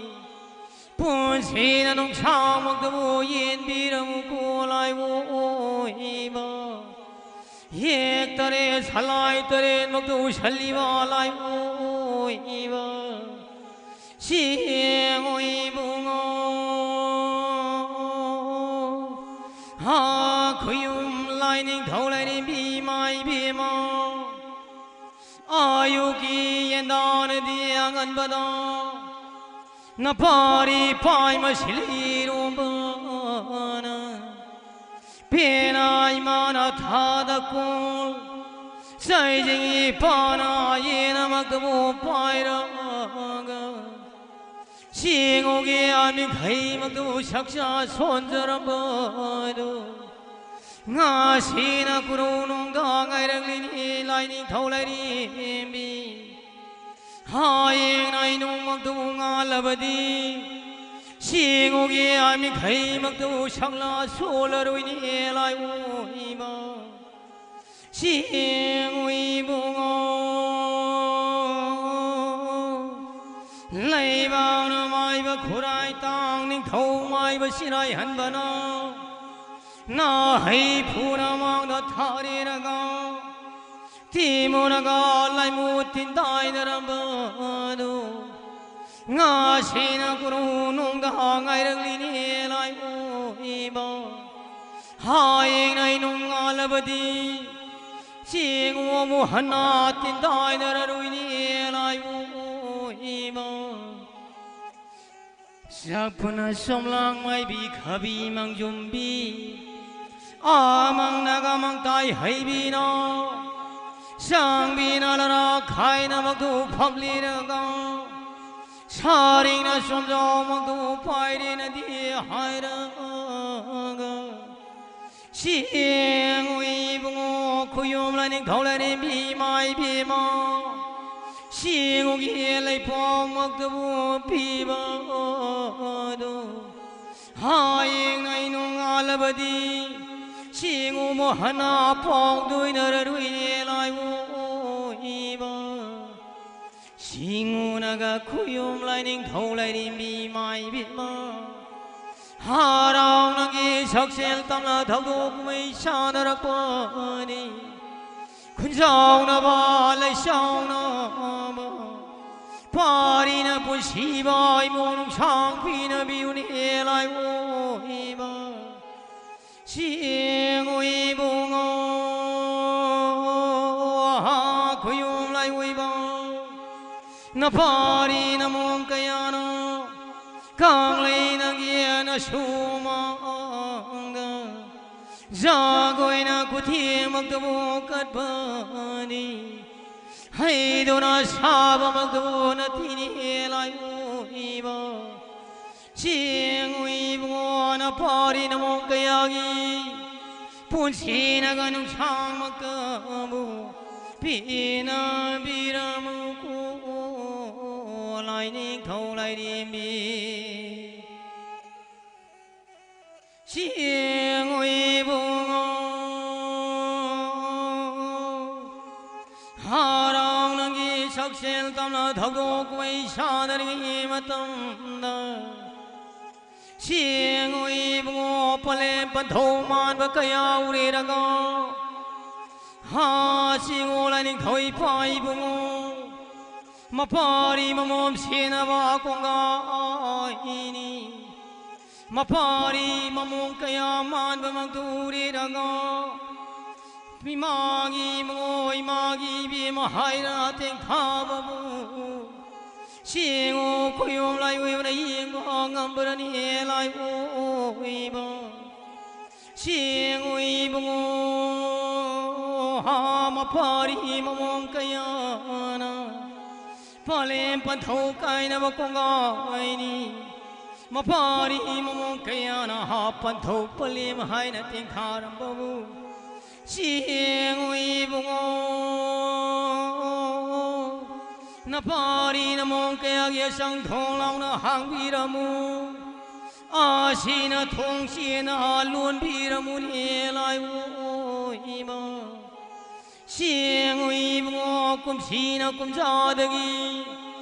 ꯄꯨꯟꯁꯤꯅ ꯅꯨꯡꯁꯥꯃꯛꯇꯕꯨ ꯌꯦꯟꯕꯤꯔꯝꯃꯨꯀꯣ ꯂꯥꯏꯕꯨ ꯑꯣꯏꯕ꯫ ꯌꯦꯛ ꯇꯔꯦꯠ ꯁꯂꯥꯏ ꯇꯔꯦꯠꯃꯛꯇ ꯎꯁꯜꯂꯤꯕ ꯂꯥꯏꯕꯨ ꯑꯣꯏꯕ꯫ ꯁꯤꯡꯉꯨ ꯏꯕꯨꯡꯉꯣ꯫ ꯍꯥ ꯈꯨꯌꯨꯝ ꯂꯥꯏꯅꯤꯡꯊꯧ ꯂꯥꯏꯔꯦꯝꯕꯤ ꯏꯃꯥ ꯏꯕꯦꯝꯃ꯫ ꯑꯌꯨꯛꯀꯤ ꯌꯦꯟꯗꯥꯅꯗꯤ ꯑꯉꯟꯕꯗ ꯅꯄꯥꯔꯤ ꯄꯥꯏꯃ ꯁꯤꯜꯂꯤꯔꯣꯝꯕꯅ ꯄꯦꯅꯥ ꯏꯃꯥꯅ ꯊꯥꯗ ꯀꯣꯜ ꯆꯩꯖꯤꯡ ꯏꯄꯥꯅ ꯌꯦꯟ ꯑꯃꯛꯇꯕꯨ ꯄꯥꯏꯔꯒ ꯁꯤꯡꯉꯨꯒꯤ ꯑꯃꯤꯈꯩꯃꯛꯇꯨ ꯁꯛꯆꯥ ꯁꯣꯟꯖꯔꯝꯕꯗꯨ ꯉꯁꯤꯅ ꯀꯣꯔꯧꯅꯨꯡꯗ ꯉꯥꯏꯔꯛꯂꯤꯅꯤ ꯂꯥꯏꯅꯤꯡꯊꯧ ꯂꯥꯏꯔꯦꯝꯕꯤ꯫ ꯍꯌꯦꯡ ꯅꯥꯏꯅꯨꯡꯃꯛꯇꯨ ꯉꯥꯜꯂꯕꯗꯤ ꯁꯤꯡꯉꯨꯒꯤ ꯑꯃꯤꯈꯩꯃꯛꯇꯨ ꯁꯛꯂꯥ ꯁꯣꯜꯂꯔꯣꯏꯅꯤ ꯂꯥꯏꯕꯨ ꯏꯃꯥ꯫ ꯁꯤꯡꯉꯨ ꯏꯕꯨꯡꯉꯣ꯫ ꯂꯩꯕꯥꯛꯅ ꯃꯥꯏꯕ ꯈꯨꯔꯥꯏ ꯇꯥꯡ ꯅꯤꯡꯊꯧ ꯃꯥꯏꯕ ꯁꯤꯔꯥꯏ ꯍꯟꯕꯅ ꯅꯥꯍꯩ ꯐꯨꯅ ꯃꯥꯡꯗ ꯊꯥꯔꯤꯔꯒ ꯇꯤꯃꯨꯔꯒ ꯂꯥꯏꯃꯨ ꯇꯤꯟꯗꯥꯏꯅꯔꯝꯕꯗꯨ ꯉꯁꯤꯅ ꯀꯣꯔꯧꯅꯨꯡꯗ ꯉꯥꯏꯔꯛꯂꯤꯅꯤ ꯂꯥꯏꯕꯨ ꯏꯃꯥ꯫ ꯍꯌꯦꯡ ꯅꯥꯏꯅꯨꯡ ꯉꯥꯜꯂꯕꯗꯤ ꯁꯤꯡꯉꯨ ꯑꯃꯨꯛ ꯍꯟꯅ ꯇꯤꯟꯗꯥꯏꯅꯔꯔꯣꯏꯅꯤ ꯂꯥꯏꯕꯨ ꯏꯃꯥ꯫ ꯆꯥꯛꯐꯨꯅ ꯁꯣꯝꯂꯥꯡ ꯃꯥꯏꯕꯤ ꯈꯥꯕꯤ ꯃꯪꯖꯨꯝꯕꯤ ꯑꯃꯪ ꯅꯥꯒꯥ ꯃꯪꯇꯥꯏ ꯍꯩꯕꯤꯅ ꯆꯥꯡꯕꯤꯅ ꯂꯔꯥꯛ ꯈꯥꯏꯅꯃꯛꯇꯨ ꯐꯝꯂꯤꯔꯒ, ꯁꯥꯔꯤꯡꯅ ꯁꯣꯝꯖꯥꯎꯃꯛꯇꯨ ꯄꯥꯏꯔꯤꯅꯗꯤ ꯍꯥꯏꯔꯒ, ꯁꯤꯡꯉꯨ ꯏꯕꯨꯡꯉꯣ ꯈꯨꯌꯨꯝ ꯂꯥꯏꯅꯤꯡꯊꯧ ꯂꯥꯏꯔꯦꯝꯕꯤ ꯏꯃꯥ ꯏꯕꯦꯝꯃ, ꯁꯤꯡꯉꯨꯒꯤ ꯂꯩꯄꯥꯛꯃꯛꯇꯕꯨ ꯄꯤꯕ ꯑꯗꯨ ꯍꯌꯦꯡ ꯑꯩ ꯅꯣꯡꯉꯥꯜꯂꯕꯗꯤ ꯁꯤꯡꯉꯨ ꯃꯣꯍꯅ ꯄꯥꯎꯗꯣꯏꯅꯔꯔꯨꯏꯅꯦ ꯂꯥꯏꯑꯣꯏꯕ꯫ ꯁꯤꯡꯉꯨꯅꯒ ꯈꯨꯌꯨꯝ ꯂꯥꯏꯅꯤꯡꯊꯧ ꯂꯥꯏꯔꯦꯝꯕꯤ ꯃꯥꯏꯕꯤꯃ ꯍꯔꯥꯎꯅꯒꯤ ꯁꯛꯁꯦꯜ ꯇꯝꯅ ꯊꯧꯗꯣꯛ ꯀꯨꯝꯍꯩ ꯁꯥꯟꯅꯔꯛꯄꯅꯤ꯫ ꯈꯨꯟꯖꯥꯎꯅꯕ ꯂꯩꯁꯥꯎꯅꯕ ꯄꯥꯔꯤꯅ ꯄꯨꯟꯁꯤꯕ ꯏꯃꯣ ꯅꯨꯡꯁꯥꯡ ꯄꯤꯅꯕꯤꯌꯨꯅꯦ ꯂꯥꯏꯑꯣꯏꯕ꯫ ꯁꯤꯡꯉꯨ ꯏꯕꯨꯡꯉꯣ ꯈꯨꯌꯨꯝ ꯂꯥꯏꯑꯣꯏꯕ꯫ ꯅꯄꯥꯔꯤ ꯅꯃꯣꯝ ꯀꯌꯥꯅ ꯀꯥꯡꯂꯩ ꯅꯪꯒꯤ ꯅꯁꯨ ꯃꯥꯡꯗ ꯖꯒꯣꯏꯅ ꯈꯨꯊꯦꯡꯃꯛꯇꯕꯨ ꯀꯠꯄꯅꯤ꯫ ꯍꯩꯗꯨꯅ ꯁꯥꯕꯃꯛꯇꯕꯨ ꯅꯠꯇꯤꯅꯤ ꯂꯥꯏꯑꯣꯏꯕ꯫ ꯆꯦꯡꯉꯨ ꯏꯕꯨꯡꯉꯣ ꯅꯄꯥꯔꯤ ꯅꯃꯣꯝ ꯀꯌꯥꯒꯤ ꯄꯨꯟꯁꯤꯅꯒ ꯅꯨꯡꯁꯥꯡꯃꯛꯇꯕꯨ ꯄꯤꯅꯕꯤꯔꯝꯃꯨꯀꯣ ꯂꯥꯏꯅꯤꯡꯊꯧ ꯂꯥꯏꯔꯦꯝꯕꯤ꯫ ꯆꯦꯡꯉꯨ ꯏꯕꯨꯡꯉꯣ ꯍꯔꯥꯎꯅꯒꯤ ꯁꯛꯁꯦꯜ ꯇꯝꯅ ꯊꯧꯗꯣꯛ ꯀꯨꯝꯍꯩ ꯁꯥꯟꯅꯔꯤꯉꯩ ꯃꯇꯝꯗ ꯆꯦꯡꯉꯨ ꯏꯕꯨꯡꯉꯣ ꯄꯂꯦꯝ ꯄꯟꯊꯧ ꯃꯥꯟꯕ ꯀꯌꯥ ꯎꯔꯦꯔꯒ ꯍꯥ ꯆꯦꯡꯉꯨ ꯂꯥꯏꯅꯤꯡꯊꯧ ꯏꯄꯥ ꯏꯕꯨꯡꯉꯣ ꯃꯄꯥꯔꯤ ꯃꯃꯣꯝ ꯁꯦꯟꯅꯕ ꯀꯣꯡꯒꯥꯏꯅꯤ꯫ ꯃꯄꯥꯔꯤ ꯃꯃꯣꯝ ꯀꯌꯥ ꯃꯥꯟꯕꯃꯛꯇꯨ ꯎꯔꯦꯔꯒ ꯏꯃꯥꯒꯤ ꯃꯉꯣ ꯏꯃꯥꯒꯤ ꯏꯕꯦꯝꯃ ꯍꯥꯏꯔ ꯇꯦꯡꯊꯥꯕꯕꯨ ꯆꯦꯡꯉꯨ ꯈꯨꯌꯣꯝ ꯂꯥꯏꯑꯣꯏꯕꯅ ꯌꯦꯡꯕ ꯉꯝꯕ꯭ꯔꯅꯤ ꯂꯥꯏꯑꯣꯏꯕ꯫ ꯆꯦꯡꯉꯨ ꯏꯕꯨꯡꯉꯣ ꯍꯥ ꯃꯄꯥꯔꯤ ꯃꯑꯣꯡ ꯀꯌꯥꯅ ꯄꯂꯦꯝ ꯄꯟꯊꯧ ꯀꯥꯏꯅꯕ ꯀꯣꯡꯒꯥꯏꯅꯤ꯫ ꯃꯄꯥꯔꯤ ꯃꯑꯣꯡ ꯀꯌꯥꯅ ꯍꯥꯞ ꯄꯟꯊꯧ ꯄꯂꯦꯝ ꯍꯥꯏꯅ ꯇꯦꯡꯊꯥꯔꯝꯕꯕꯨ ꯆꯦꯡꯉꯨ ꯏꯕꯨꯡꯉꯣ꯫ ꯅꯄꯥꯔꯤ ꯅꯃꯣꯡ ꯀꯌꯥꯒꯤ ꯑꯁꯪ ꯊꯣꯡ ꯂꯥꯎꯅ ꯍꯥꯡꯕꯤꯔꯝꯃꯨ꯫ ꯑꯁꯤꯅ ꯊꯣꯡ ꯆꯦꯅ ꯂꯣꯟꯕꯤꯔꯝꯃꯨꯅꯦ ꯂꯥꯏꯑꯣꯏꯕ꯫ ꯆꯦꯡꯉꯨ ꯏꯕꯨꯡꯉꯣ, ꯀꯨꯝꯁꯤꯅ ꯀꯨꯝꯖꯥꯗꯒꯤ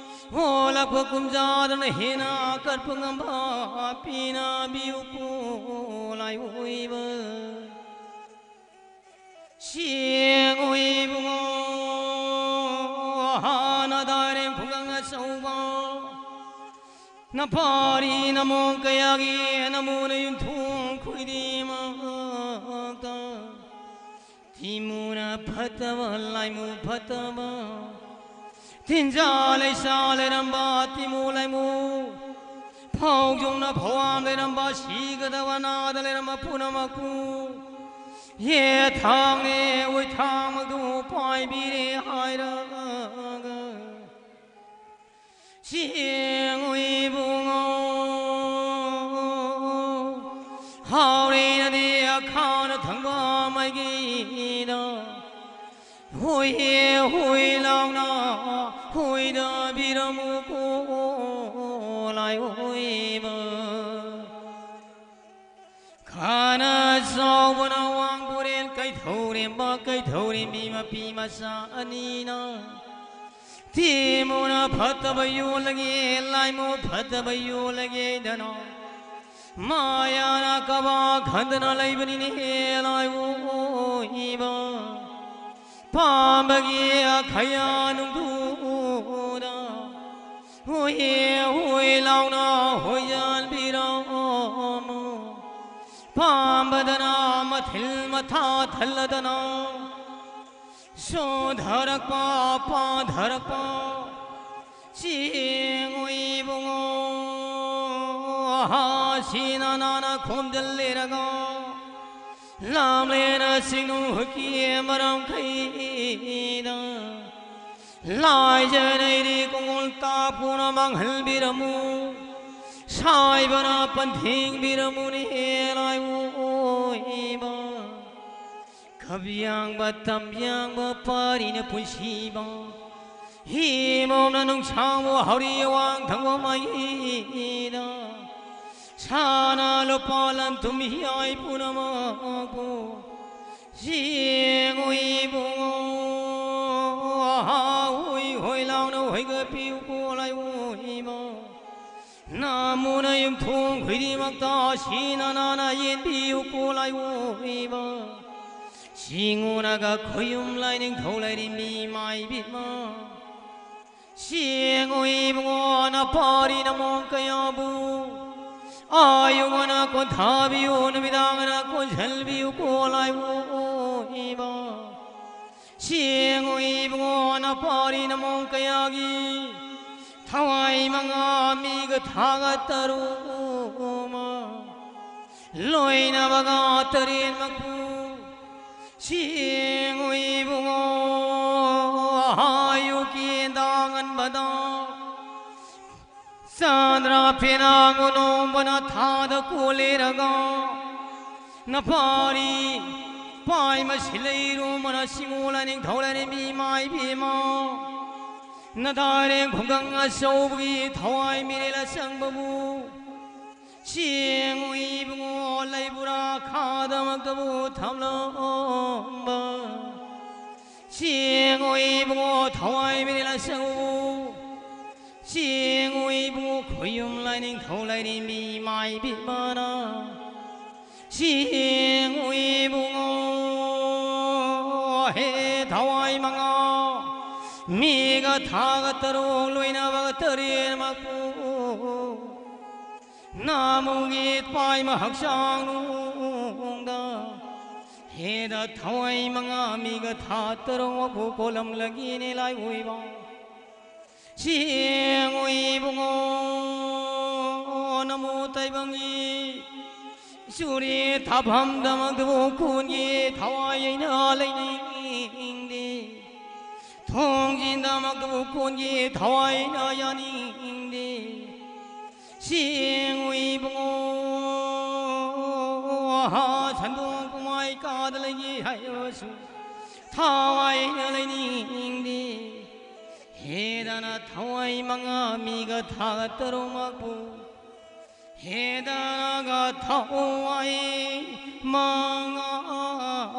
ꯍꯣꯜꯂꯛꯄ ꯀꯨꯝꯖꯥꯗꯅ ꯍꯦꯟꯅ ꯀꯠꯄ ꯉꯝꯕ ꯄꯤꯅꯕꯤꯌꯨꯀꯣ ꯂꯥꯏꯑꯣꯏꯕ꯫ ꯆꯦꯡꯉꯨ ꯏꯕꯨꯡꯉꯣ, ꯍꯥꯟꯅ ꯗꯥꯏꯔꯦꯝ ꯈꯨꯡꯒꯪ ꯑꯆꯧꯕ ꯅꯄꯥꯔꯤ ꯅꯃꯣꯡ ꯀꯌꯥꯒꯤ ꯅꯃꯨꯅ ꯌꯨꯝꯊꯣꯡ ꯈꯨꯗꯤꯡꯃꯛꯇ ꯇꯤꯃꯨꯅ ꯐꯠꯇꯕ, ꯂꯥꯏꯃꯨ ꯐꯠꯇꯕ, ꯇꯤꯟꯖꯥ ꯂꯩꯁꯥ ꯂꯩꯔꯝꯕ ꯇꯤꯃꯨ ꯂꯥꯏꯃꯨ, ꯐꯥꯎꯖꯣꯡꯅ ꯐꯧꯋꯥꯝ ꯂꯩꯔꯝꯕ ꯁꯤꯒꯗꯕ ꯅꯥꯗ ꯂꯩꯔꯝꯕ ꯄꯨꯝꯅꯃꯛꯄꯨ ꯌꯦꯠ ꯊꯥꯡꯅꯦ ꯑꯣꯏ ꯊꯥꯡꯃꯛꯇꯨ ꯄꯥꯏꯕꯤꯔꯦ ꯍꯥꯏꯔꯒ ꯆꯦꯡꯉꯨ ꯏꯕꯨꯡꯉꯣ꯫ ꯍꯥꯎꯔꯤꯅꯗꯤ ꯑꯈꯥꯅ ꯊꯪꯕ ꯃꯥꯏꯒꯤꯗ ꯍꯨꯏ ꯍꯨꯏ ꯂꯥꯎꯅ ꯍꯨꯏꯗꯕꯤꯔꯝꯃꯨꯀꯣ ꯂꯥꯏꯑꯣꯏꯕ꯫ ꯈꯥꯅ ꯆꯥꯎꯕꯅ ꯋꯥꯡ ꯇꯨꯔꯦꯜ ꯀꯩꯊꯧꯔꯦꯝꯕ ꯀꯩꯊꯧꯔꯦꯝꯕꯤ ꯃꯄꯤ ꯃꯆꯥ ꯑꯅꯤꯅ ꯇꯤꯃꯨꯅ ꯐꯠꯇꯕ ꯌꯣꯜꯂꯒꯦ, ꯂꯥꯏꯃꯨ ꯐꯠꯇꯕ ꯌꯣꯜꯂꯒꯦꯗꯅ ꯃꯌꯥꯅ ꯀꯕꯥ ꯈꯟꯗꯅ ꯂꯩꯕꯅꯤꯅꯦ ꯂꯥꯏꯑꯣꯏꯕ꯫ ꯄꯥꯝꯕꯒꯤ ꯑꯈꯌꯥ ꯅꯨꯡꯗꯨꯗ ꯍꯨꯏ ꯍꯨꯏ ꯂꯥꯎꯅ ꯍꯣꯏꯖꯟꯕꯤꯔꯝꯃꯨ꯫ ꯄꯥꯝꯕꯗꯅ ꯃꯊꯤꯜ ꯃꯊꯥ ꯊꯜꯂꯗꯅ ꯁꯣꯟꯊꯔꯛꯄ ꯄꯥꯟꯊꯔꯛꯄ ꯆꯦꯡꯉꯨ ꯏꯕꯨꯡꯉꯣ꯫ ꯍꯥꯁꯤꯅ ꯅꯥꯅ ꯈꯣꯝꯖꯤꯜꯂꯤꯔꯒ ꯂꯥꯝꯂꯦꯅ ꯆꯤꯡꯅꯨ ꯍꯨꯏꯀꯤ ꯃꯔꯝ ꯈꯩꯗ ꯂꯥꯏꯖꯅꯩꯔꯤ ꯀꯣꯡꯒꯣꯜ ꯇꯥꯄꯨꯅ ꯃꯥꯡꯍꯟꯕꯤꯔꯝꯃꯨ꯫ ꯁꯥꯏꯕꯅ ꯄꯟꯊꯤꯡꯕꯤꯔꯝꯃꯨꯅꯦ ꯂꯥꯏꯑꯣꯏꯕ꯫ ꯈꯕ ꯌꯥꯡꯕ ꯇꯝ ꯌꯥꯡꯕ ꯄꯥꯔꯤꯅ ꯄꯨꯟꯁꯤꯕ꯫ ꯍꯤꯃꯣꯝꯅ ꯅꯨꯡꯁꯥꯡꯕ ꯍꯧꯔꯤ ꯑꯋꯥꯡ ꯊꯪꯕ ꯃꯥꯏꯗ ꯁꯥꯅ ꯂꯨꯄꯥ ꯂꯟ ꯊꯨꯝ ꯍꯤꯌꯥꯏ ꯄꯨꯝꯅꯃꯛꯄꯨ ꯆꯦꯡꯉꯨ ꯏꯕꯨꯡꯉꯣ꯫ ꯍꯥ ꯍꯨꯏ ꯍꯣꯏ ꯂꯥꯎꯅ ꯍꯣꯏꯒꯠꯄꯤꯌꯨꯀꯣ ꯂꯥꯏꯑꯣꯏꯕ꯫ ꯅꯃꯨꯅ ꯌꯨꯝꯊꯣꯡ ꯈꯨꯗꯤꯡꯃꯛꯇ ꯁꯤꯅ ꯅꯥꯅ ꯌꯦꯟꯕꯤꯌꯨꯀꯣ ꯂꯥꯏꯑꯣꯏꯕ꯫ ꯁꯤꯉꯨꯅꯒ ꯈꯨꯌꯨꯝ ꯂꯥꯏꯅꯤꯡꯊꯧ ꯂꯩꯔꯤꯃꯤ ꯃꯥꯏꯕꯤꯃ꯫ ꯆꯦꯡꯉꯨ ꯏꯕꯨꯡꯉꯣ ꯅꯄꯥꯔꯤ ꯅꯃꯣꯡ ꯀꯌꯥꯕꯨ ꯑꯌꯨꯛ ꯉꯟꯅ ꯀꯣꯟꯊꯥꯕꯤꯌꯨ, ꯅꯨꯃꯤꯗꯥꯡ ꯉꯟꯅ ꯀꯣꯟꯁꯤꯟꯕꯤꯌꯨꯀꯣ ꯂꯥꯏꯑꯣꯏꯕ꯫ ꯆꯦꯡꯉꯨ ꯏꯕꯨꯡꯉꯣ ꯅꯄꯥꯔꯤ ꯅꯃꯣꯡ ꯀꯌꯥꯒꯤ ꯊꯋꯥꯏ ꯃꯉꯥ ꯃꯤꯒ ꯊꯥꯒ ꯇꯔꯨꯛ ꯑꯃ ꯂꯣꯏꯅꯕꯒ ꯇꯔꯦꯠꯃꯛꯄꯨ ꯆꯦꯡꯉꯨ ꯏꯕꯨꯡꯉꯣ꯫ ꯑꯌꯨꯛꯀꯤ ꯗꯥꯡꯉꯟꯕꯗ ꯆꯥꯟꯗ꯭ꯔ ꯐꯦꯅꯥꯡ ꯅꯣꯡꯕꯅ ꯊꯥꯗ ꯀꯣꯂꯦꯔꯒ ꯅꯄꯥꯔꯤ ꯄꯥꯏ ꯃꯁꯤ ꯂꯩꯔꯨ ꯃꯅ ꯁꯤꯉꯣ ꯂꯥꯏꯅꯤꯡꯊꯧ ꯂꯥꯏꯔꯦꯝꯕꯤ ꯃꯥꯏꯕꯤꯃ꯫ ꯅꯗꯥꯔꯦ ꯈꯨꯡꯒꯪ ꯑꯆꯧꯕꯒꯤ ꯊꯋꯥꯏ ꯃꯤꯔꯦꯜ ꯑꯆꯪꯕꯕꯨ ꯆꯦꯡꯉꯨ ꯏꯕꯨꯡꯉꯣ ꯂꯩꯕꯨꯔꯥ ꯈꯥꯗꯃꯛꯇꯕꯨ ꯊꯝꯂꯝꯕ꯫ ꯆꯦꯡꯉꯨ ꯏꯕꯨꯡꯉꯣ ꯊꯋꯥꯏ ꯃꯤꯔꯦꯜ ꯑꯆꯧꯕꯕꯨ ꯆꯦꯡꯉꯨ ꯏꯕꯨꯡꯉꯣ ꯈꯨꯌꯨꯝ ꯂꯥꯏꯅꯤꯡꯊꯧ ꯂꯥꯏꯔꯦꯝꯕꯤ ꯃꯥꯏꯕꯤꯃꯅ꯫ ꯆꯦꯡꯉꯨ ꯏꯕꯨꯡꯉꯣ ꯍꯦ ꯊꯋꯥꯏ ꯃꯉꯥ ꯃꯤꯒ ꯊꯥꯒ ꯇꯔꯨꯛ ꯂꯣꯏꯅꯕꯒ ꯇꯔꯦꯠꯃꯛꯄꯨ ꯅꯥꯃꯨꯒꯤ ꯄꯥꯏꯃ ꯍꯛꯆꯥꯡ ꯅꯨꯡꯗ ꯍꯦꯗ ꯊꯋꯥꯏ ꯃꯉꯥ ꯃꯤꯒ ꯊꯥ ꯇꯔꯨꯛꯃꯛꯄꯨ ꯀꯣꯂꯝꯂꯒꯤꯅꯦ ꯂꯥꯏꯑꯣꯏꯕ꯫ ꯆꯦꯡꯉꯨ ꯏꯕꯨꯡꯉꯣ ꯅꯃꯣ ꯇꯥꯏꯕꯪꯒꯤ ꯆꯨꯔꯤ ꯊꯥꯐꯝꯗꯃꯛꯇꯕꯨ ꯀꯣꯟꯒꯤ ꯊꯋꯥꯏ ꯑꯩꯅ ꯂꯩꯅꯤꯡꯗꯦ꯫ ꯊꯣꯡꯖꯤꯟꯗꯃꯛꯇꯕꯨ ꯀꯣꯟꯒꯤ ꯊꯋꯥꯏ ꯑꯩꯅ ꯌꯥꯅꯤꯡꯗꯦ꯫ ꯆꯦꯡꯉꯨ ꯏꯕꯨꯡꯉꯣ, ꯁꯟꯗꯣꯡ ꯄꯨꯃꯥꯏ ꯀꯥꯗ ꯂꯩꯒꯦ ꯍꯥꯏꯔꯁꯨ ꯊꯋꯥꯏ ꯑꯩꯅ ꯂꯩꯅꯤꯡꯗꯦ꯫ ꯍꯦꯗꯅ ꯊꯋꯥꯏ ꯃꯉꯥ ꯃꯤꯒ ꯊꯥꯒ ꯇꯔꯨꯛꯃꯛꯄꯨ ꯍꯦꯗꯅꯒ ꯊꯋꯥꯏ ꯃꯉꯥ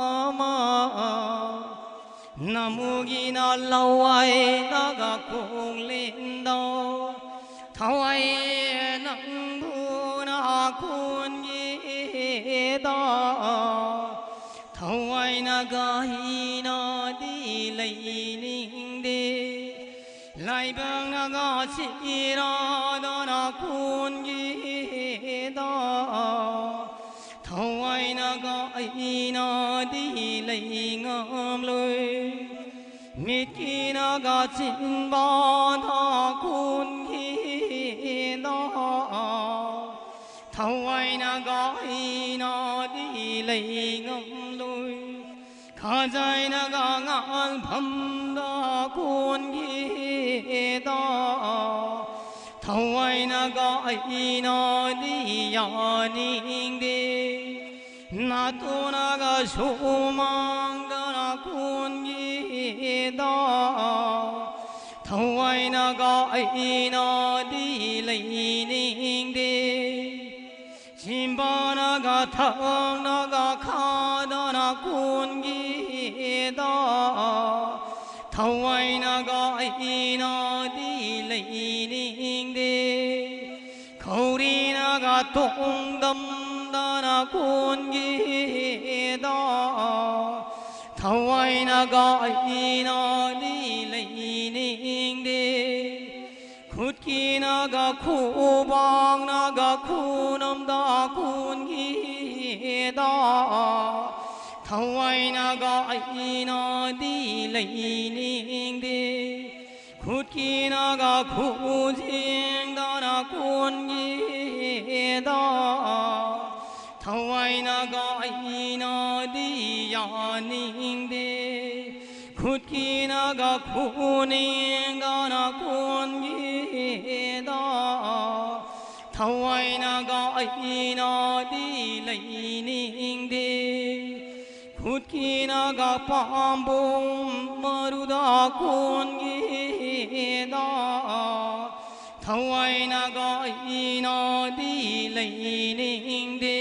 ꯑꯃ ꯅꯃꯨꯒꯤꯅ ꯂꯋꯥꯏꯅꯒ ꯀꯣꯡꯂꯦꯟꯗꯣ ꯊꯋꯥꯏ ꯅꯪꯕꯨꯅ ꯀꯣꯟꯒꯦꯗ ꯊꯋꯥꯏꯅꯒ ꯍꯤꯅꯗꯤ ꯂꯩꯅꯤꯡꯗꯦ꯫ ꯂꯥꯏꯕꯛꯅꯒ ꯆꯤꯔꯥꯗꯅ ꯀꯣꯟꯒꯦꯗ ꯊꯋꯥꯏꯅꯒ ꯑꯩꯅꯗꯤ ꯂꯩ ꯉꯝꯂꯣꯏ꯫ ꯃꯤꯠꯀꯤꯅꯒ ꯆꯤꯟꯕꯥꯗ ꯀꯣꯟꯒꯦꯗ ꯊꯋꯥꯏꯅꯒ ꯑꯩꯅꯗꯤ ꯂꯩ ꯉꯝꯂꯣꯏ꯫ ꯈꯖꯥꯏꯅꯒ ꯉꯥꯟꯐꯝꯗ ꯀꯣꯟꯒꯦꯗ ꯊꯋꯥꯏꯅꯒ ꯑꯩꯅꯗꯤ ꯌꯥꯅꯤꯡꯗꯦ꯫ ꯅꯥꯇꯣꯟꯅꯒ ꯁꯨꯃꯥꯡꯗꯅ ꯀꯣꯟꯒꯦꯗ ꯊꯋꯥꯏꯅꯒ ꯑꯩꯅꯗꯤ ꯂꯩꯅꯤꯡꯗꯦ꯫ ꯆꯤꯝꯕꯥꯅꯒ ꯊꯛꯅꯒ ꯈꯥꯗꯅ ꯀꯣꯟꯒꯦꯗ ꯊꯋꯥꯏꯅꯒ ꯑꯩꯅꯗꯤ ꯂꯩꯅꯤꯡꯗꯦ꯫ ꯈꯧꯔꯤꯅꯒ ꯇꯣꯡꯗꯝꯗꯅ ꯀꯣꯟꯒꯦꯗ ꯊꯋꯥꯏꯅꯒ ꯑꯩꯅꯗꯤ ꯂꯩꯅꯤꯡꯗꯦ꯫ ꯈꯨꯠꯀꯤꯅꯒ ꯈꯨꯕꯥꯛꯅꯒ ꯈꯨꯅꯝꯗ ꯀꯣꯟꯒꯦꯗ ꯊꯋꯥꯏꯅꯒ ꯑꯩꯅꯗꯤ ꯂꯩꯅꯤꯡꯗꯦ꯫ ꯈꯨꯠꯀꯤꯅꯒ ꯈꯨꯖꯦꯡꯗꯅ ꯀꯣꯟꯒꯦꯗ ꯊꯋꯥꯏꯅꯒ ꯑꯩꯅꯗꯤ ꯌꯥꯅꯤꯡꯗꯦ, ꯈꯨꯠꯀꯤꯅꯒ ꯈꯨꯅꯤꯡꯗꯅ ꯀꯣꯟꯒꯦꯗ꯫ ꯊꯋꯥꯏꯅꯒ ꯑꯩꯅꯗꯤ ꯂꯩꯅꯤꯡꯗꯦ, ꯈꯨꯠꯀꯤꯅꯒ ꯄꯥꯝꯕꯣꯝ ꯃꯔꯨꯗ ꯀꯣꯟꯒꯦꯗ꯫ ꯊꯋꯥꯏꯅꯒ ꯑꯩꯅꯗꯤ ꯂꯩꯅꯤꯡꯗꯦ,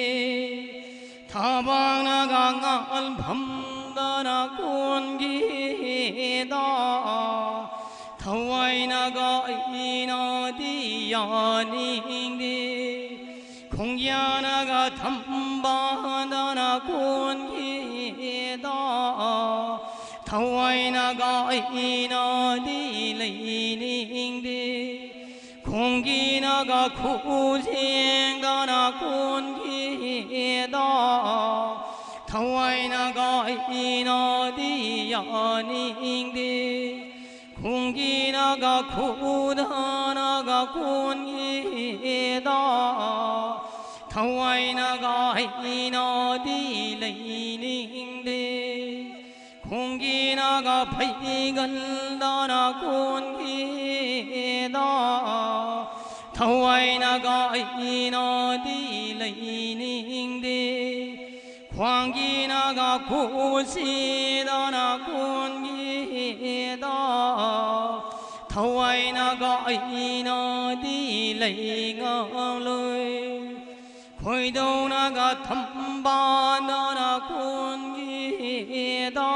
ꯊꯕꯥꯛꯅꯒ ꯉꯥꯜꯐꯝꯗꯅ ꯀꯣꯟꯒꯦꯗ꯫ ꯊꯋꯥꯏꯅꯒ ꯑꯩꯅꯗꯤ ꯌꯥꯅꯤꯡꯗꯦ, ꯈꯣꯡꯌꯥꯅꯒ ꯊꯝꯕꯥꯜꯗꯅ ꯀꯣꯟꯒꯦꯗ꯫ ꯊꯋꯥꯏꯅꯒ ꯑꯩꯅꯗꯤ ꯂꯩꯅꯤꯡꯗꯦ, ꯈꯣꯡꯒꯤꯅꯒ ꯈꯨꯖꯦꯡꯗꯅ ꯀꯣꯟꯒꯦꯗ꯫ ꯊꯋꯥꯏꯅꯒ ꯑꯩꯅꯗꯤ ꯌꯥꯅꯤꯡꯗꯦ, ꯈꯣꯡꯒꯤꯅꯒ ꯈꯨꯗꯥꯅꯒ ꯀꯣꯟꯒꯦꯗ꯫ ꯊꯋꯥꯏꯅꯒ ꯑꯩꯅꯗꯤ ꯂꯩꯅꯤꯡꯗꯦ, ꯈꯣꯡꯒꯤꯅꯒ ꯐꯩꯒꯟꯗꯅ ꯀꯣꯟꯒꯦꯗ꯫ ꯊꯋꯥꯏꯅꯒ ꯑꯩꯅꯗꯤ ꯂꯩꯅꯤꯡꯗꯦ, ꯈ꯭ꯋꯥꯡꯒꯤꯅꯒ ꯀꯣꯟꯁꯤꯗꯅ ꯀꯣꯟꯒꯦꯗ꯫ ꯊꯋꯥꯏꯅꯒ ꯑꯩꯅꯗꯤ ꯂꯩ ꯉꯝꯂꯣꯏ, ꯈꯣꯏꯗꯧꯅꯒ ꯊꯝꯕꯥꯜꯗꯅ ꯀꯣꯟꯒꯦꯗ꯫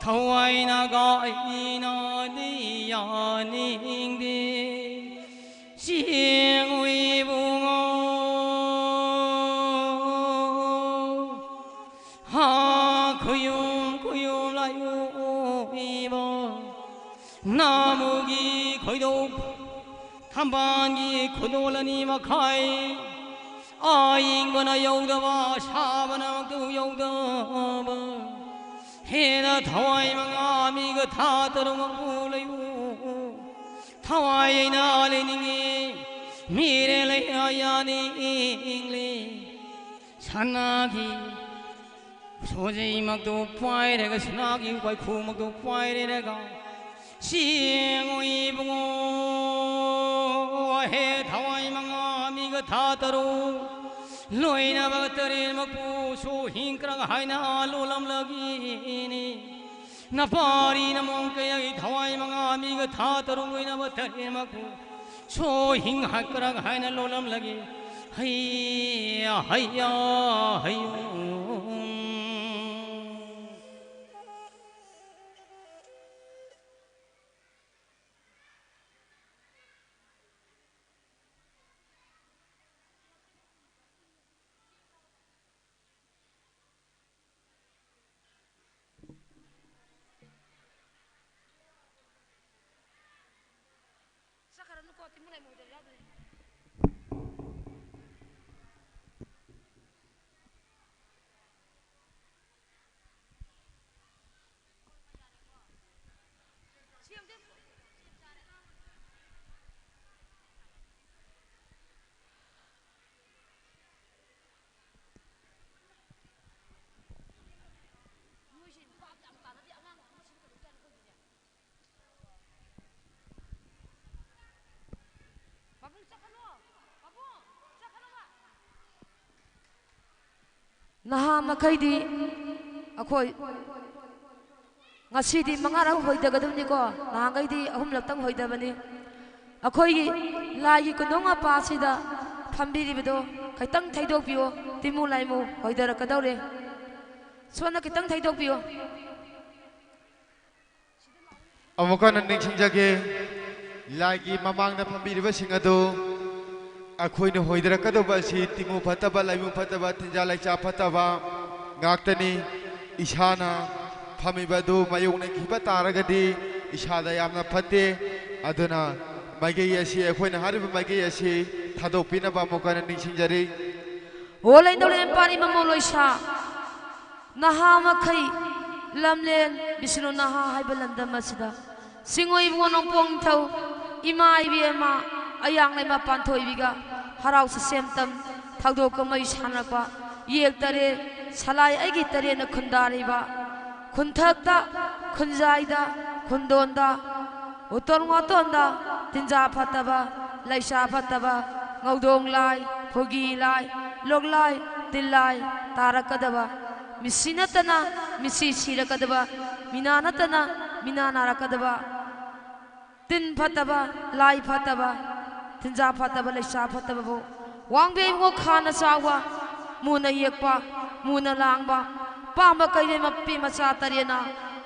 ꯊꯋꯥꯏꯅꯒ ꯑꯩꯅꯗꯤ ꯌꯥꯅꯤꯡꯗꯦ, ꯆꯦꯡꯉꯨ ꯏꯕꯨꯡꯉꯣ꯫ ꯍꯥ, ꯈꯨꯌꯨꯝ ꯈꯨꯌꯨꯝ ꯂꯥꯛꯌꯨ ꯏꯕꯣ꯫ ꯅꯥꯃꯨꯒꯤ ꯈꯣꯏꯗꯧ, ꯊꯝꯕꯥꯜꯒꯤ ꯈꯨꯗꯣꯜ ꯑꯅꯤ ꯃꯈꯥꯏ꯫ ꯑꯏꯪꯕꯅ ꯌꯧꯗꯕ, ꯑꯁꯥꯕꯅ ꯑꯃꯨꯛꯇ ꯌꯧꯗꯕ꯫ ꯍꯦꯟꯅ ꯊꯋꯥꯏ ꯃꯉꯥ ꯃꯤꯒ ꯊꯥ ꯇꯔꯨꯛ ꯃꯄꯨ ꯂꯩꯌꯨ꯫ ꯊꯋꯥꯏ ꯑꯩꯅ ꯂꯩꯅꯤꯡꯉꯤ, ꯃꯤꯔꯦ ꯂꯩ ꯌꯥꯅꯤꯡꯂꯤ꯫ ꯊꯥꯅꯒꯤ ꯁꯣꯖꯩꯃꯛꯇꯨ ꯄꯥꯏꯔꯒ, ꯁꯅꯥꯒꯤ ꯋꯥꯏꯈꯨꯃꯛꯇꯨ ꯄꯥꯏꯔꯒ, ꯆꯦꯡꯉꯨ ꯏꯕꯨꯡꯉꯣ, ꯍꯦ ꯊꯋꯥꯏ ꯃꯉꯥ ꯃꯤꯒ ꯊꯥ ꯇꯔꯨꯛ, ꯂꯣꯏꯅꯕ ꯇꯔꯦꯠꯃꯛꯄꯨ ꯁꯣ ꯍꯤꯡꯈ꯭ꯔꯒ ꯍꯥꯏꯅ ꯂꯣꯜꯂꯝꯂꯒꯤꯅꯤ꯫ ꯅꯄꯥꯔꯤ ꯅꯃꯣꯡ ꯀꯌꯥꯒꯤ ꯊꯋꯥꯏ ꯃꯉꯥ ꯃꯤꯒ ꯊꯥ ꯇꯔꯨꯛ ꯂꯣꯏꯅꯕ ꯇꯔꯦꯠꯃꯛꯄꯨ ꯁꯣ ꯍꯤꯡ ꯍꯥꯏꯀ꯭ꯔꯛ ꯍꯥꯏꯅ ꯂꯣꯜꯂꯝꯂꯒꯦ꯫ ꯍꯩꯌꯥ, ꯍꯩꯌꯥ, ꯍꯩꯌꯣ꯫ ꯆꯠꯈ꯭ꯔꯅꯨꯀꯣ, ꯇꯤꯃꯨ ꯂꯩꯃꯨꯗ ꯌꯥꯎꯗꯣꯏꯅꯦ꯫ ꯅꯍꯥ ꯃꯈꯩꯗꯤ ꯑꯩꯈꯣꯏ ꯉꯁꯤꯗꯤ ꯃꯉꯥꯔꯛ ꯍꯣꯏꯗꯒꯗꯕꯅꯤꯀꯣ, ꯅꯍꯥꯟꯈꯩꯗꯤ ꯑꯍꯨꯝꯂꯛꯇꯪ ꯍꯣꯏꯗꯕꯅꯤ꯫ ꯑꯩꯈꯣꯏꯒꯤ ꯂꯥꯏꯒꯤ ꯀꯣꯅꯨꯡ ꯃꯄꯥꯁꯤꯗ ꯐꯝꯕꯤꯔꯤꯕꯗꯣ ꯈꯤꯇꯪ ꯊꯩꯗꯣꯛꯄꯤꯌꯣ, ꯇꯤꯃꯨ ꯂꯥꯏꯃꯨ ꯍꯣꯏꯗꯔꯛꯀꯗꯧꯔꯦ꯫ ꯁꯣꯝꯅ ꯈꯤꯇꯪ ꯊꯩꯗꯣꯛꯄꯤꯌꯣ꯫ ꯑꯃꯨꯛ ꯍꯟꯅ ꯅꯤꯡꯁꯤꯡꯖꯒꯦ, ꯂꯥꯏꯒꯤ ꯃꯃꯥꯡꯗ ꯐꯝꯕꯤꯔꯤꯕꯁꯤꯡ ꯑꯗꯨ ꯑꯩꯈꯣꯏꯅ ꯍꯣꯏꯗꯔꯛꯀꯗꯧꯕ ꯑꯁꯤ ꯇꯤꯃꯨ ꯐꯠꯇꯕ, ꯂꯥꯏꯃꯨ ꯐꯠꯇꯕ, ꯇꯤꯟꯖꯥ ꯂꯥꯏꯆꯥ ꯐꯠꯇꯕ ꯉꯥꯛꯇꯅꯤ꯫ ꯏꯁꯥꯅ ꯐꯝꯃꯤꯕ ꯑꯗꯨ ꯃꯥꯌꯣꯛꯅꯈꯤꯕ ꯇꯥꯔꯒꯗꯤ ꯏꯁꯥꯗ ꯌꯥꯝꯅ ꯐꯠꯇꯦ꯫ ꯑꯗꯨꯅ ꯃꯥꯏꯀꯩ ꯑꯁꯤ, ꯑꯩꯈꯣꯏꯅ ꯍꯥꯏꯔꯤꯕ ꯃꯥꯏꯀꯩ ꯑꯁꯤ ꯊꯥꯗꯣꯛꯄꯤꯅꯕ ꯑꯃꯨꯛ ꯍꯟꯅ ꯅꯤꯡꯁꯤꯡꯖꯔꯤ꯫ ꯑꯣ ꯂꯩꯗꯧꯂꯦꯝ ꯄꯥꯔꯤ ꯃꯃꯣ ꯂꯣꯏꯁꯥ, ꯅꯍꯥ ꯃꯈꯩ, ꯂꯝꯂꯦꯟ ꯕꯤꯁꯅꯨ ꯅꯍꯥ ꯍꯥꯏꯕ ꯂꯝꯗꯝ ꯑꯁꯤꯗ ꯆꯤꯡꯉꯣꯏ ꯏꯕꯨꯡꯉꯣ ꯅꯣꯡꯄꯣꯛ ꯅꯤꯡꯊꯧ, ꯏꯃꯥ ꯏꯕꯦꯝꯃ, ꯑꯌꯥꯡ ꯂꯩꯃ ꯄꯥꯟꯊꯣꯏꯕꯤꯒ ꯍꯔꯥꯎ ꯁꯁꯦꯝꯇꯝ ꯊꯧꯗꯣꯛ ꯀꯨꯝꯍꯩ ꯁꯥꯟꯅꯕ ꯌꯦꯛꯇꯔꯦ, ꯁꯂꯥꯏ ꯑꯩꯒꯤ ꯇꯔꯦꯠꯅ ꯈꯨꯟꯗꯥꯔꯤꯕ, ꯈꯨꯟꯊꯛꯇ, ꯈꯨꯟꯖꯥꯏꯗ, ꯈꯨꯟꯗꯣꯟꯗ, ꯎꯇꯣꯟ ꯋꯥꯇꯣꯟꯗ, ꯇꯤꯟꯖꯥ ꯐꯠꯇꯕ, ꯂꯩꯁꯥ ꯐꯠꯇꯕ, ꯉꯧꯗꯣꯡ ꯂꯥꯏ, ꯐꯨꯒꯤ ꯂꯥꯏ, ꯂꯣꯛꯂꯥꯏ, ꯇꯤꯜꯂꯥꯏ ꯇꯥꯔꯛꯀꯗꯕ, ꯃꯤꯁꯤ ꯅꯠꯇꯅ ꯃꯤꯁꯤ ꯁꯤꯔꯛꯀꯗꯕ, ꯃꯤꯅꯥ ꯅꯠꯇꯅ ꯃꯤꯅꯥ ꯅꯥꯔꯛꯀꯗꯕ, ꯇꯤꯟ ꯐꯠꯇꯕ, ꯂꯥꯏ ꯐꯠꯇꯕ, ꯇꯤꯟꯖꯥ ꯐꯠꯇꯕ, ꯂꯩꯁꯥ ꯐꯠꯇꯕꯕꯨ ꯋꯥꯡꯕ ꯏꯕꯨꯡꯉꯣ ꯈꯥꯅ ꯆꯥꯎꯕ, ꯃꯨꯅ ꯌꯦꯛꯄ, ꯃꯨꯅ ꯂꯥꯡꯕ, ꯄꯥꯝꯕ ꯀꯩꯔꯦꯝ ꯃꯄꯤ ꯃꯆꯥ ꯇꯔꯦꯠꯅ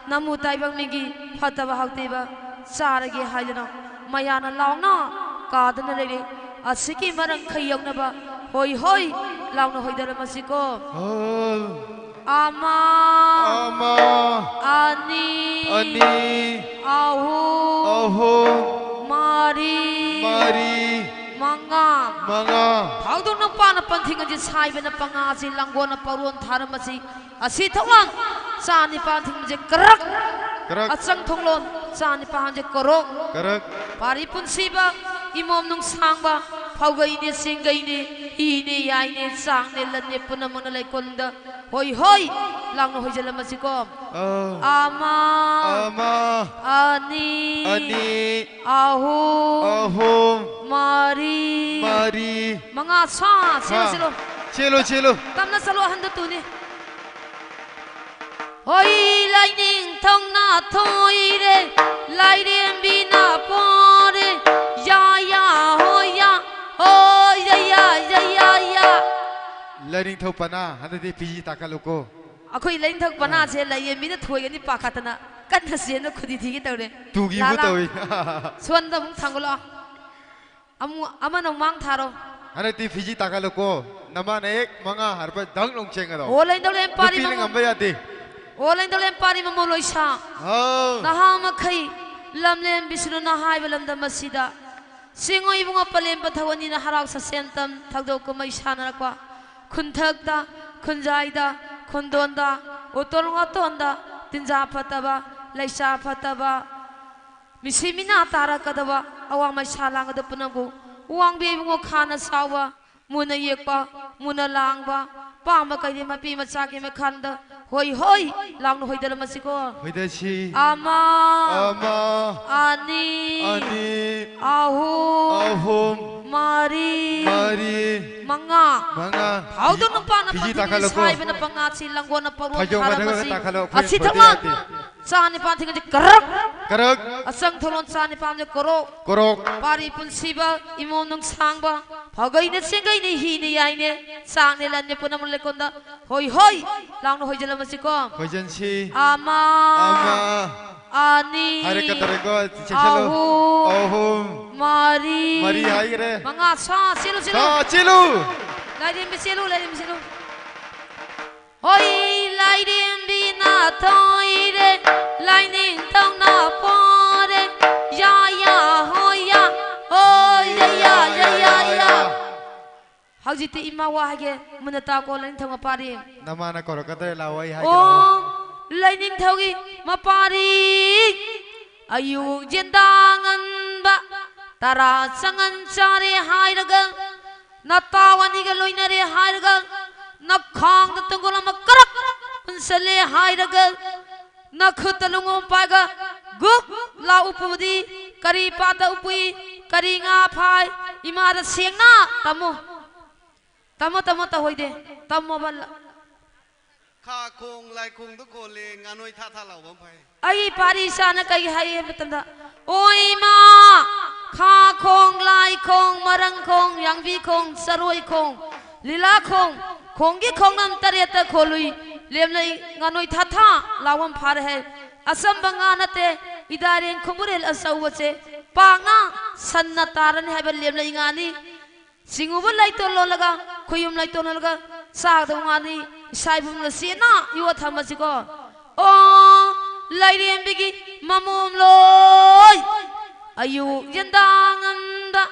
ꯅꯃꯨ ꯇꯥꯏꯕꯪ ꯃꯤꯒꯤ ꯐꯠꯇꯕ ꯍꯥꯎꯇꯦꯕ ꯆꯥꯔꯒꯦ ꯍꯥꯏꯗꯅ ꯃꯌꯥꯅ ꯂꯥꯎꯅ ꯀꯥꯗꯨꯅ ꯂꯩꯔꯦ꯫ ꯑꯁꯤꯒꯤ ꯃꯔꯝ ꯈꯩ ꯌꯧꯅꯕ ꯍꯣꯏ ꯍꯣꯏ ꯂꯥꯎꯅ ꯍꯣꯏꯗꯔꯝꯃꯁꯤꯀꯣ꯫ ꯑꯃ, ꯑꯃ, ꯑꯅꯤ, ꯑꯅꯤ, ꯑꯍꯨꯝ, ꯑꯍꯨꯝ, ꯃꯔꯤ, ꯃꯔꯤ, ꯃꯉꯥ꯫ ꯃꯉꯥ꯫ ꯊꯧꯗꯣꯛ ꯅꯨꯄꯥꯅ ꯄꯟꯊꯤꯡ ꯑꯁꯤ ꯁꯥꯏꯕꯅ ꯄꯉꯥꯁꯤ ꯂꯥꯡꯒꯣꯜꯅ ꯄꯧꯔꯣꯟ ꯊꯥꯔꯝꯕꯁꯤ ꯑꯁꯤ ꯊꯣꯛꯂꯣꯟ ꯆꯥ ꯅꯤꯄꯥꯟ ꯊꯤꯡꯕꯁꯦ ꯀꯔꯛ꯫ ꯀꯔꯛ꯫ ꯑꯆꯪ ꯊꯣꯛꯂꯣꯟ ꯆꯥ ꯅꯤꯄꯥꯟꯁꯦ ꯀꯣꯔꯣꯛ꯫ ꯀꯔꯛ꯫ ꯄꯥꯔꯤ ꯄꯨꯟꯁꯤꯕ ꯏꯃꯣꯝ ꯅꯨꯡꯁꯥꯡꯕ ꯐꯧꯒꯩꯅꯦ ꯆꯦꯡꯒꯩꯅꯦ ꯍꯤꯅꯦ ꯌꯥꯏꯅꯦ ꯆꯥꯡꯅꯦ ꯂꯟꯅꯦ ꯄꯨꯝꯅꯃꯛꯅ ꯂꯩꯀꯣꯜꯗ ꯍꯣꯏ ꯍꯣꯏ ꯂꯥꯎꯅ ꯍꯣꯏꯖꯜꯂꯝꯃꯁꯤꯀꯣ꯫ ꯑꯧ꯫ ꯑꯃ, ꯑꯃ, ꯑꯅꯤ, ꯑꯅꯤ, ꯑꯍꯨꯝ, ꯑꯍꯨꯝ, ꯃꯔꯤ, ꯃꯔꯤ, ꯃꯉꯥ꯫ ꯁꯥ, ꯆꯦꯜꯂꯣ, ꯍꯥ꯫ ꯆꯦꯜꯂꯣ꯫ ꯆꯦꯜꯂꯨ, ꯆꯦꯜꯂꯨ꯫ ꯇꯞꯅ ꯆꯠꯂꯣ, ꯑꯍꯟꯗꯣ ꯇꯨꯅꯤ꯫ ꯍꯣꯏ, ꯂꯥꯏꯅꯤꯡꯊꯧꯅ ꯊꯣꯏꯔꯦ, ꯂꯥꯏꯔꯦꯝꯕꯤꯅ ꯄꯣꯔꯦ, ꯌꯥ, ꯌꯥ, ꯍꯣꯏ, ꯌꯥ, ꯍꯣꯏ, ꯌꯥ, ꯌꯥ, ꯌꯥ, ꯌꯥ, ꯌꯥ꯫ ꯂꯥꯏꯅꯤꯡꯊꯧ ꯄꯅꯥ, ꯍꯟꯗꯛꯇꯤ ꯐꯤꯖꯤ ꯇꯥꯈꯠꯂꯨꯀꯣ꯫ ꯑꯩꯈꯣꯏ ꯂꯥꯏꯅꯤꯡꯊꯧ ꯄꯅꯥꯁꯦ ꯂꯥꯏꯔꯦꯝꯕꯤꯅ ꯊꯣꯏꯒꯅꯤ ꯄꯥꯈꯠꯇꯅ ꯀꯟꯅ ꯆꯦꯟꯕ ꯈꯨꯗꯤ ꯊꯤꯒꯦ ꯇꯧꯔꯦ꯫ ꯇꯨꯒꯤꯕꯨ ꯂꯥꯂꯥ, ꯇꯧꯏ꯫ ꯁꯣꯟꯗ ꯑꯃꯨꯛ ꯊꯥꯡꯒꯠꯂꯣ꯫ ꯑꯃꯨꯛ ꯑꯃꯅ ꯑꯃꯨꯛ ꯃꯥꯡ ꯊꯥꯔꯣ꯫ ꯍꯟꯗꯛꯇꯤ ꯐꯤꯖꯤ ꯇꯥꯈꯠꯂꯨꯀꯣ꯫ ꯅꯃꯥꯅ ꯍꯦꯛ ꯃꯉꯥ ꯍꯥꯏꯔꯛꯄ ꯗꯛ ꯂꯥꯎ ꯆꯦꯟꯒꯗꯧ꯫ ꯑꯣ, ꯂꯩꯗꯧ ꯂꯦꯝ ꯄꯥꯔꯤ ꯅꯨꯄꯤꯅ ꯃꯃꯣ-, ꯉꯝꯕ ꯌꯥꯗꯦ꯫ ꯑꯣ, ꯂꯩꯗꯧ ꯂꯦꯝ ꯄꯥꯔꯤ ꯃꯃꯣ ꯂꯣꯏꯁꯥ꯫ ꯍꯥꯎ꯫ ꯅꯍꯥ ꯃꯈꯩ ꯂꯝꯂꯦꯟ ꯕꯤꯁꯅꯨꯅ ꯍꯥꯏꯕ ꯂꯝꯗꯝ ꯑꯁꯤꯗ ꯆꯤꯡꯉꯨ ꯏꯕꯨꯡꯉꯣ ꯄꯂꯦꯝ ꯄꯟꯊꯧ ꯑꯅꯤꯅ ꯍꯔꯥꯎ ꯁꯥꯁꯦꯟꯇꯝ ꯊꯧꯗꯣꯛ ꯀꯨꯝꯍꯩ ꯁꯥꯟꯅꯔꯛꯄ ꯈꯨꯟꯊꯛꯇ, ꯈꯨꯟꯖꯥꯏꯗ, ꯈꯨꯟꯗꯣꯟꯗ, ꯎꯇꯣꯟ ꯋꯥꯇꯣꯟꯗ, ꯇꯤꯟꯖꯥ ꯐꯠꯇꯕ, ꯂꯩꯁꯥ ꯐꯠꯇꯕ, ꯃꯤꯁꯤ ꯃꯤꯅꯥ ꯇꯥꯔꯛꯀꯗꯕ ꯑꯋꯥꯡ ꯃꯩꯁꯥ ꯂꯥꯡꯒꯗꯕ ꯄꯨꯝꯅꯃꯛꯄꯨ ꯋꯥꯡꯕ ꯏꯕꯨꯡꯉꯣ ꯈꯥꯅ ꯆꯥꯎꯕ, ꯃꯨꯅ ꯌꯦꯛꯄ, ꯃꯨꯅ ꯂꯥꯡꯕ, ꯑꯄꯥꯝꯕ ꯀꯩꯗꯤ ꯃꯄꯤ ꯃꯆꯥꯒꯤ ꯃꯈꯥꯗ ꯍꯣꯏ ꯍꯣꯏ ꯂꯥꯎꯅ ꯍꯣꯏꯗꯔꯝꯃꯁꯤꯀꯣ꯫ ꯍꯣꯏꯗꯁꯤ꯫ ꯑꯃ, ꯑꯃ, ꯑꯅꯤ, ꯑꯅꯤ, ꯑꯍꯨꯝ, ꯑꯍꯨꯝ, ꯃꯔꯤ, ꯃꯔꯤ, ꯃꯉꯥ꯫ ꯃꯉꯥ꯫ ꯍꯥꯎꯗꯣ ꯅꯨꯄꯥꯅ ꯐꯤꯖꯤ ꯄꯥꯟꯊꯤꯕꯤ ꯇꯥꯈꯠꯂꯣꯀꯣ꯫ ꯁꯥꯏꯕꯅ ꯄꯉꯥꯁꯤ ꯂꯪꯒꯣꯅ ꯄꯔꯣꯟ ꯐꯩꯖꯣꯝ ꯊꯥꯔꯝꯃꯁꯤ꯫ ꯈꯔꯒ ꯇꯥꯈꯠꯂꯣ, ꯑꯩꯈꯣꯏ ꯑꯁꯤ ꯊꯧꯋꯥ꯫ ꯌꯥꯗꯦ꯫ ꯆꯥ ꯅꯤꯄꯥꯟ ꯊꯤꯡꯒꯁꯤ ꯀꯔꯛ꯫ ꯀꯔꯛ꯫ ꯑꯆꯪ ꯊꯧꯔꯣꯟ ꯆꯥ ꯅꯤꯄꯥꯟꯁꯦ ꯀꯣꯔꯣꯛ꯫ ꯀꯣꯔꯣꯛ꯫ ꯄꯥꯔꯤ ꯄꯨꯟꯁꯤꯕ ꯏꯃꯣꯝ ꯅꯨꯡꯁꯥꯡꯕ꯫ ꯐꯒꯩꯅ ꯆꯦꯡꯒꯩꯅ ꯍꯤꯅ ꯌꯥꯏꯅꯦ꯫ ꯆꯥꯛꯅꯦ ꯂꯟꯅꯦ ꯄꯨꯝꯅꯃꯛ ꯂꯩꯀꯣꯟꯗ ꯍꯣꯏ ꯍꯣꯏ ꯂꯥꯎꯅ ꯍꯣꯏꯖꯜꯂꯝꯃꯁꯤꯀꯣ꯫ ꯍꯣꯏꯖꯟꯁꯤ꯫ ꯑꯃ꯫ ꯑꯃ꯫ ꯑꯅꯤ꯫ ꯍꯥꯏꯔꯛꯀꯗꯧꯔꯦꯀꯣ꯫ ꯆꯦꯛꯁꯤꯜꯂꯨ꯫ ꯑꯍꯨꯝ꯫ ꯑꯍꯨꯝ꯫ ꯃꯔꯤ꯫ ꯃꯔꯤ ꯍꯥꯏꯈ꯭ꯔꯦ꯫ ꯃꯉꯥ꯫ ꯁꯥ ꯆꯦꯜꯂꯨ, ꯆꯦꯜꯂꯨ꯫ ꯁꯥ ꯆꯦꯜꯂꯨ꯫ ꯂꯥꯏꯔꯦꯝꯕꯤ ꯆꯦꯜꯂꯨ, ꯂꯥꯏꯔꯦꯝꯕꯤ ꯆꯦꯜꯂꯨ꯫ ꯍꯣꯏ ꯂꯥꯏꯔꯦꯝꯕꯤꯅ ꯊꯣꯏꯔꯦ, ꯂꯥꯏꯅꯤꯡꯊꯧꯅ ꯄꯣꯔꯦ, ꯌꯥ ꯌꯥ ꯍꯣꯏ ꯌꯥ, ꯍꯣꯏ ꯌꯥ ꯌꯥ ꯌꯥ ꯌꯥ ꯌꯥ꯫ ꯍꯧꯖꯤꯛꯇꯤ ꯏꯃꯥ ꯋꯥ ꯍꯥꯏꯒꯦ, ꯃꯨꯟꯅ ꯇꯥꯎꯀꯣ ꯂꯥꯏꯅꯤꯡꯊꯧ ꯃꯄꯥꯔꯤ꯫ ꯅꯃꯥꯅ ꯀꯧꯔꯛꯀꯗꯧꯔꯦ, ꯂꯥꯛꯑꯣ ꯑꯩ ꯍꯥꯏꯒꯦ, ꯂꯥꯛꯑꯣ꯫ ꯑꯣ ꯂꯥꯏꯅꯤꯡꯊꯧꯒꯤ ꯃꯄꯥꯔꯤ, ꯑꯌꯨꯛ ꯌꯦꯟꯗꯥ ꯉꯟꯕ ꯇꯔꯥ ꯆꯪꯉꯟ ꯆꯥꯔꯦ ꯍꯥꯏꯔꯒ, ꯅꯇꯥꯎ ꯑꯅꯤꯒ ꯂꯣꯏꯅꯔꯦ ꯍꯥꯏꯔꯒ, ꯅꯈꯥꯡꯗ ꯇꯨꯡꯒꯣꯜ ꯑꯃ ꯀꯔꯛ ꯄꯨꯟꯁꯜꯂꯦ ꯍꯥꯏꯔꯒ, ꯅꯈꯨꯠꯇ ꯂꯨꯉꯣꯝ ꯄꯥꯏꯒ ꯒꯨꯛ ꯂꯥꯎ ꯎꯞꯄꯨꯕꯗꯤ ꯀꯔꯤ ꯄꯥꯠꯇ ꯎꯞꯄꯨꯏ? ꯀꯔꯤ ꯉꯥ ꯐꯥꯏ? ꯏꯃꯥꯗ ꯁꯦꯡꯅ ꯇꯝꯃꯨ꯫ ꯇꯝꯃꯣ, ꯇꯝꯃꯣ, ꯇꯧꯍꯣꯏꯗꯦ꯫ ꯇꯝꯃꯣꯕ ꯂ- ꯈꯥ ꯈꯣꯡ ꯂꯥꯏꯈꯣꯡꯗ ꯈꯣꯜꯂꯦ, ꯉꯥꯅꯣꯏ ꯊꯥ ꯊꯥ ꯂꯥꯎꯕ ꯑꯃ ꯐꯥꯏ꯫ ꯑꯩꯒꯤ ꯄꯥꯔꯤ ꯏꯆꯥꯅ ꯀꯩ ꯍꯥꯏ ꯍꯥꯏꯕ ꯃꯇꯝꯗ, "ꯑꯣ ꯏꯃꯥ, ꯈꯥ ꯈꯣꯡ, ꯂꯥꯏ ꯈꯣꯡ, ꯃꯔꯪ ꯈꯣꯡ, ꯌꯥꯡꯕꯤ ꯈꯣꯡ, ꯆꯔꯣꯏ ꯈꯣꯡ, ꯂꯤꯂꯥ ꯈꯣꯡ, ꯈꯣꯡꯒꯤ ꯈꯣꯡꯅꯝ ꯇꯔꯦꯠꯇ ꯈꯣꯜꯂꯨꯏ, ꯂꯦꯝꯂꯩ ꯉꯥꯅꯣꯏ ꯊꯥ ꯊꯥ ꯂꯥꯎꯕ ꯑꯃ ꯐꯥꯔꯦ" ꯍꯥꯏ꯫ ꯑꯆꯝꯕ ꯉꯥ ꯅꯠꯇꯦ, ꯏꯗꯥꯔꯦꯟ ꯈꯣꯡꯕꯨꯔꯦꯜ ꯑꯆꯧꯕꯁꯦ ꯄꯥꯛꯅ ꯁꯟꯅ ꯇꯥꯔꯅꯤ ꯍꯥꯏꯕ ꯂꯦꯝꯂꯩ ꯉꯥꯅꯤ꯫ ꯆꯤꯡꯉꯨꯕ ꯂꯩꯇꯣꯟ ꯂꯣꯜꯂꯒ, ꯈꯨꯌꯨꯝ ꯂꯩꯇꯣꯟ ꯂꯣꯜꯂꯒ, ꯆꯥꯒꯗꯧ ꯉꯥꯅꯤ, ꯏꯁꯥ ꯏꯕꯨꯡꯅ ꯆꯦꯠꯅ ꯌꯣꯠ ꯊꯝꯃꯁꯤꯀꯣ꯫ ꯑꯣ, ꯂꯥꯏꯔꯦꯝꯕꯤꯒꯤ ꯃꯃꯣꯝ ꯂꯣꯏ, ꯑꯌꯨꯛ ꯌꯦꯟꯗꯥꯉꯝꯗ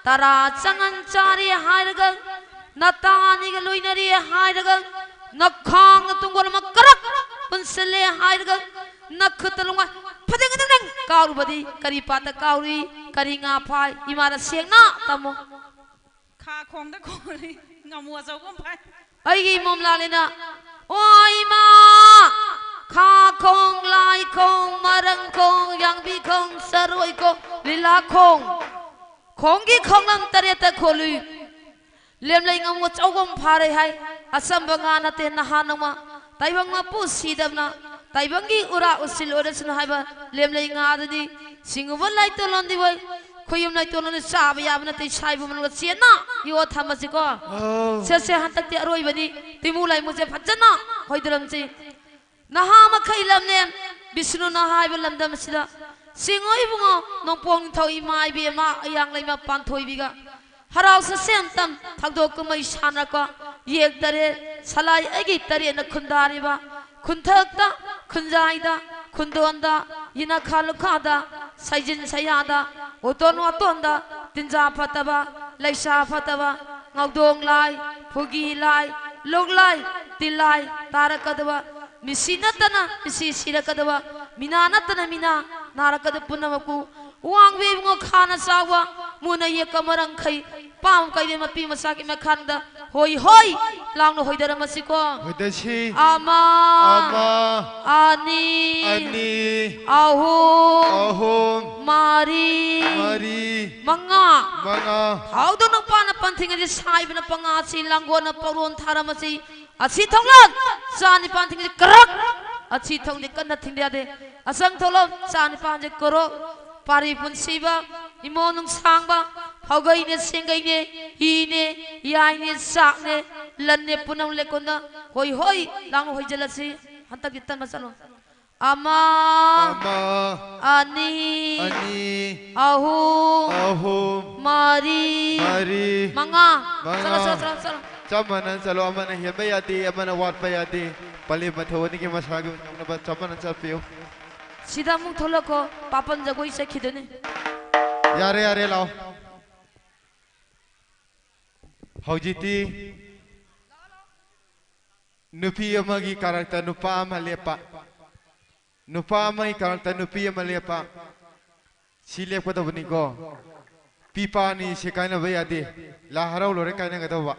ꯇꯔꯥ ꯆꯪꯉꯟ ꯆꯥꯔꯦ ꯍꯥꯏꯔꯒ, ꯅꯇꯥꯅꯤꯒ ꯂꯣꯏꯅꯔꯦ ꯍꯥꯏꯔꯒ, ꯅꯈꯥꯡꯅ ꯇꯨꯡꯒꯣꯜ ꯑꯃ ꯀꯔꯛ ꯄꯨꯟꯁꯤꯜꯂꯦ ꯍꯥꯏꯔꯒ, ꯅꯈꯨꯠꯇ ꯂꯨꯉꯥꯏ ꯐꯗꯦꯡ ꯐꯗꯦꯡ ꯀꯥꯎꯔꯨꯕꯗꯤ ꯀꯔꯤ ꯄꯥꯠꯇ ꯀꯥꯎꯔꯤ? ꯀꯔꯤ ꯉꯥ ꯐꯥꯏ? ꯏꯃꯥꯅ ꯁꯦꯡꯅ ꯇꯝꯃꯨ꯫ ꯈꯥ ꯈꯣꯡꯗ ꯈꯣꯡꯂꯤ ꯉꯥꯃꯨ ꯑꯆꯧꯕ ꯑꯃ ꯐꯥꯏ꯫ ꯑꯩꯒꯤ ꯏꯃꯣꯝ ꯂꯥꯂꯤꯅ, ꯑꯣ ꯏꯃꯥ, ꯈꯥ ꯈꯣꯡ, ꯂꯥꯏ ꯈꯣꯡ, ꯃꯔꯪ ꯈꯣꯡ, ꯌꯥꯡꯕꯤ ꯈꯣꯡ, ꯆꯔꯣꯏ ꯈꯣꯡ, ꯂꯤꯂꯥ ꯈꯣꯡ, ꯈꯣꯡꯒꯤ ꯈꯣꯡꯂꯪ ꯇꯔꯦꯠꯇ ꯈꯣꯜꯂꯨꯏ꯫ ꯂꯦꯝꯂꯩ ꯉꯥꯃꯨ ꯑꯆꯧꯕ ꯑꯃ ꯐꯥꯔꯦ ꯍꯥꯏ꯫ ꯑꯆꯝꯕ ꯉꯥ ꯅꯠꯇꯦ, ꯅꯍꯥ ꯅꯣꯡꯃ ꯇꯥꯏꯕꯪ ꯃꯄꯨ ꯁꯤꯗꯕꯅ ꯇꯥꯏꯕꯪꯒꯤ ꯎꯔꯥ ꯎꯁꯤꯜ ꯑꯣꯏꯔꯁꯅꯨ ꯍꯥꯏꯕ ꯂꯦꯝꯂꯩ ꯉꯥꯗꯨꯗꯤ ꯁꯤꯡꯉꯨꯕ ꯂꯥꯏꯇꯣꯂꯣꯟꯗꯤ ꯑꯣꯏ꯫ ꯈꯣꯏꯌꯨꯝ ꯂꯥꯏꯇꯣꯂꯣꯟꯗꯤ ꯆꯥꯕ ꯌꯥꯕ ꯅꯠꯇꯦ, ꯁꯥꯏꯕ ꯃꯅꯨꯡꯗ ꯆꯦꯠꯅ ꯌꯣ ꯊꯝꯃꯁꯤꯀꯣ꯫ ꯑꯧ꯫ ꯁꯦ, ꯁꯦ, ꯍꯟꯗꯛꯇꯤ ꯑꯔꯣꯏꯕꯅꯤ꯫ ꯇꯤꯃꯨ ꯂꯥꯏꯃꯨꯁꯦ ꯐꯖꯅ ꯍꯣꯏꯗꯔꯝꯁꯤ꯫ ꯅꯍꯥ ꯃꯈꯩ ꯂꯝꯅꯦ ꯕꯤꯁꯅꯨꯅ ꯍꯥꯏꯕ ꯂꯝꯗꯝ ꯑꯁꯤꯗ ꯆꯤꯡꯉꯣ ꯏꯕꯨꯡꯉꯣ, ꯅꯣꯡꯄꯣꯛ ꯅꯤꯡꯊꯧ ꯏꯃꯥ ꯏꯕꯦꯝꯃ, ꯑꯌꯥꯡ ꯂꯩꯃ ꯄꯥꯟꯊꯣꯏꯕꯤꯒ ꯍꯔꯥꯎ ꯁꯁꯦꯝꯇꯝ ꯊꯧꯗꯣꯛ ꯀꯨꯝꯍꯩ ꯁꯥꯟꯅꯔꯛꯄ ꯌꯦꯛ ꯇꯔꯦꯠ, ꯁꯂꯥꯏ ꯑꯩꯒꯤ ꯇꯔꯦꯠꯅ ꯈꯨꯟꯗꯥꯔꯤꯕ ꯈꯨꯟꯊꯛꯇ, ꯈꯨꯟꯖꯥꯏꯗ, ꯈꯨꯟꯗꯣꯟꯗ, ꯌꯦꯅꯈꯥ ꯂꯨꯈꯥꯗ, ꯁꯩꯖꯤꯟ ꯁꯩꯌꯥꯗ, ꯎꯇꯣꯟ ꯋꯥꯇꯣꯟꯗ, ꯇꯤꯟꯖꯥ ꯐꯠꯇꯕ, ꯂꯩꯁꯥ ꯐꯠꯇꯕ, ꯉꯧꯗꯣꯡ ꯂꯥꯏ, ꯐꯨꯒꯤ ꯂꯥꯏ, ꯂꯣꯛꯂꯥꯏ, ꯇꯤꯜꯂꯥꯏ ꯇꯥꯔꯛꯀꯗꯕ, ꯃꯤꯁꯤ ꯅꯠꯇꯅ ꯃꯤꯁꯤ ꯁꯤꯔꯛꯀꯗꯕ, ꯃꯤꯅꯥ ꯅꯠꯇꯅ ꯃꯤꯅꯥ ꯅꯥꯔꯛꯀꯗꯕ ꯄꯨꯝꯅꯃꯛꯄꯨ ꯋꯥꯡꯕ ꯏꯕꯨꯡꯉꯣ ꯈꯥꯅ ꯆꯥꯎꯕ, ꯃꯨꯅ ꯌꯦꯛꯄ ꯃꯔꯪꯈꯩ, ꯄꯥꯝ ꯀꯩꯗꯦ ꯃꯄꯤ ꯃꯆꯥꯒꯤ ꯃꯈꯥꯗ ꯍꯣꯏ ꯍꯣꯏ ꯂꯥꯎꯅ ꯍꯣꯏꯗꯔꯝꯃꯁꯤꯀꯣ꯫ ꯍꯣꯏꯗꯁꯤ꯫ ꯑꯃ, ꯑꯃ, ꯑꯅꯤ, ꯑꯅꯤ, ꯑꯍꯨꯝ, ꯑꯍꯨꯝ, ꯃꯔꯤ, ꯃꯔꯤ, ꯃꯉꯥ꯫ ꯃꯉꯥ꯫ ꯍꯥꯎꯗꯣ ꯅꯨꯄꯥꯅ ꯄꯟꯊꯤꯡ ꯑꯁꯤ ꯁꯥꯏꯕꯅ ꯄꯉꯥꯁꯤ ꯂꯥꯡꯒꯣꯜꯅ ꯄꯧꯔꯣꯟ ꯊꯥꯔꯝꯃꯁꯤ꯫ ꯑꯁꯤ ꯊꯣꯡꯂꯣ ꯆꯥ ꯅꯤꯄꯥꯟ ꯊꯤꯡꯁꯤ ꯀꯔꯛ꯫ ꯑꯁꯤ ꯊꯣꯡꯗꯤ ꯀꯟꯅ ꯊꯤꯡꯗ ꯌꯥꯗꯦ꯫ ꯑꯁꯪ ꯊꯣꯛꯂꯣ ꯆꯥ ꯅꯤꯄꯥꯟꯁꯦ ꯀꯣꯔꯣ꯫ ꯄꯥꯔꯤ ꯄꯨꯟꯁꯤꯕ, ꯏꯃꯣ ꯅꯨꯡꯁꯥꯡꯕ, ꯐꯧꯒꯩꯅꯦ, ꯁꯦꯡꯒꯩꯅꯦ, ꯍꯤꯅꯦ, ꯌꯥꯏꯅꯦ, ꯆꯥꯛꯅꯦ, ꯂꯟꯅꯦ, ꯄꯨꯅꯝ ꯂꯩꯀꯣꯟꯗ ꯍꯣꯏ ꯍꯣꯏ ꯂꯥꯡꯅ ꯍꯣꯏꯖꯜꯂꯁꯤ꯫ ꯍꯟꯗꯛꯇꯤ ꯇꯟꯕ ꯆꯠꯂꯣ꯫ ꯑꯃ, ꯑꯃ, ꯑꯅꯤ, ꯑꯅꯤ, ꯑꯍꯨꯝ, ꯑꯍꯨꯝ, ꯃꯔꯤ, ꯃꯔꯤ, ꯃꯉꯥ꯫ ꯃꯉꯥ꯫ ꯆꯠꯂꯣ, ꯆꯠꯂꯣ, ꯆꯠꯂꯣ, ꯆꯠꯂꯣ꯫ ꯆꯞ ꯃꯥꯟꯅꯅ ꯆꯠꯂꯣ, ꯑꯃꯅ ꯍꯦꯟꯕ ꯌꯥꯗꯦ, ꯑꯃꯅ ꯋꯥꯠꯄ ꯌꯥꯗꯦ꯫ ꯄꯂꯦꯝ ꯃꯊꯧ ꯑꯅꯤꯒꯤ ꯃꯁꯥꯒꯤ ꯌꯧꯅꯕ ꯆꯞ ꯃꯥꯟꯅꯅ ꯆꯠꯄꯤꯌꯨ꯫ ꯁꯤꯗ ꯑꯃꯨꯛ ꯊꯣꯛꯂꯛꯈꯣ, ꯄꯥꯄꯟ ꯖꯒꯣꯏ ꯆꯠꯈꯤꯗꯣꯏꯅꯦ꯫ ꯌꯥꯔꯦ, ꯌꯥꯔꯦ, ꯂꯥꯛꯑꯣ꯫ ꯍꯧꯖꯤꯛꯇꯤ ꯅꯨꯄꯤ ꯑꯃꯒꯤ ꯀꯥꯔꯛꯇ ꯅꯨꯄꯥ ꯑꯃ ꯂꯦꯞꯄ꯫ ꯅꯨꯄꯥ ꯑꯃꯒꯤ ꯀꯥꯔꯛꯇ ꯅꯨꯄꯤ ꯑꯃ ꯂꯦꯞꯄ꯫ ꯁꯤ ꯂꯦꯞꯀꯗꯕꯅꯤꯀꯣ꯫ ꯄꯤꯄꯥꯅꯤ ꯁꯤ ꯀꯥꯏꯅꯕ ꯌꯥꯗꯦ꯫ ꯂꯥꯏ ꯍꯔꯥꯎ ꯂꯣꯏꯔꯦ ꯀꯥꯏꯅꯒꯗꯧꯕ꯫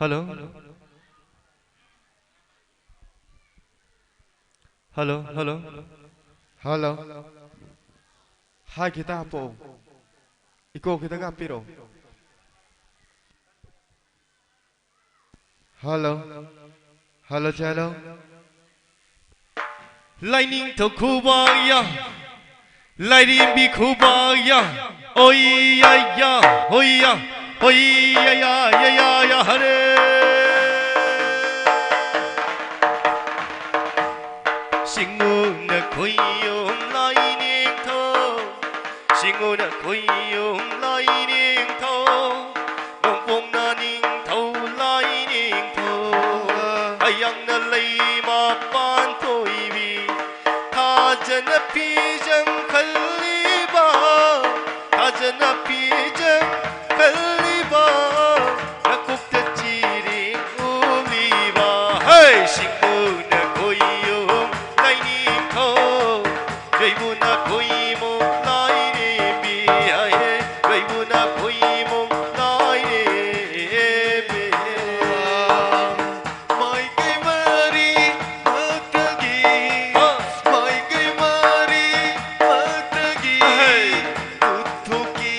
ꯍꯜꯂꯣ꯫ Hello, hello. ꯍꯜꯂꯣ꯫ ꯍꯥꯏ ꯈꯤꯇ ꯍꯥꯞꯄꯛꯑꯣ꯫ ꯏꯀꯣ ꯈꯤꯇꯪ ꯍꯥꯞꯄꯤꯔꯛꯑꯣ꯫ ꯍꯜꯂꯣ꯫ ꯍꯜꯂꯣ, ꯆꯦ, ꯍꯜꯂꯣ꯫ ꯂꯥꯏꯅꯤꯡꯊꯧ ꯈꯨꯕꯥꯛ ꯌꯥ, ꯂꯥꯏꯔꯦꯝꯕꯤ ꯈꯨꯕꯥꯛ ꯌꯥ, ꯑꯣꯏ ꯌꯥ ꯌꯥ, ꯍꯣꯏ ꯌꯥ, ꯍꯣꯏ ꯌꯥ ꯌꯥ ꯌꯥ ꯌꯥ ꯌꯥ ꯍꯔꯦ꯫ ꯁꯤꯡꯉꯨꯅ ꯈꯣꯏꯌꯨꯝ ꯂꯥꯏꯅꯤꯡꯊꯧ, ꯁꯤꯡꯉꯨꯅ ꯈꯣꯏꯌꯨꯝ ꯂꯥꯏꯅꯤꯡꯊꯧ, ꯅꯣꯡꯄꯣꯛꯅ ꯅꯤꯡꯊꯧ ꯂꯥꯏꯅꯤꯡꯊꯧ, ꯑꯌꯥꯡꯅ ꯂꯩꯃ ꯄꯥꯟꯊꯣꯏꯕꯤ, ꯊꯥꯖꯅ ꯐꯤꯖꯪ ꯈꯜꯂꯤꯕ, ꯊꯥꯖꯅ ꯐꯤꯖꯪ ꯈꯜꯂꯤꯕ, ꯅꯀꯣꯛꯇ ꯆꯤꯔꯤꯡ ꯎꯂꯤꯕ, ꯍꯩ! ꯁꯤꯡꯉꯨꯅ ꯈꯣꯏꯌꯨꯝ ꯂꯥꯏꯅꯤꯡꯊꯧ, ꯌꯩꯕꯨꯅ ꯈꯣꯏꯃꯨꯛ ꯂꯥꯏꯔꯦꯝꯕꯤ, ꯍꯩ! ꯌꯩꯕꯨꯅ ꯈꯣꯏꯃꯨꯛ ꯂꯥꯏꯔꯦꯝꯕꯤ꯫ ꯃꯥꯏꯀꯩ ꯃꯔꯤ ꯃꯛꯇꯒꯤ, ꯍꯥ! ꯃꯥꯏꯀꯩ ꯃꯔꯤ ꯃꯛꯇꯒꯤ, ꯍꯩ! ꯎꯠꯊꯣꯛꯀꯤ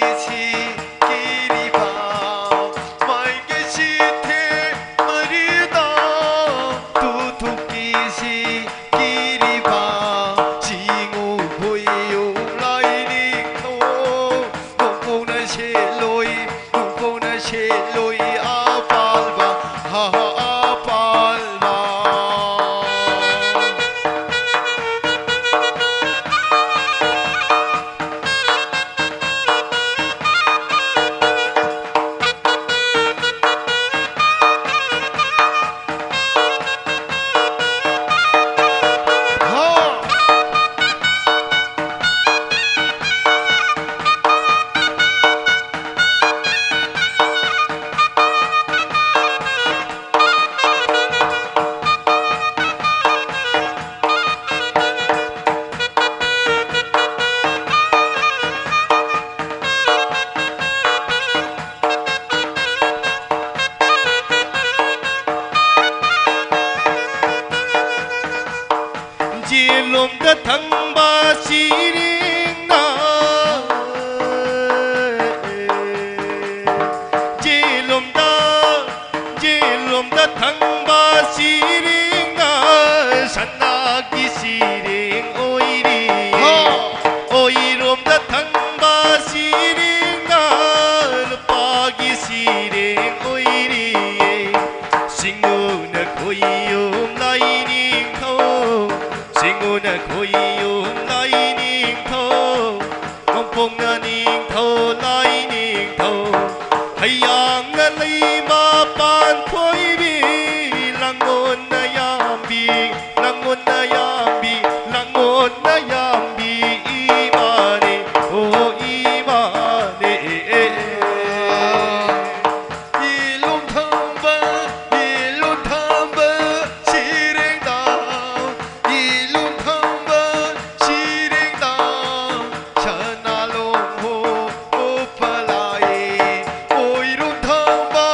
ꯂꯣꯝꯗ ꯊꯪꯕ ꯁꯤꯔꯦꯡꯅ, ꯖꯦꯂꯣꯝꯗ, ꯖꯦꯂꯣꯝꯗ ꯊꯪꯕ ꯁꯤꯔꯦꯡꯅ ꯁꯅꯥꯒꯤ ꯁꯤꯔꯦꯡ ꯑꯣꯏꯔꯤ꯫ ꯍꯣ! ꯑꯣꯏꯔꯣꯝꯗ ꯊꯪꯕ ꯁꯤꯔꯦꯡꯅ ꯂꯨꯄꯥꯒꯤ ꯁꯤꯔꯦꯡ ꯑꯣꯏꯔꯤꯌꯦ꯫ ꯁꯤꯡꯉꯨꯅ ꯈꯣꯏꯌꯨꯝ ꯂꯥꯏꯅꯤꯡꯊꯧ, ꯁꯤꯡꯉꯨꯅ ꯈꯣꯏꯌꯨꯝ ꯂꯥꯏꯅꯤꯡꯊꯧ, ꯅꯣꯡꯄꯣꯛꯅ ꯅꯤꯡꯊꯧ ꯂꯥꯏꯅꯤꯡꯊꯧ, ꯍꯩꯌꯥꯡꯅ ꯂꯩꯃ ꯄꯥꯟꯈꯣꯏꯕꯤ, ꯂꯥꯡꯉꯣꯟꯅ ꯌꯥꯝꯕꯤ, ꯂꯥꯡꯉꯣꯟꯅ ꯌꯥꯝꯕꯤ, ꯂꯥꯡꯉꯣꯟꯅ ꯌꯥꯝꯕꯤ ꯏꯃꯥꯅꯦ, ꯑꯣ ꯏꯃꯥꯅꯦ꯫ ꯏꯂꯨꯝ ꯊꯝꯕ, ꯏꯂꯨꯝ ꯊꯝꯕ ꯁꯤꯔꯦꯡꯗꯥꯎ, ꯏꯂꯨꯝ ꯊꯝꯕ ꯁꯤꯔꯦꯡꯗꯥꯎ, ꯁꯅꯥ ꯂꯣꯡꯍꯣ ꯎꯞꯄ ꯂꯥꯛꯏ꯫ ꯑꯣꯏꯔꯨꯝ ꯊꯝꯕ,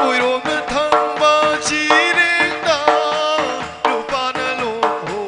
ꯑꯣꯏꯔꯣꯝꯗ ꯊꯝꯕ ꯁꯤꯔꯦꯡꯗꯥꯎ, ꯅꯨꯄꯥꯅ ꯂꯣꯡꯍꯣ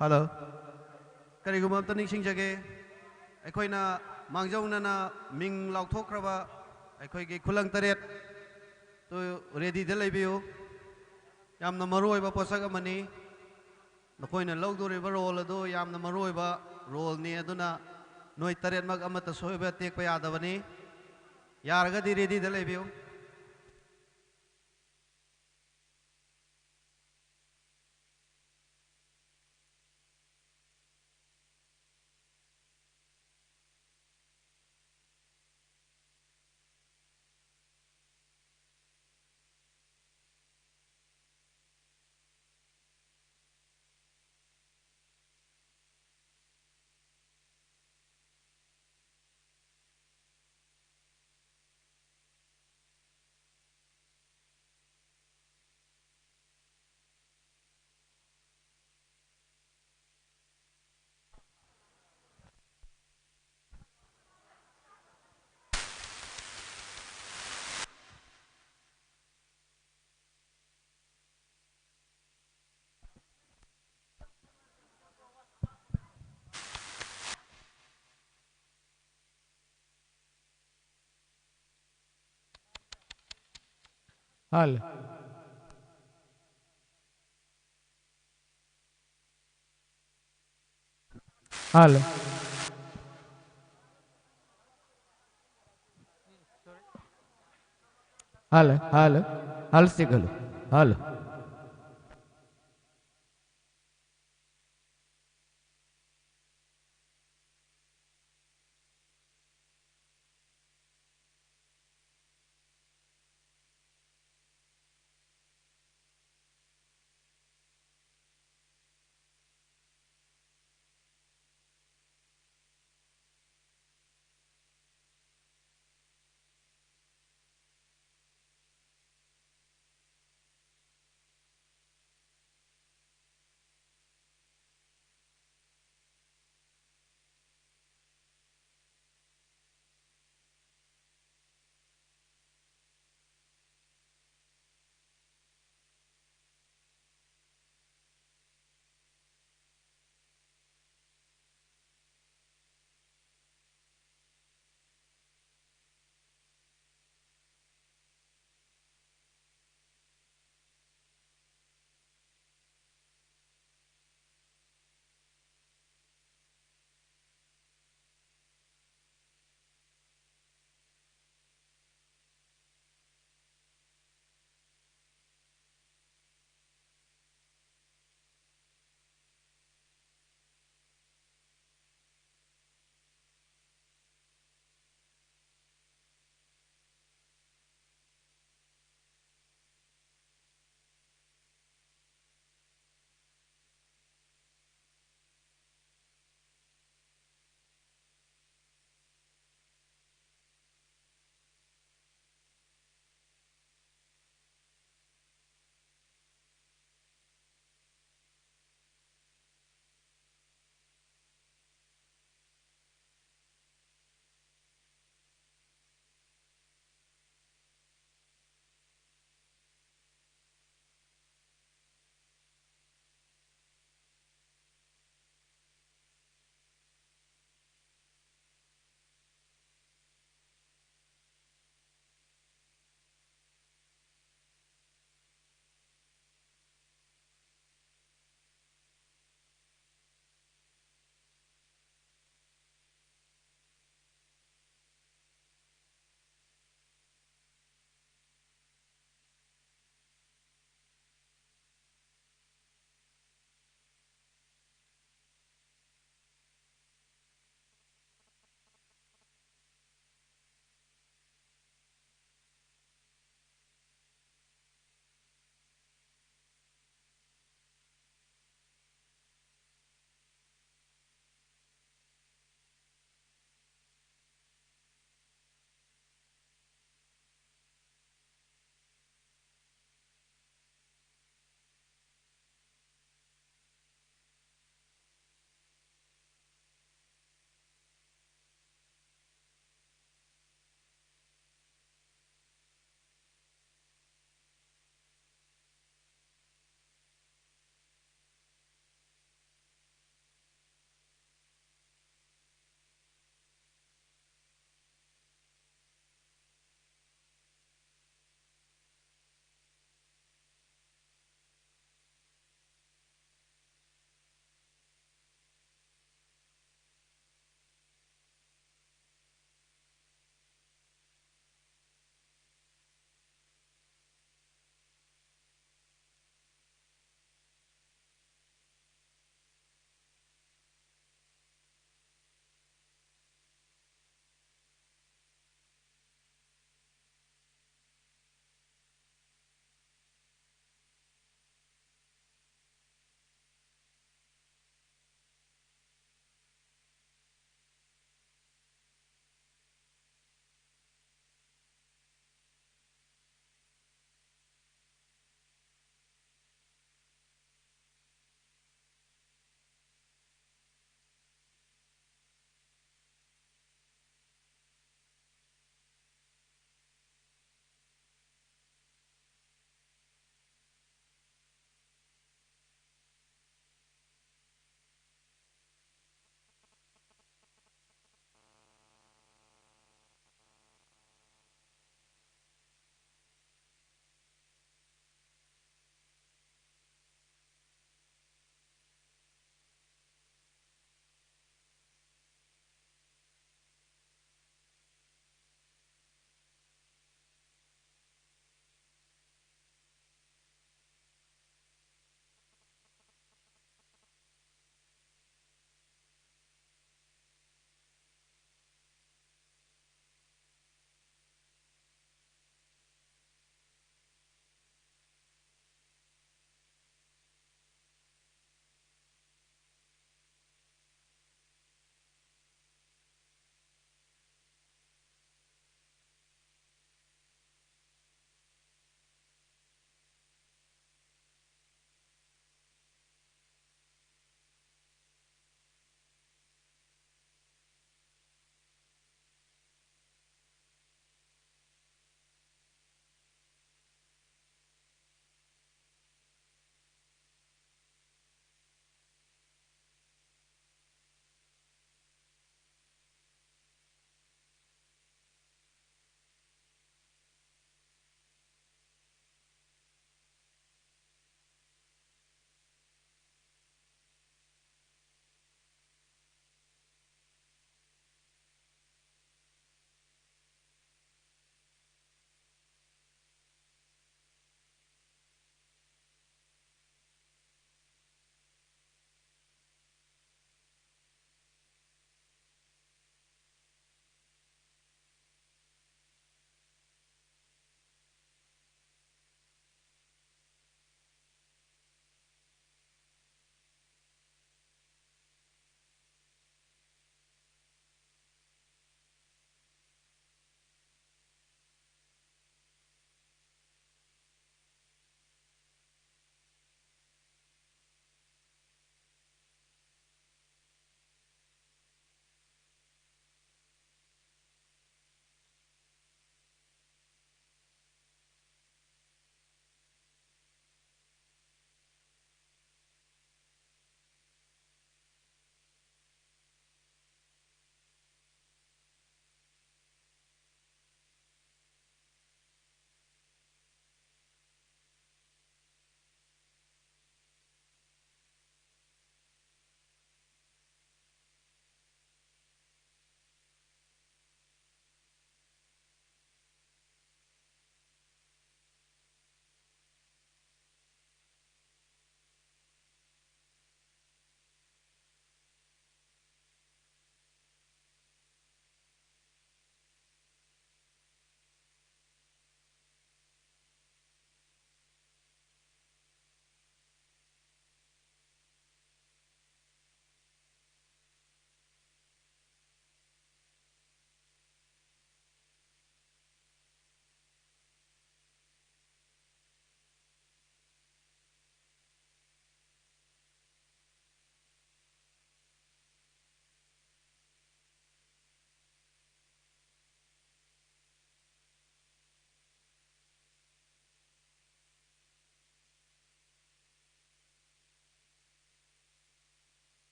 ꯍꯜꯂꯣ꯫ ꯀꯔꯤꯒꯨꯝꯕ ꯑꯝꯇ ꯅꯤꯡꯁꯤꯡꯖꯒꯦ꯫ ꯑꯩꯈꯣꯏꯅ ꯃꯥꯡꯖꯧꯅꯅ ꯃꯤꯡ ꯂꯥꯎꯊꯣꯛꯈ꯭ꯔꯕ ꯑꯩꯈꯣꯏꯒꯤ ꯈꯨꯂꯪ ꯇꯔꯦꯠꯇꯨ ꯔꯦꯗꯤꯗ ꯂꯩꯕꯤꯌꯨ꯫ ꯌꯥꯝꯅ ꯃꯔꯨꯑꯣꯏꯕ ꯄꯣꯠꯁꯛ ꯑꯃꯅꯤ꯫ ꯅꯈꯣꯏꯅ ꯂꯧꯗꯣꯔꯤꯕ ꯔꯣꯜ ꯑꯗꯨ ꯌꯥꯝꯅ ꯃꯔꯨꯑꯣꯏꯕ ꯔꯣꯜꯅꯤ꯫ ꯑꯗꯨꯅ ꯅꯣꯏ ꯇꯔꯦꯠꯃꯛ ꯑꯃꯠꯇ ꯁꯣꯏꯕ ꯇꯦꯛꯄ ꯌꯥꯗꯕꯅꯤ꯫ ꯌꯥꯔꯒꯗꯤ ꯔꯦꯗꯤꯗ ꯂꯩꯕꯤꯌꯨ꯫ ꯍꯜ꯫ ꯍꯜ꯫ ꯍꯜ ꯍꯜ꯫ ꯍꯜ ꯁꯤꯒꯜ꯫ ꯍꯜ꯫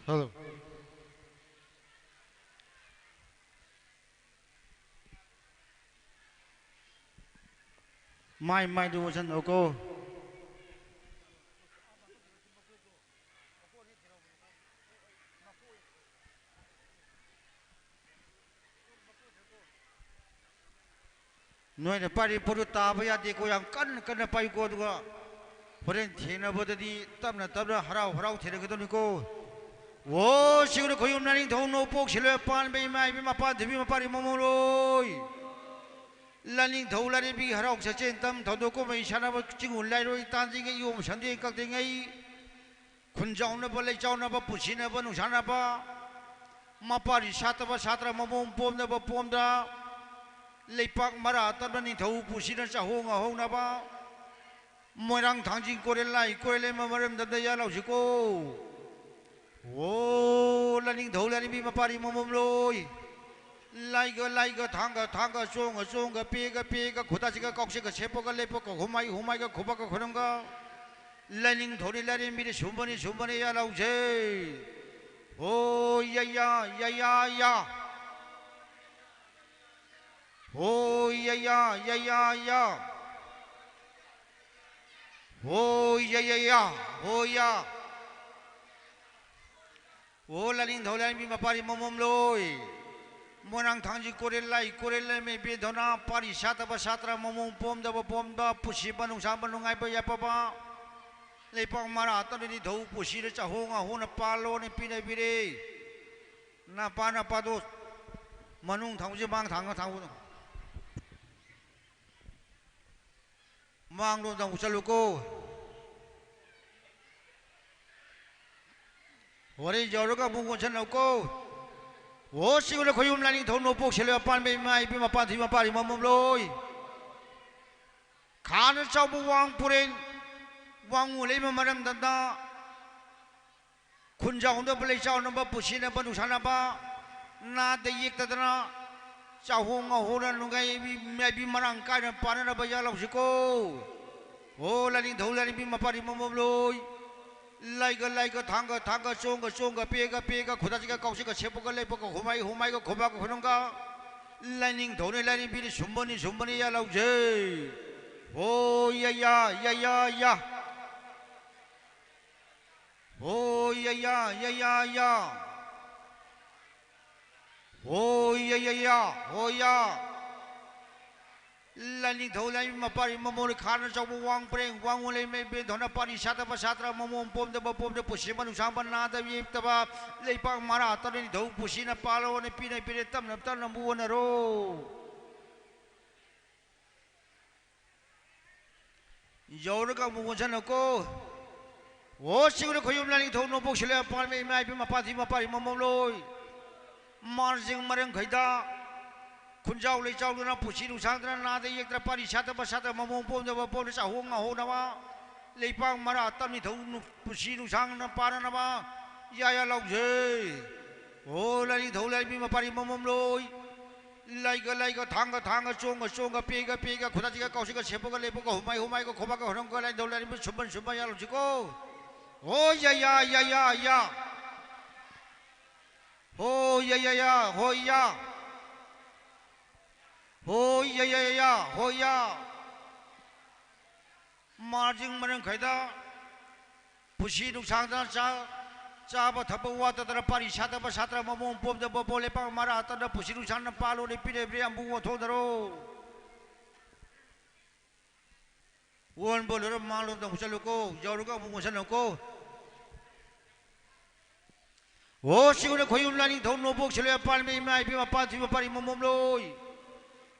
ꯍꯜꯂꯣ꯫ ꯃꯥꯏ ꯃꯥꯏꯗꯨ ꯑꯣꯟꯁꯤꯟꯅꯧꯀꯣ꯫ ꯅꯣꯏꯅ ꯄꯥꯏꯔꯤ ꯄꯣꯠꯇꯨ ꯇꯥꯕ ꯌꯥꯗꯦꯀꯣ, ꯌꯥꯝ ꯀꯟꯅ ꯀꯟꯅ ꯄꯥꯏꯌꯨꯀꯣ, ꯑꯗꯨꯒ ꯍꯣꯔꯦꯟ ꯊꯦꯡꯅꯕꯗꯗꯤ ꯇꯞꯅ ꯇꯞꯅ ꯍꯔꯥꯎ ꯍꯔꯥꯎ ꯊꯦꯡꯅꯒꯗꯧꯅꯤꯀꯣ꯫ ꯑꯣ ꯁꯤꯒꯨꯝꯅ ꯈꯣꯏꯌꯨꯝ ꯂꯥꯏꯅꯤꯡꯊꯧ ꯅꯣꯡꯄꯣꯛ ꯁꯤꯜꯂꯣꯏ ꯄꯥꯟꯕ ꯏꯃꯥ ꯏꯕꯦꯝ ꯃꯄꯥ ꯊꯣꯏꯕꯤ ꯃꯄꯥꯔꯤ ꯃꯃꯣꯂꯣꯏ꯫ ꯂꯥꯏꯅꯤꯡꯊꯧ ꯂꯥꯏꯔꯦꯝꯕꯤꯒꯤ ꯍꯔꯥꯎ ꯆꯥꯛꯆꯦꯟ ꯇꯝ ꯊꯧꯗꯣꯛ ꯀꯨꯝꯍꯩ ꯁꯥꯟꯅꯕ ꯆꯤꯡꯉꯨ ꯂꯥꯏꯔꯣꯏ ꯇꯥꯟꯗ꯭ꯔꯤꯉꯩ ꯏꯌꯣꯝ ꯁꯟꯗꯦ ꯀꯛꯇ꯭ꯔꯤꯉꯩ ꯈꯨꯟꯖꯥꯎꯅꯕ ꯂꯩꯆꯥꯎꯅꯕ ꯄꯨꯟꯁꯤꯅꯕ ꯅꯨꯡꯁꯥꯅꯕ ꯃꯄꯥꯔꯤ ꯁꯥꯠꯇꯕ ꯁꯥꯠꯇ꯭ꯔ ꯃꯃꯣꯝ ꯄꯣꯝꯅꯕ ꯄꯣꯝꯗ ꯂꯩꯄꯥꯛ ꯃꯔꯥ ꯇꯞꯅ ꯅꯤꯡꯊꯧ ꯄꯨꯟꯁꯤꯅ ꯆꯥꯍꯣꯡ ꯉꯥꯍꯣꯡꯅꯕ ꯃꯣꯏꯔꯥꯡ ꯊꯥꯡꯖꯤꯡ ꯀꯣꯔꯦꯜ ꯂꯥꯏ ꯀꯣꯔꯦꯜ ꯂꯩꯃ ꯃꯔꯝꯗꯝꯗ ꯌꯥꯜ ꯂꯥꯎꯁꯤꯀꯣ꯫ ꯑꯣ ꯂꯥꯏꯅꯤꯡꯊꯧ ꯂꯥꯏꯔꯦꯝꯕꯤ ꯃꯄꯥꯔꯤ ꯃꯃꯣꯝ ꯂꯣꯏ꯫ ꯂꯥꯏꯒ ꯂꯥꯏꯒ ꯊꯥꯡꯒ ꯊꯥꯡꯒ ꯆꯣꯡꯒ ꯆꯣꯡꯒ ꯄꯦꯒ ꯄꯦꯒ ꯈꯨꯗꯥꯁꯤꯒ ꯀꯥꯎꯁꯤꯒ ꯁꯦꯞꯄꯒ ꯂꯦꯞꯄꯒ ꯍꯨꯃꯥꯏ ꯍꯨꯃꯥꯏꯒ ꯈꯨꯕꯥꯛꯀ ꯈꯨꯅꯝꯒ ꯂꯥꯏꯅꯤꯡꯊꯧꯅꯤ ꯂꯥꯏꯔꯦꯝꯕꯤꯅꯤ ꯁꯨꯝꯕꯅꯤ ꯁꯨꯝꯕꯅꯤ ꯌꯥ ꯂꯥꯎꯁꯦ꯫ ꯍꯣ ꯌꯥ ꯌꯥ ꯌꯥ ꯌꯥ ꯌꯥ꯫ ꯍꯣ ꯌꯥ ꯌꯥ ꯌꯥ ꯌꯥ ꯌꯥ꯫ ꯍꯣ ꯌꯥ ꯌꯥ ꯌꯥ꯫ ꯍꯣ ꯌꯥ꯫ ꯑꯣ ꯂꯥꯏꯅꯤꯡꯊꯧ ꯂꯥꯏꯔꯦꯝꯕꯤ ꯃꯄꯥꯔꯤ ꯃꯃꯣꯝ ꯂꯣꯏ꯫ ꯃꯣꯏꯔꯥꯡ ꯊꯥꯡꯖꯤꯡ ꯀꯣꯔꯦꯜ ꯂꯥꯏ ꯀꯣꯔꯦꯜ ꯂꯩꯃ ꯏꯕꯦꯟ ꯊꯧꯅꯥ ꯄꯥꯔꯤ ꯁꯥꯠꯇꯕ ꯁꯥꯠꯇ꯭ꯔ ꯃꯃꯣꯝ ꯄꯣꯝꯗꯕ ꯄꯣꯝꯗ ꯄꯨꯟꯁꯤꯕ ꯅꯨꯡꯁꯥꯕ ꯅꯨꯡꯉꯥꯏꯕ ꯌꯥꯏꯐꯕ ꯂꯩꯄꯥꯛ ꯃꯔꯥ ꯇꯞꯅ ꯅꯤꯡꯊꯧ ꯄꯨꯟꯁꯤꯗ ꯆꯥꯍꯣꯡ ꯉꯥꯍꯣꯡꯅ ꯄꯥꯜꯂꯣꯅ ꯄꯤꯅꯕꯤꯔꯦ꯫ ꯅꯄꯥ ꯅꯄꯥꯗꯣ ꯃꯅꯨꯡ ꯊꯥꯡꯁꯤ ꯃꯥꯡ ꯊꯥꯡꯒ ꯊꯥꯡꯕꯗꯣ꯫ ꯃꯥꯡꯂꯣꯝꯗ ꯑꯃꯨꯛ ꯆꯠꯂꯨꯀꯣ꯫ ꯍꯣꯔꯦꯟ ꯌꯧꯔꯒ ꯑꯃꯨꯛ ꯑꯣꯟꯁꯤꯟꯅꯧꯀꯣ꯫ ꯑꯣ ꯁꯤꯒꯨꯝꯅ ꯈꯣꯏꯌꯨꯝ ꯂꯥꯏꯅꯤꯡꯊꯧ ꯅꯣꯡꯄꯣꯛ ꯁꯦꯜꯂꯣꯏ ꯑꯄꯥꯟꯕ ꯏꯃꯥ ꯏꯕꯦꯝ ꯃꯄꯥꯟ ꯊꯣꯏ ꯃꯄꯥꯔꯤ ꯃꯃꯣꯝ ꯂꯣꯏ꯫ ꯈꯥꯅ ꯆꯥꯎꯕ ꯋꯥꯡ ꯄꯨꯔꯦꯟ ꯋꯥꯡꯉꯨ ꯂꯩꯃ ꯃꯔꯝꯗꯝꯗ ꯈꯨꯟꯖꯥꯎꯅꯕ ꯂꯩꯆꯥꯎꯅꯕ ꯄꯨꯟꯁꯤꯅꯕ ꯅꯨꯡꯁꯥꯅꯕ ꯅꯥꯗ ꯌꯦꯛꯇꯗꯅ ꯆꯥꯍꯣꯡ ꯉꯥꯍꯣꯡꯅ ꯅꯨꯡꯉꯥꯏꯕꯤ ꯃꯥꯏꯕꯤ ꯃꯔꯥꯡ ꯀꯥꯏꯅ ꯄꯥꯟꯅꯅꯕ ꯌꯥꯜ ꯂꯥꯎꯁꯤꯀꯣ꯫ ꯑꯣ ꯂꯥꯏꯅꯤꯡꯊꯧ ꯂꯥꯏꯔꯦꯝꯕꯤ ꯃꯄꯥꯔꯤ ꯃꯃꯣꯝ ꯂꯣꯏ꯫ ꯂꯩꯒ ꯂꯩꯒ, ꯊꯥꯡꯒ ꯊꯥꯡꯒ, ꯆꯣꯡꯒ ꯆꯣꯡꯒ, ꯄꯦꯒ ꯄꯦꯒ, ꯈꯨꯗꯥꯛꯁꯤꯒ, ꯀꯥꯎꯁꯤꯒ, ꯁꯦꯞꯄꯒ, ꯂꯦꯞꯄꯒ, ꯍꯨꯃꯥꯏꯒ ꯍꯨꯃꯥꯏꯒ, ꯈꯨꯕꯥꯛꯀ ꯈꯨꯅꯨꯡꯒ, ꯂꯥꯏꯅꯤꯡꯊꯧꯅꯤ ꯂꯥꯏꯔꯦꯝꯕꯤꯅꯤ, ꯁꯨꯝꯕꯅꯤ ꯁꯨꯝꯕꯅꯤ, ꯌꯥ ꯂꯥꯎꯖꯩ꯫ ꯍꯣ ꯌꯥ ꯌꯥ, ꯌꯥ ꯌꯥ ꯌꯥ꯫ ꯍꯣ ꯌꯥ ꯌꯥ, ꯌꯥ ꯌꯥ ꯌꯥ꯫ ꯍꯣ ꯌꯥ ꯌꯥ ꯌꯥ, ꯍꯣ ꯌꯥ꯫ ꯂꯥꯏꯅꯤꯡꯊꯧ ꯂꯥꯏꯃꯤ ꯃꯄꯥꯔꯤ ꯃꯃꯣꯟ ꯈꯥꯅ ꯆꯥꯎꯕ ꯋꯥꯡ ꯄꯔꯦꯡ ꯋꯥꯡ ꯂꯩꯃꯩ ꯕꯦꯟꯊꯧꯅ ꯄꯥꯔꯤ ꯁꯥꯠꯇꯕ ꯁꯥꯠꯇ꯭ꯔ ꯃꯃꯣꯟ ꯄꯣꯝꯗꯕ ꯄꯣꯝꯗ ꯄꯨꯁꯤ ꯃꯅꯨꯡꯁꯥꯡꯕ ꯅꯥꯗꯕ ꯌꯦꯛꯇꯕ ꯂꯩꯄꯥꯛ ꯃꯔꯥ ꯇꯔꯨꯛ ꯅꯤꯡꯊꯧ ꯄꯨꯁꯤꯅ ꯄꯥꯜꯂꯣꯅ ꯄꯤꯅ ꯄꯤꯔꯦ ꯇꯞꯅ ꯇꯞꯅ ꯃꯨ ꯑꯣꯟꯅꯔꯣ꯫ ꯌꯧꯔꯒ ꯑꯃꯨꯛ ꯑꯣꯟꯁꯤꯟꯅꯀꯣ꯫ ꯑꯣ ꯁꯤꯒꯨꯝꯅ ꯈꯣꯏꯌꯨꯝ ꯂꯥꯏꯅꯤꯡꯊꯧ ꯅꯣꯡꯄꯣꯛ ꯁꯤꯂꯣꯏ ꯄꯥꯟꯕ ꯏꯃꯥ ꯏꯕꯦꯝ ꯃꯄꯥꯟꯊꯤ ꯃꯄꯥꯔꯤ ꯃꯃꯣꯝ ꯂꯣꯏ꯫ ꯃꯥꯔꯖꯤꯡ ꯃꯔꯦꯡꯈꯩꯗ ꯈꯨꯟꯖꯥꯎ ꯂꯩꯆꯥꯎꯗꯨꯅ ꯄꯨꯟꯁꯤ ꯅꯨꯡꯁꯥꯡꯗꯅ ꯅꯥꯗ ꯌꯦꯛꯇꯅ ꯄꯥꯔꯤ ꯁꯥꯠꯇꯕ ꯁꯥꯠꯇꯕ ꯃꯃꯣꯝ ꯄꯣꯝꯗꯕ ꯄꯣꯝꯗ ꯆꯥꯍꯣꯡ ꯉꯥꯍꯧꯅꯕ ꯂꯩꯄꯥꯛ ꯃꯔꯥ ꯇꯝꯅꯤꯊꯧ ꯅꯨ-, ꯄꯨꯟꯁꯤ ꯅꯨꯡꯁꯥꯡꯅ ꯄꯥꯟꯅꯅꯕ ꯌꯥ ꯌꯥ ꯂꯥꯎꯖꯩ꯫ ꯑꯣ ꯂꯥꯏꯅꯤꯡꯊꯧ ꯂꯥꯏꯔꯦꯝꯕꯤ ꯃꯄꯥꯔꯤ ꯃꯃꯣꯝ ꯂꯣꯏ꯫ ꯂꯩꯒ ꯂꯩꯒ, ꯊꯥꯡꯒ ꯊꯥꯡꯒ, ꯆꯣꯡꯒ ꯆꯣꯡꯒ, ꯄꯦꯒ ꯄꯦꯒ, ꯈꯨꯗꯥꯛꯁꯤꯒ ꯀꯥꯎꯁꯤꯒ ꯁꯦꯞꯄꯒ ꯂꯦꯞꯄꯒ ꯍꯨꯃꯥꯏ ꯍꯨꯃꯥꯏꯒ ꯈꯣꯕꯥꯛꯀ ꯍꯣꯔꯝꯒ ꯂꯥꯏꯅꯤꯡꯊꯧ ꯂꯥꯏꯔꯦꯝꯕꯤ ꯁꯨꯝꯕꯟ ꯁꯨꯝꯕꯟ ꯌꯥ ꯂꯥꯎꯁꯤꯀꯣ꯫ ꯍꯣ ꯌꯥ ꯌꯥ ꯌꯥ ꯌꯥ ꯌꯥ꯫ ꯍꯣ ꯌꯥ ꯌꯥ ꯌꯥ ꯍꯣ ꯌꯥ꯫ ꯍꯣ ꯌꯥ ꯌꯥ ꯌꯥ ꯌꯥ ꯍꯣ ꯌꯥ꯫ ꯃꯥꯔꯖꯤꯡ ꯃꯔꯦꯡꯈꯩꯗ ꯄꯨꯟꯁꯤ ꯅꯨꯡꯁꯥꯡꯗꯅ ꯆꯥ-, ꯆꯥꯕ ꯊꯛꯄ ꯋꯥꯠꯇꯗꯅ ꯄꯥꯔꯤ ꯁꯥꯠꯇꯕ ꯁꯥꯠꯇ꯭ꯔ ꯃꯃꯣꯟ ꯄꯣꯝꯗꯕ ꯄꯣꯝ ꯂꯩꯄꯥꯛ ꯃꯔꯥ ꯇꯝꯅ ꯄꯨꯟꯁꯤ ꯅꯨꯡꯁꯥꯡꯅ ꯄꯥꯜꯂꯣꯅꯦ ꯄꯤꯔꯦ ꯄꯤꯔꯦ ꯑꯃꯨꯛ ꯑꯣꯟꯊꯣꯛꯅꯔꯣ꯫ ꯑꯣꯟꯕ ꯂꯣꯏꯔ ꯃꯥꯡꯂꯣꯝꯗ ꯑꯃꯨꯛ ꯆꯠꯂꯨꯀꯣ, ꯌꯧꯔꯒ ꯑꯃꯨꯛ ꯑꯣꯟꯁꯤꯜꯂꯨꯀꯣ꯫ ꯑꯣ ꯁꯤꯒꯨꯝꯅ ꯈꯣꯏꯌꯨꯝ ꯂꯥꯏꯅꯤꯡꯊꯧ ꯅꯣꯡꯄꯣꯛ ꯁꯤꯂꯣꯏ ꯄꯥꯟꯕ ꯏꯃꯥ ꯏꯕꯦꯝ ꯃꯄꯥꯟ ꯊꯤꯕ ꯄꯥꯔꯤ ꯃꯃꯣꯝ ꯂꯣꯏ꯫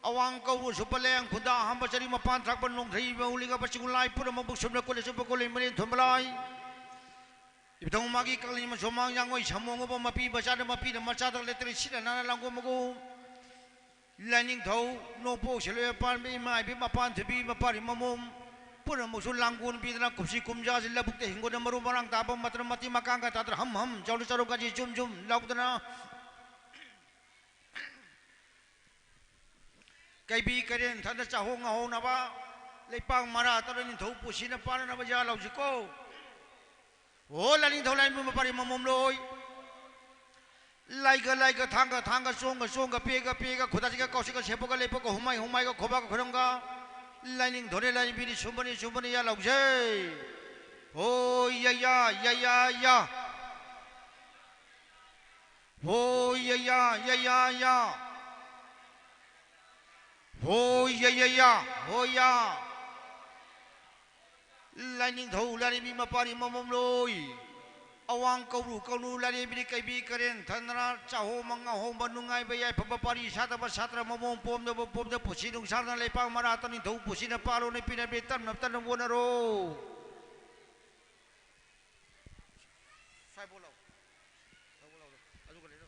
ꯑꯋꯥꯡ ꯀꯧꯔꯨꯁꯨ ꯄꯂꯦꯡ ꯈꯨꯟꯗꯥ ꯑꯍꯥꯟꯕ ꯆꯔꯤ ꯃꯄꯥꯟ ꯊꯥꯛꯄ ꯅꯣꯡꯊꯩ ꯃꯧꯂꯤꯒ ꯄꯆꯤꯡ ꯂꯥꯏ ꯄꯨꯝꯅꯃꯛꯄꯨ ꯁꯨꯝꯅ ꯀꯣꯜꯂ ꯆꯨꯞꯄ ꯀꯣꯜꯂꯤ ꯃꯔꯦꯟ ꯊꯣꯟꯕ ꯂꯥꯏ꯫ ꯏꯕꯨꯙꯧ ꯃꯥꯒꯤ ꯀꯪꯂꯩ ꯃꯆꯣ ꯃꯥꯡ ꯌꯥꯡꯉꯣꯏ ꯁꯥꯃꯣꯡ ꯉꯧꯕ ꯃꯄꯤ ꯃꯆꯥꯗ ꯃꯄꯤꯅ ꯃꯆꯥꯗ ꯂꯩꯇ꯭ꯔꯦ ꯁꯤꯅ ꯅꯥꯅ ꯂꯥꯡꯒꯣ ꯃꯒꯣ꯫ ꯂꯥꯏꯅꯤꯡꯊꯧ ꯅꯣꯡꯄꯣꯛ ꯁꯤꯂꯣꯏ ꯄꯥꯟꯕ ꯏꯃꯥ ꯏꯕꯦꯝ ꯃꯄꯥꯟ ꯊꯣꯏꯕꯤ ꯃꯄꯥꯔꯤ ꯃꯃꯣꯝ ꯄꯨꯝꯅꯃꯛꯁꯨ ꯂꯥꯡꯒꯣꯟ ꯄꯤꯗꯅ ꯀꯨꯝꯁꯤ ꯀꯨꯝꯖꯥꯁꯤ ꯂꯧꯕꯨꯛꯇ ꯍꯤꯡꯒꯣꯜꯗ ꯃꯔꯨ ꯃꯔꯥꯡ ꯇꯥꯕ ꯃꯇꯝꯗ ꯃꯇꯤ ꯃꯀꯥꯡꯒ ꯇꯥꯗꯅ ꯍꯝ ꯍꯝ ꯆꯥꯎꯅ ꯆꯥꯔꯨ ꯀꯥꯁꯤ ꯖꯨꯝ ꯖꯨꯝ ꯂꯥꯎꯗꯅ ꯀꯩꯕꯤ ꯀꯩꯔꯦꯟ ꯊꯥꯗ ꯆꯥꯍꯣꯡ ꯉꯥꯍꯣꯡꯅꯕ ꯂꯩꯄꯥꯛ ꯃꯔꯥ ꯇꯔꯨꯛ ꯅꯤꯡꯊꯧ ꯄꯨꯁꯤꯅ ꯄꯥꯟꯅꯅꯕ ꯌꯥ ꯂꯥꯎꯁꯤꯀꯣ꯫ ꯑꯣ, ꯂꯥꯏꯅꯤꯡꯊꯧ ꯂꯥꯏꯔꯦꯝꯕꯤ ꯃꯄꯥꯔꯤ ꯃꯃꯣꯝꯂꯣꯏ꯫ ꯂꯥꯏꯒ ꯂꯥꯏꯒ, ꯊꯥꯡꯒ ꯊꯥꯡꯒ, ꯆꯣꯡꯒ ꯆꯣꯡꯒ, ꯄꯦꯒ ꯄꯦꯒ, ꯈꯨꯗꯥꯁꯤꯒ ꯀꯥꯎꯁꯤꯒ, ꯁꯦꯞꯄꯒ ꯂꯦꯞꯄꯒ, ꯍꯨꯃꯥꯏ ꯍꯨꯃꯥꯏꯒ, ꯈꯣꯕꯥꯒ ꯈꯨꯔꯝꯒ, ꯂꯥꯏꯅꯤꯡꯊꯧꯅꯦ ꯂꯥꯏꯔꯦꯝꯕꯤꯅꯤ, ꯁꯨꯝꯕꯅꯤ ꯁꯨꯝꯕꯅꯤ, ꯌꯥ ꯂꯥꯎꯖꯩ꯫ ꯍꯣ ꯌꯥ ꯌꯥ, ꯌꯥ ꯌꯥ ꯌꯥ꯫ ꯍꯣ ꯌꯥ ꯌꯥ, ꯌꯥ ꯌꯥ ꯌꯥ꯫ ꯍꯣ ꯌꯥ ꯌꯥ ꯌꯥ, ꯍꯣ ꯌꯥ꯫ ꯂꯥꯏꯅꯤꯡꯊꯧ ꯂꯥꯏꯔꯦꯝꯕꯤ ꯃꯄꯥꯔꯤ ꯃꯃꯣꯝꯂꯣꯏ꯫ ꯑꯋꯥꯡ ꯀꯧꯔꯨ ꯀꯧꯅꯨ ꯂꯥꯏꯔꯦꯝꯕꯤꯅꯤ ꯀꯩꯕꯤ ꯀꯔꯦꯟ ꯊꯟꯗꯅ, ꯆꯥꯍꯣꯡꯕ ꯉꯥꯍꯣꯡꯕ ꯅꯨꯡꯉꯥꯏꯕ ꯌꯥꯏꯐꯕ ꯄꯥꯔꯤ ꯁꯥꯗꯕ ꯁꯥꯇ꯭ꯔ ꯃꯃꯣꯝ ꯄꯣꯝꯗꯕ ꯄꯣꯝꯗ ꯄꯨꯟꯁꯤ ꯅꯨꯡꯁꯥꯗꯅ ꯂꯩꯄꯥꯛ ꯃꯔꯥꯇ ꯅꯤꯡꯊꯧ ꯄꯨꯟꯁꯤꯅ ꯄꯥꯜꯂꯣ ꯅꯨꯄꯤꯅ ꯇꯞꯅ ꯇꯞꯅ ꯑꯣꯟꯅꯔꯣ꯫ ꯁ꯭ꯋꯥꯏꯐꯥꯎ ꯂꯥꯎ꯫ ꯁ꯭ꯋꯥꯏꯐꯥꯎ ꯂꯥꯎ꯫ ꯑꯗꯨꯒ ꯂꯩꯔꯣ꯫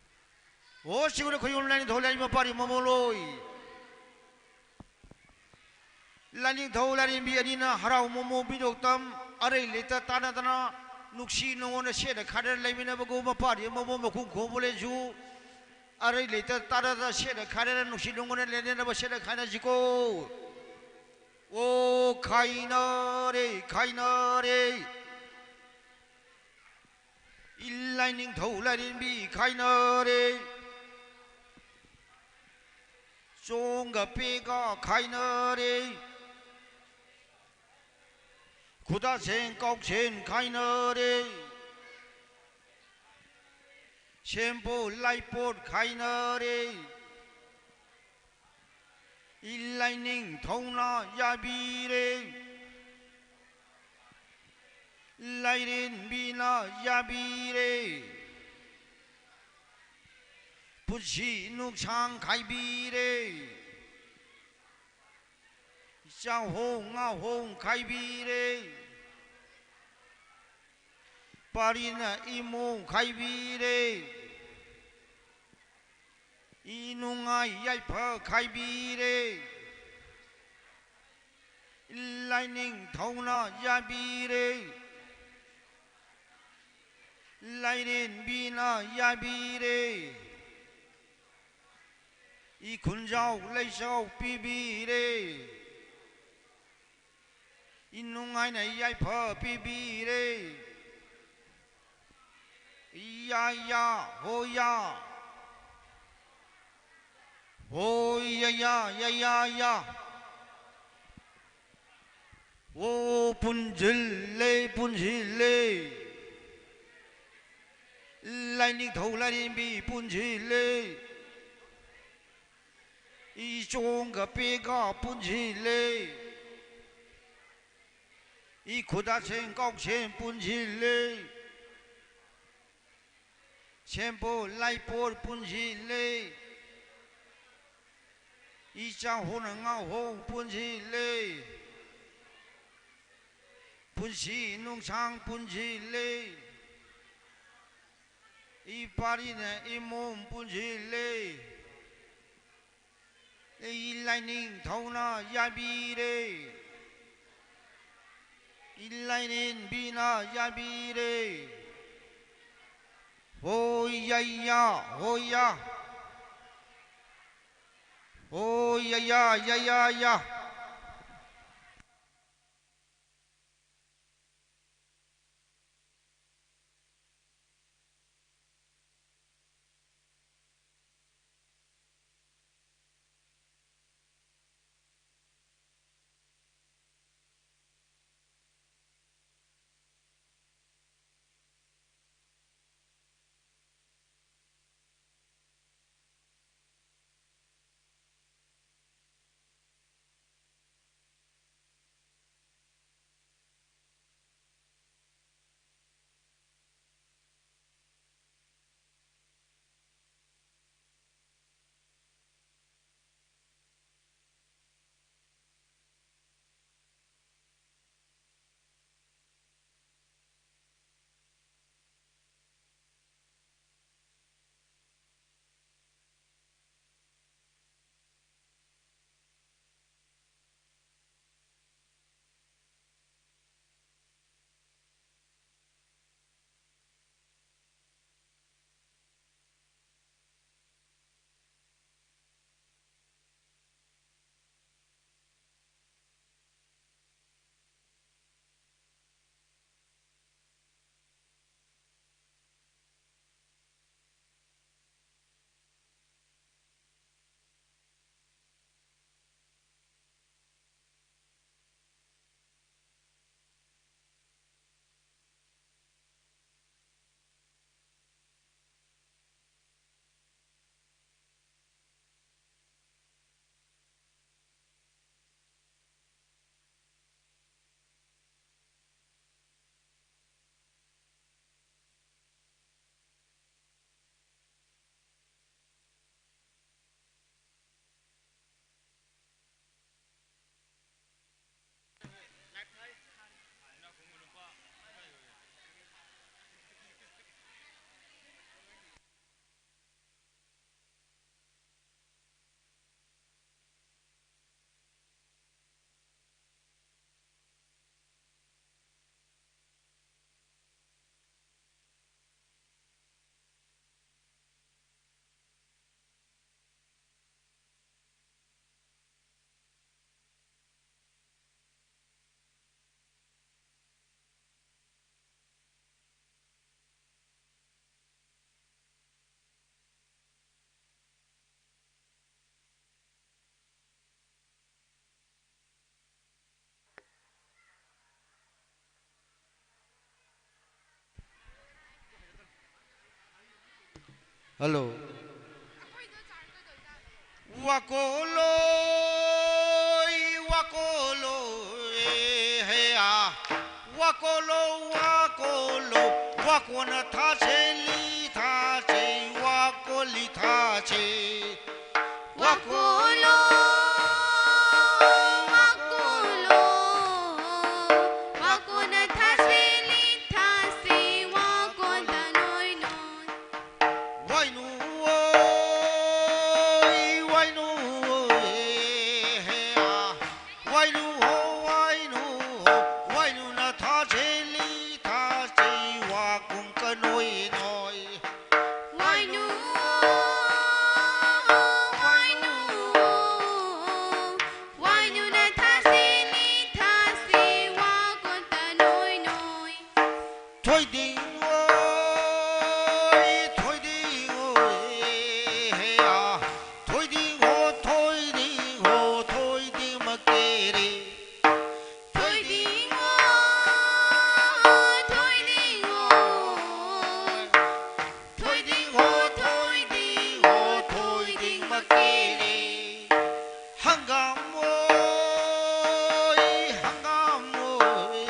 ꯑꯣ ꯁꯤꯒꯨꯝꯅ ꯈꯣꯏꯌꯨꯝ ꯂꯥꯏꯅꯤꯡꯊꯧ ꯂꯥꯏꯔꯦꯝꯕꯤ ꯃꯄꯥꯔꯤ ꯃꯃꯣꯝꯂꯣꯏ꯫ ꯂꯥꯏꯅꯤꯡꯊꯧ ꯂꯥꯏꯔꯦꯝꯕꯤ ꯑꯅꯤꯅ ꯍꯔꯥꯎ ꯃꯃꯣꯝ ꯄꯤꯗꯣꯛꯇꯝ ꯑꯔꯩ ꯂꯩꯇ ꯇꯥꯟꯅꯗꯅ ꯅꯨꯡꯁꯤ ꯅꯨꯡꯉꯣꯟꯅ ꯁꯦꯠꯅ ꯈꯥꯏꯅ ꯂꯩꯃꯤꯟꯅꯕꯒꯨꯝ ꯃꯄꯥꯔꯤ ꯃꯃꯣꯝ ꯃꯈꯨꯝ ꯈꯣꯡꯕ ꯂꯩꯁꯨ ꯑꯔꯩ ꯂꯩꯇ ꯇꯥꯟꯅꯗꯅ ꯁꯦꯠꯅ ꯈꯥꯏꯅꯅ ꯅꯨꯡꯁꯤ ꯅꯨꯡꯉꯣꯟꯅ ꯂꯩꯅꯅꯕ ꯁꯦꯠꯅ ꯈꯥꯏꯅꯁꯤꯀꯣ꯫ ꯑꯣ ꯈꯥꯏꯅꯔꯦ ꯈꯥꯏꯅꯔꯦ꯫ ꯏ ꯂꯥꯏꯅꯤꯡꯊꯧ ꯂꯥꯏꯔꯦꯝꯕꯤ ꯈꯥꯏꯅꯔꯦ꯫ ꯆꯣꯡꯒ ꯄꯦꯒ ꯈꯥꯏꯅꯔꯦ꯫ ꯈꯨꯗꯥꯁꯦꯟ ꯀꯥꯎꯁꯦꯟ ꯈꯥꯏꯅꯔꯦ꯫ ꯁꯦꯝꯄꯣꯠ ꯂꯥꯏꯄꯣꯠ ꯈꯥꯏꯅꯔꯦ꯫ ꯏ ꯂꯥꯏꯅꯤꯡꯊꯧꯅ ꯌꯥꯕꯤꯔꯦ꯫ ꯂꯥꯏꯔꯦꯝꯕꯤꯅ ꯌꯥꯕꯤꯔꯦ꯫ ꯄꯨꯟꯁꯤ ꯅꯨꯡꯁꯥꯡ ꯈꯥꯏꯕꯤꯔꯦ꯫ ꯆꯥꯍꯣꯡ ꯉꯥꯍꯣꯡ ꯈꯥꯏꯕꯤꯔꯦ꯫ ꯄꯥꯔꯤꯅ ꯏꯃꯣꯡ ꯈꯥꯏꯕꯤꯔꯦ꯫ ꯏ ꯅꯨꯡꯉꯥꯏ ꯌꯥꯏꯐ ꯈꯥꯏꯕꯤꯔꯦ꯫ ꯂꯥꯏꯅꯤꯡꯊꯧꯅ ꯌꯥꯕꯤꯔꯦ꯫ ꯂꯥꯏꯔꯦꯝꯕꯤꯅ ꯌꯥꯕꯤꯔꯦ꯫ ꯏ ꯈꯨꯟꯖꯥꯎ ꯂꯩꯖꯥꯎ ꯄꯤꯕꯤꯔꯦ꯫ ꯏ ꯅꯨꯡꯉꯥꯏꯅ ꯌꯥꯏꯐ ꯄꯤꯕꯤꯔꯦ꯫ ꯌꯥ ꯌꯥ ꯍꯣ ꯌꯥ꯫ ꯍꯣ ꯌꯥ ꯌꯥ ꯌꯥ ꯌꯥ ꯌꯥ꯫ ꯍꯣ ꯄꯨꯟꯁꯤꯜꯂꯦ ꯄꯨꯟꯁꯤꯜꯂꯦ꯫ ꯂꯥꯏꯅꯤꯡꯊꯧ ꯂꯥꯏꯔꯦꯝꯕꯤ ꯄꯨꯟꯁꯤꯜꯂꯦ꯫ ꯏꯆꯣꯡꯒ ꯄꯦꯒ ꯄꯨꯟꯁꯤꯜꯂꯦ꯫ ꯏ ꯈꯨꯗꯥꯁꯦꯡ ꯀꯥꯎꯁꯦꯡ ꯄꯨꯟꯁꯤꯜꯂꯦ꯫ ꯁꯦꯝꯄꯣ ꯂꯥꯏꯄꯣꯠ ꯄꯨꯟꯁꯤꯜꯂꯦ꯫ ꯏꯆꯥ ꯍꯣꯅ ꯉꯥꯎꯍꯧ ꯄꯨꯟꯁꯤꯜꯂꯦ꯫ ꯄꯨꯟꯁꯤ ꯅꯨꯡꯁꯥꯡ ꯄꯨꯟꯁꯤꯜꯂꯦ꯫ ꯏꯄꯥꯔꯤꯅ ꯏꯃꯣꯝ ꯄꯨꯟꯁꯤꯜꯂꯦ꯫ ꯏ ꯂꯥꯏꯅꯤꯡꯊꯧꯅ ꯌꯥꯕꯤꯔꯦ꯫ ꯏ ꯂꯥꯏꯔꯦꯝꯕꯤꯅ ꯌꯥꯕꯤꯔꯦ꯫ ꯍꯣꯏ ꯌꯥ ꯌꯥ ꯍꯣꯏ ꯌꯥ꯫ ꯍꯣꯏ ꯌꯥ ꯌꯥ ꯌꯥ ꯌꯥ ꯌꯥ꯫ ꯍꯜꯂꯣ꯫ ꯋꯥꯀꯣꯂꯣꯏ, ꯋꯥꯀꯣꯂꯣꯏ, ꯍꯦ ꯑꯥ꯫ ꯋꯥꯀꯣꯂꯣ, ꯋꯥꯀꯣꯂꯣ, ꯋꯥꯀꯣꯅ ꯊꯥꯁꯦ, ꯂꯤ ꯊꯥꯁꯦ, ꯋꯥꯀꯣꯂꯤ ꯊꯥꯁꯦ꯫ ꯋꯥꯀꯣꯂꯣ, ꯋꯥꯀꯣꯂꯣ, ꯋꯥꯀꯣꯅ ꯊꯥꯁꯦ, ꯂꯤ ꯊꯥꯁꯦ, ꯋꯥꯀꯣꯗ ꯅꯣꯏ ꯅꯣꯏ꯫ ꯋꯥꯏꯅꯨ ꯑꯣꯏ, ꯋꯥꯏꯅꯨ ꯑꯣꯏ, ꯍꯦ ꯑꯥ꯫ ꯋꯥꯏꯅꯨ ꯍꯣ, ꯋꯥꯏꯅꯨ ꯍꯣ, ꯋꯥꯏꯅꯨꯅ ꯊꯥꯁꯦ, ꯂꯤ ꯊꯥꯁꯦ, ꯋꯥꯀꯨꯝ ꯀ ꯅꯣꯏ ꯅꯣꯏ꯫ ꯋꯥꯏꯅꯨ, ꯋꯥꯏꯅꯨ, ꯋꯥꯏꯅꯨꯅ ꯊꯥꯁꯦ, ꯂꯤ ꯊꯥꯁꯦ, ꯋꯥꯀꯣꯟꯇ ꯅꯣꯏ ꯅꯣꯏ꯫ ꯊꯣꯏꯗꯤꯡ ꯑꯣꯏ, ꯊꯣꯏꯗꯤꯡ ꯑꯣꯏ, ꯍꯦ ꯑꯥ꯫ ꯊꯣꯏꯗꯤꯡ ꯍꯣ, ꯊꯣꯏꯗꯤꯡ ꯍꯣ, ꯊꯣꯏꯗꯤꯡ ꯃꯀꯦꯔꯦ꯫ ꯊꯣꯏꯗꯤꯡ ꯍꯣ, ꯊꯣꯏꯗꯤꯡ ꯍꯣ, ꯊꯣꯏꯗꯤꯡ ꯍꯣ, ꯊꯣꯏꯗꯤꯡ ꯍꯣ, ꯊꯣꯏꯗꯤꯡ ꯃꯀꯦꯔꯦ꯫ ꯍꯪꯒꯥꯝ ꯑꯣꯏ, ꯍꯪꯒꯥꯝ ꯑꯣꯏ,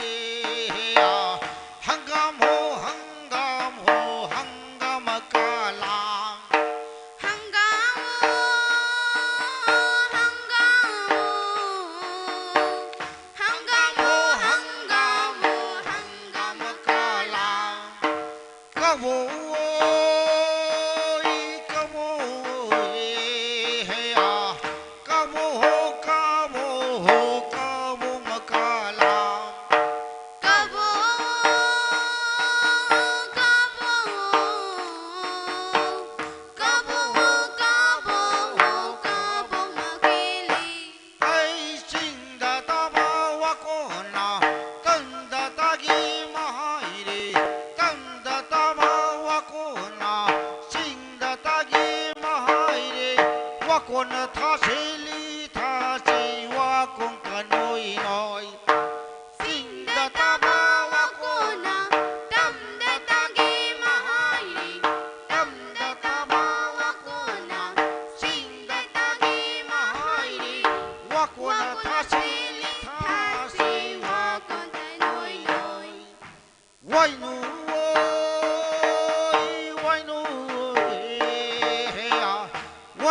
ꯍꯪꯒꯥꯝ ꯍꯣ, ꯍꯪꯒꯥꯝ ꯍꯣ, ꯍꯪꯒꯥꯝ ꯀꯂꯥꯡ꯫ ꯍꯪꯒꯥꯝ ꯍꯣ, ꯍꯪꯒꯥꯝ ꯍꯣ, ꯍꯪꯒꯥꯝ ꯍꯣ, ꯍꯪꯒꯥꯝ ꯍꯣ, ꯍꯪꯒꯥꯝ ꯀꯂꯥꯡ꯫ ꯀꯕꯣꯛ ꯑꯣꯏ, ꯀꯕꯣꯛ ꯑꯣꯏ, ꯍꯦ ꯑꯥ꯫ ꯀꯕꯣꯛ ꯍꯣ, ꯀꯕꯣꯛ ꯍꯣ, ꯀꯕꯣꯛ ꯃꯀꯂꯥ꯫ ꯀꯕꯣꯛ, ꯀꯕꯣꯛ, ꯀꯕꯣꯛ ꯍꯣ, ꯀꯕꯣꯛ ꯍꯣ, ꯀꯕꯣꯛ ꯃꯀꯦꯂꯤ꯫ ꯑꯩ ꯆꯤꯡꯗ ꯇꯥꯕ ꯋꯥꯀꯣꯟꯅ ꯇꯝꯗ ꯇꯥꯒꯦ ꯃꯍꯥꯏꯔꯦ꯫ ꯇꯝꯗ ꯇꯥꯕ ꯋꯥꯀꯣꯟꯅ ꯆꯤꯡꯗ ꯇꯥꯒꯦ ꯃꯍꯥꯏꯔꯦ꯫ ꯋꯥꯀꯣꯟꯅ ꯊꯥꯁꯦ ꯂꯤ ꯊꯥꯁꯦ ꯋꯥꯀꯣꯟ ꯀꯅꯣꯏ ꯅꯣꯏ꯫ ꯆꯤꯡꯗ ꯇꯥꯕ ꯋꯥꯀꯣꯟꯅ ꯇꯝꯗ ꯇꯥꯒꯦ ꯃꯍꯥꯏꯔꯦ꯫ ꯇꯝꯗ ꯇꯥꯕ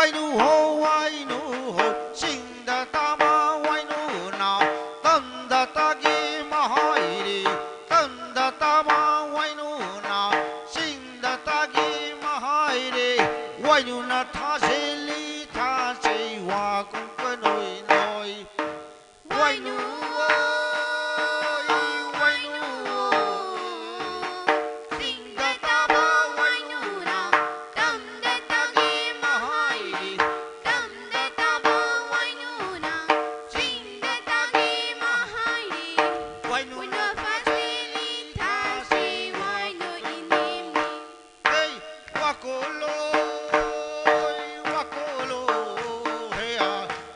ꯋꯥꯏꯅꯨ ꯍꯣ, ꯋꯥꯏꯅꯨ ꯍꯣ, ꯆꯤꯡꯗ ꯇꯥꯕ ꯋꯥꯏꯅꯨꯅ ꯇꯝꯗ ꯇꯥꯒꯦ ꯃꯍꯥꯏꯔꯦ, ꯇꯝꯗ ꯇꯥꯕ ꯋꯥꯏꯅꯨꯅ ꯆꯤꯡꯗ ꯇꯥꯒꯦ ꯃꯍꯥꯏꯔꯦ, ꯋꯥꯏꯅꯨꯅ ꯊꯥꯁꯤꯜꯂꯤ ꯊꯥꯁꯤ ꯋꯥ ꯀꯨꯝꯀ ꯅꯣꯏ ꯅꯣꯏ꯫ ꯋꯥꯏꯅꯨ ꯑꯣꯏ, ꯋꯥꯏꯅꯨ ꯑꯣꯏ, ꯆꯤꯡꯗ ꯇꯥꯕ ꯋꯥꯏꯅꯨꯅ ꯇꯝꯗ ꯇꯥꯒꯦ ꯃꯍꯥꯏꯔꯤ, ꯇꯝꯗ ꯇꯥꯕ ꯋꯥꯏꯅꯨꯅ ꯆꯤꯡꯗ ꯇꯥꯒꯦ ꯃꯍꯥꯏꯔꯤ, ꯋꯥꯏꯅꯨꯅ ꯐꯥꯁꯤꯂꯤ ꯊꯥꯁꯤ ꯋꯥꯏꯅꯨ ꯏꯅꯦꯝꯅꯤ꯫ ꯍꯦ, ꯋꯥꯀꯣꯜꯂꯣ, ꯋꯥꯀꯣꯜꯂꯣ, ꯍꯦ,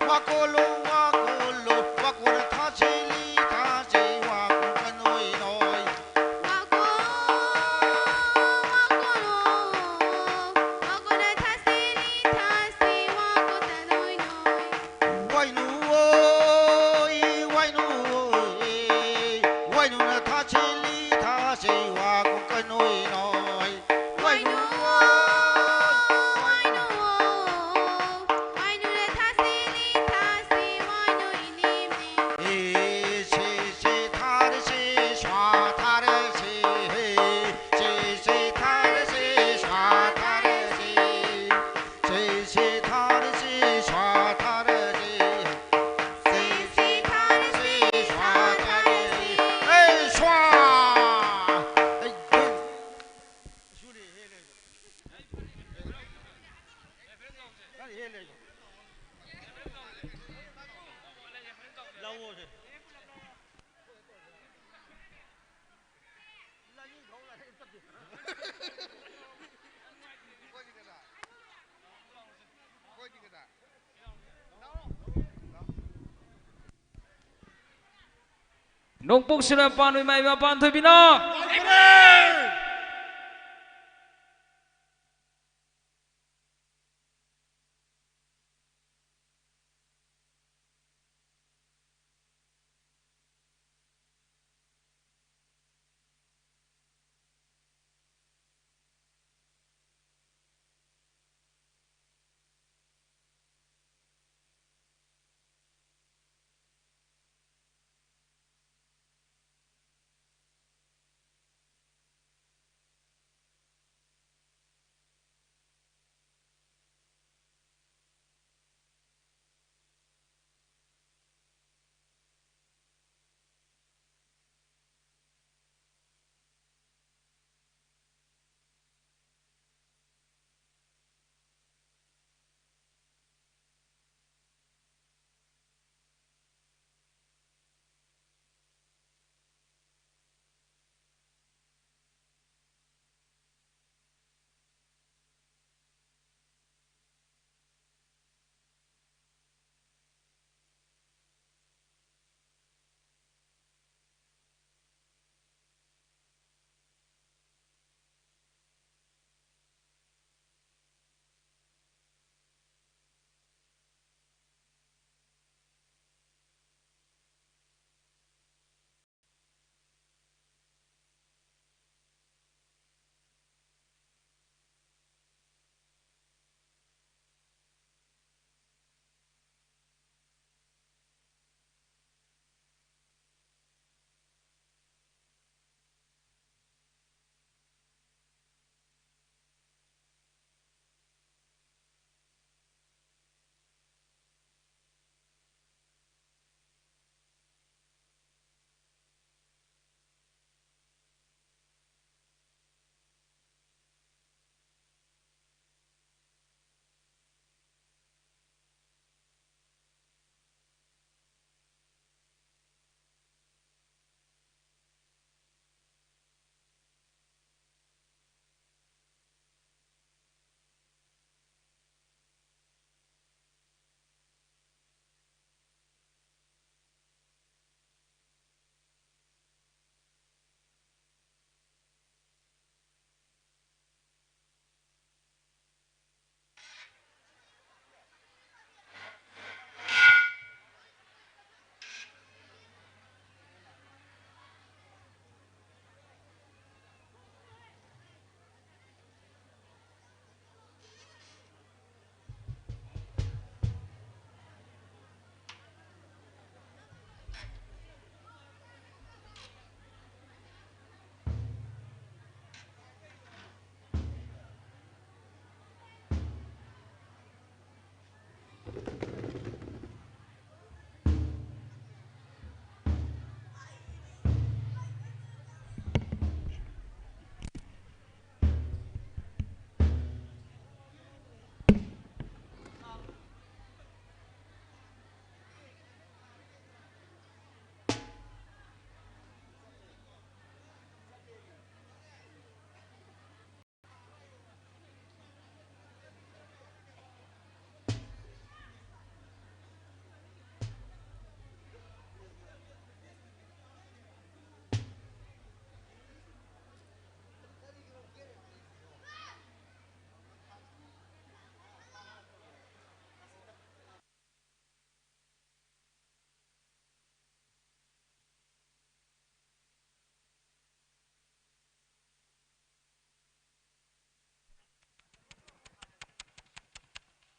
ꯋꯥꯀꯣꯜꯂꯣ, ꯋꯥꯀꯣꯜꯂꯣ, ꯋꯥꯀꯣꯜꯂꯣ ꯊꯥꯁꯤꯂꯤ ꯊꯥꯁꯤ ꯋꯥꯀꯣꯜ ꯀꯅꯣꯏ ꯅꯣꯏ꯫ ꯋꯥꯀꯣꯜ, ꯋꯥꯀꯣꯜꯂꯣ, ꯋꯥꯀꯣꯜꯂꯣ ꯊꯥꯁꯤꯂꯤ ꯊꯥꯁꯤ ꯋꯥꯀꯣꯜ ꯀꯅꯣꯏ ꯅꯣꯏ꯫ ꯋꯥꯏꯅꯨ ꯑꯣꯏ, ꯋꯥꯏꯅꯨ ꯑꯣꯏ, ꯋꯥꯏꯅꯨꯅ ꯊꯥꯁꯤꯂꯤ ꯊꯥꯁꯤ ꯋꯥ ꯀꯨꯝꯀ ꯅꯣꯏ ꯅꯣꯏ꯫ ꯋꯥꯏꯅꯨ ꯑꯣꯏ, ꯋꯥꯏꯅꯨ ꯑꯣꯏ, ꯋꯥꯏꯅꯨꯅ ꯊꯥꯁꯤꯂꯤ ꯊꯥꯁꯤ ꯋꯥꯏꯅꯨ ꯏꯅꯦꯝꯅꯤ꯫ ꯏ ꯁꯤ ꯁꯤ ꯊꯥꯔꯁꯤ ꯁ꯭ꯋꯥ ꯊꯥꯔꯁꯤ ꯍꯦ, ꯁꯤ ꯁꯤ ꯊꯥꯔꯁꯤ ꯁ꯭ꯋꯥ ꯊꯥꯔꯁꯤ꯫ ꯁꯤ ꯁꯤ ꯊꯥꯔꯁꯤ ꯁ꯭ꯋꯥ ꯊꯥꯔꯁꯤ꯫ ꯁꯤ ꯁꯤ ꯊꯥꯔꯁꯤ ꯁ꯭ꯋꯥ ꯊꯥꯔꯁꯤ꯫ ꯑꯦ ꯁ꯭ꯋꯥ! ꯑꯩ ꯁꯨꯔꯦ, ꯍꯦꯜꯂꯦ꯫ ꯀꯔꯤ ꯍꯦꯜꯂꯦ? ꯂꯧꯑꯣꯁꯦ꯫ ꯅꯣꯡꯄꯣꯛ ꯁꯤꯔꯣꯏ ꯄꯥꯟꯕ ꯏꯃꯥ ꯏꯕꯦꯝꯃ ꯄꯥꯟꯊꯣꯏꯕꯤꯅ꯫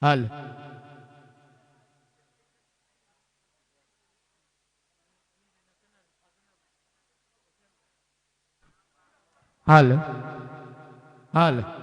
ꯍꯜꯂꯣ꯫ ꯍꯜꯂꯣ꯫ ꯍꯜꯂꯣ꯫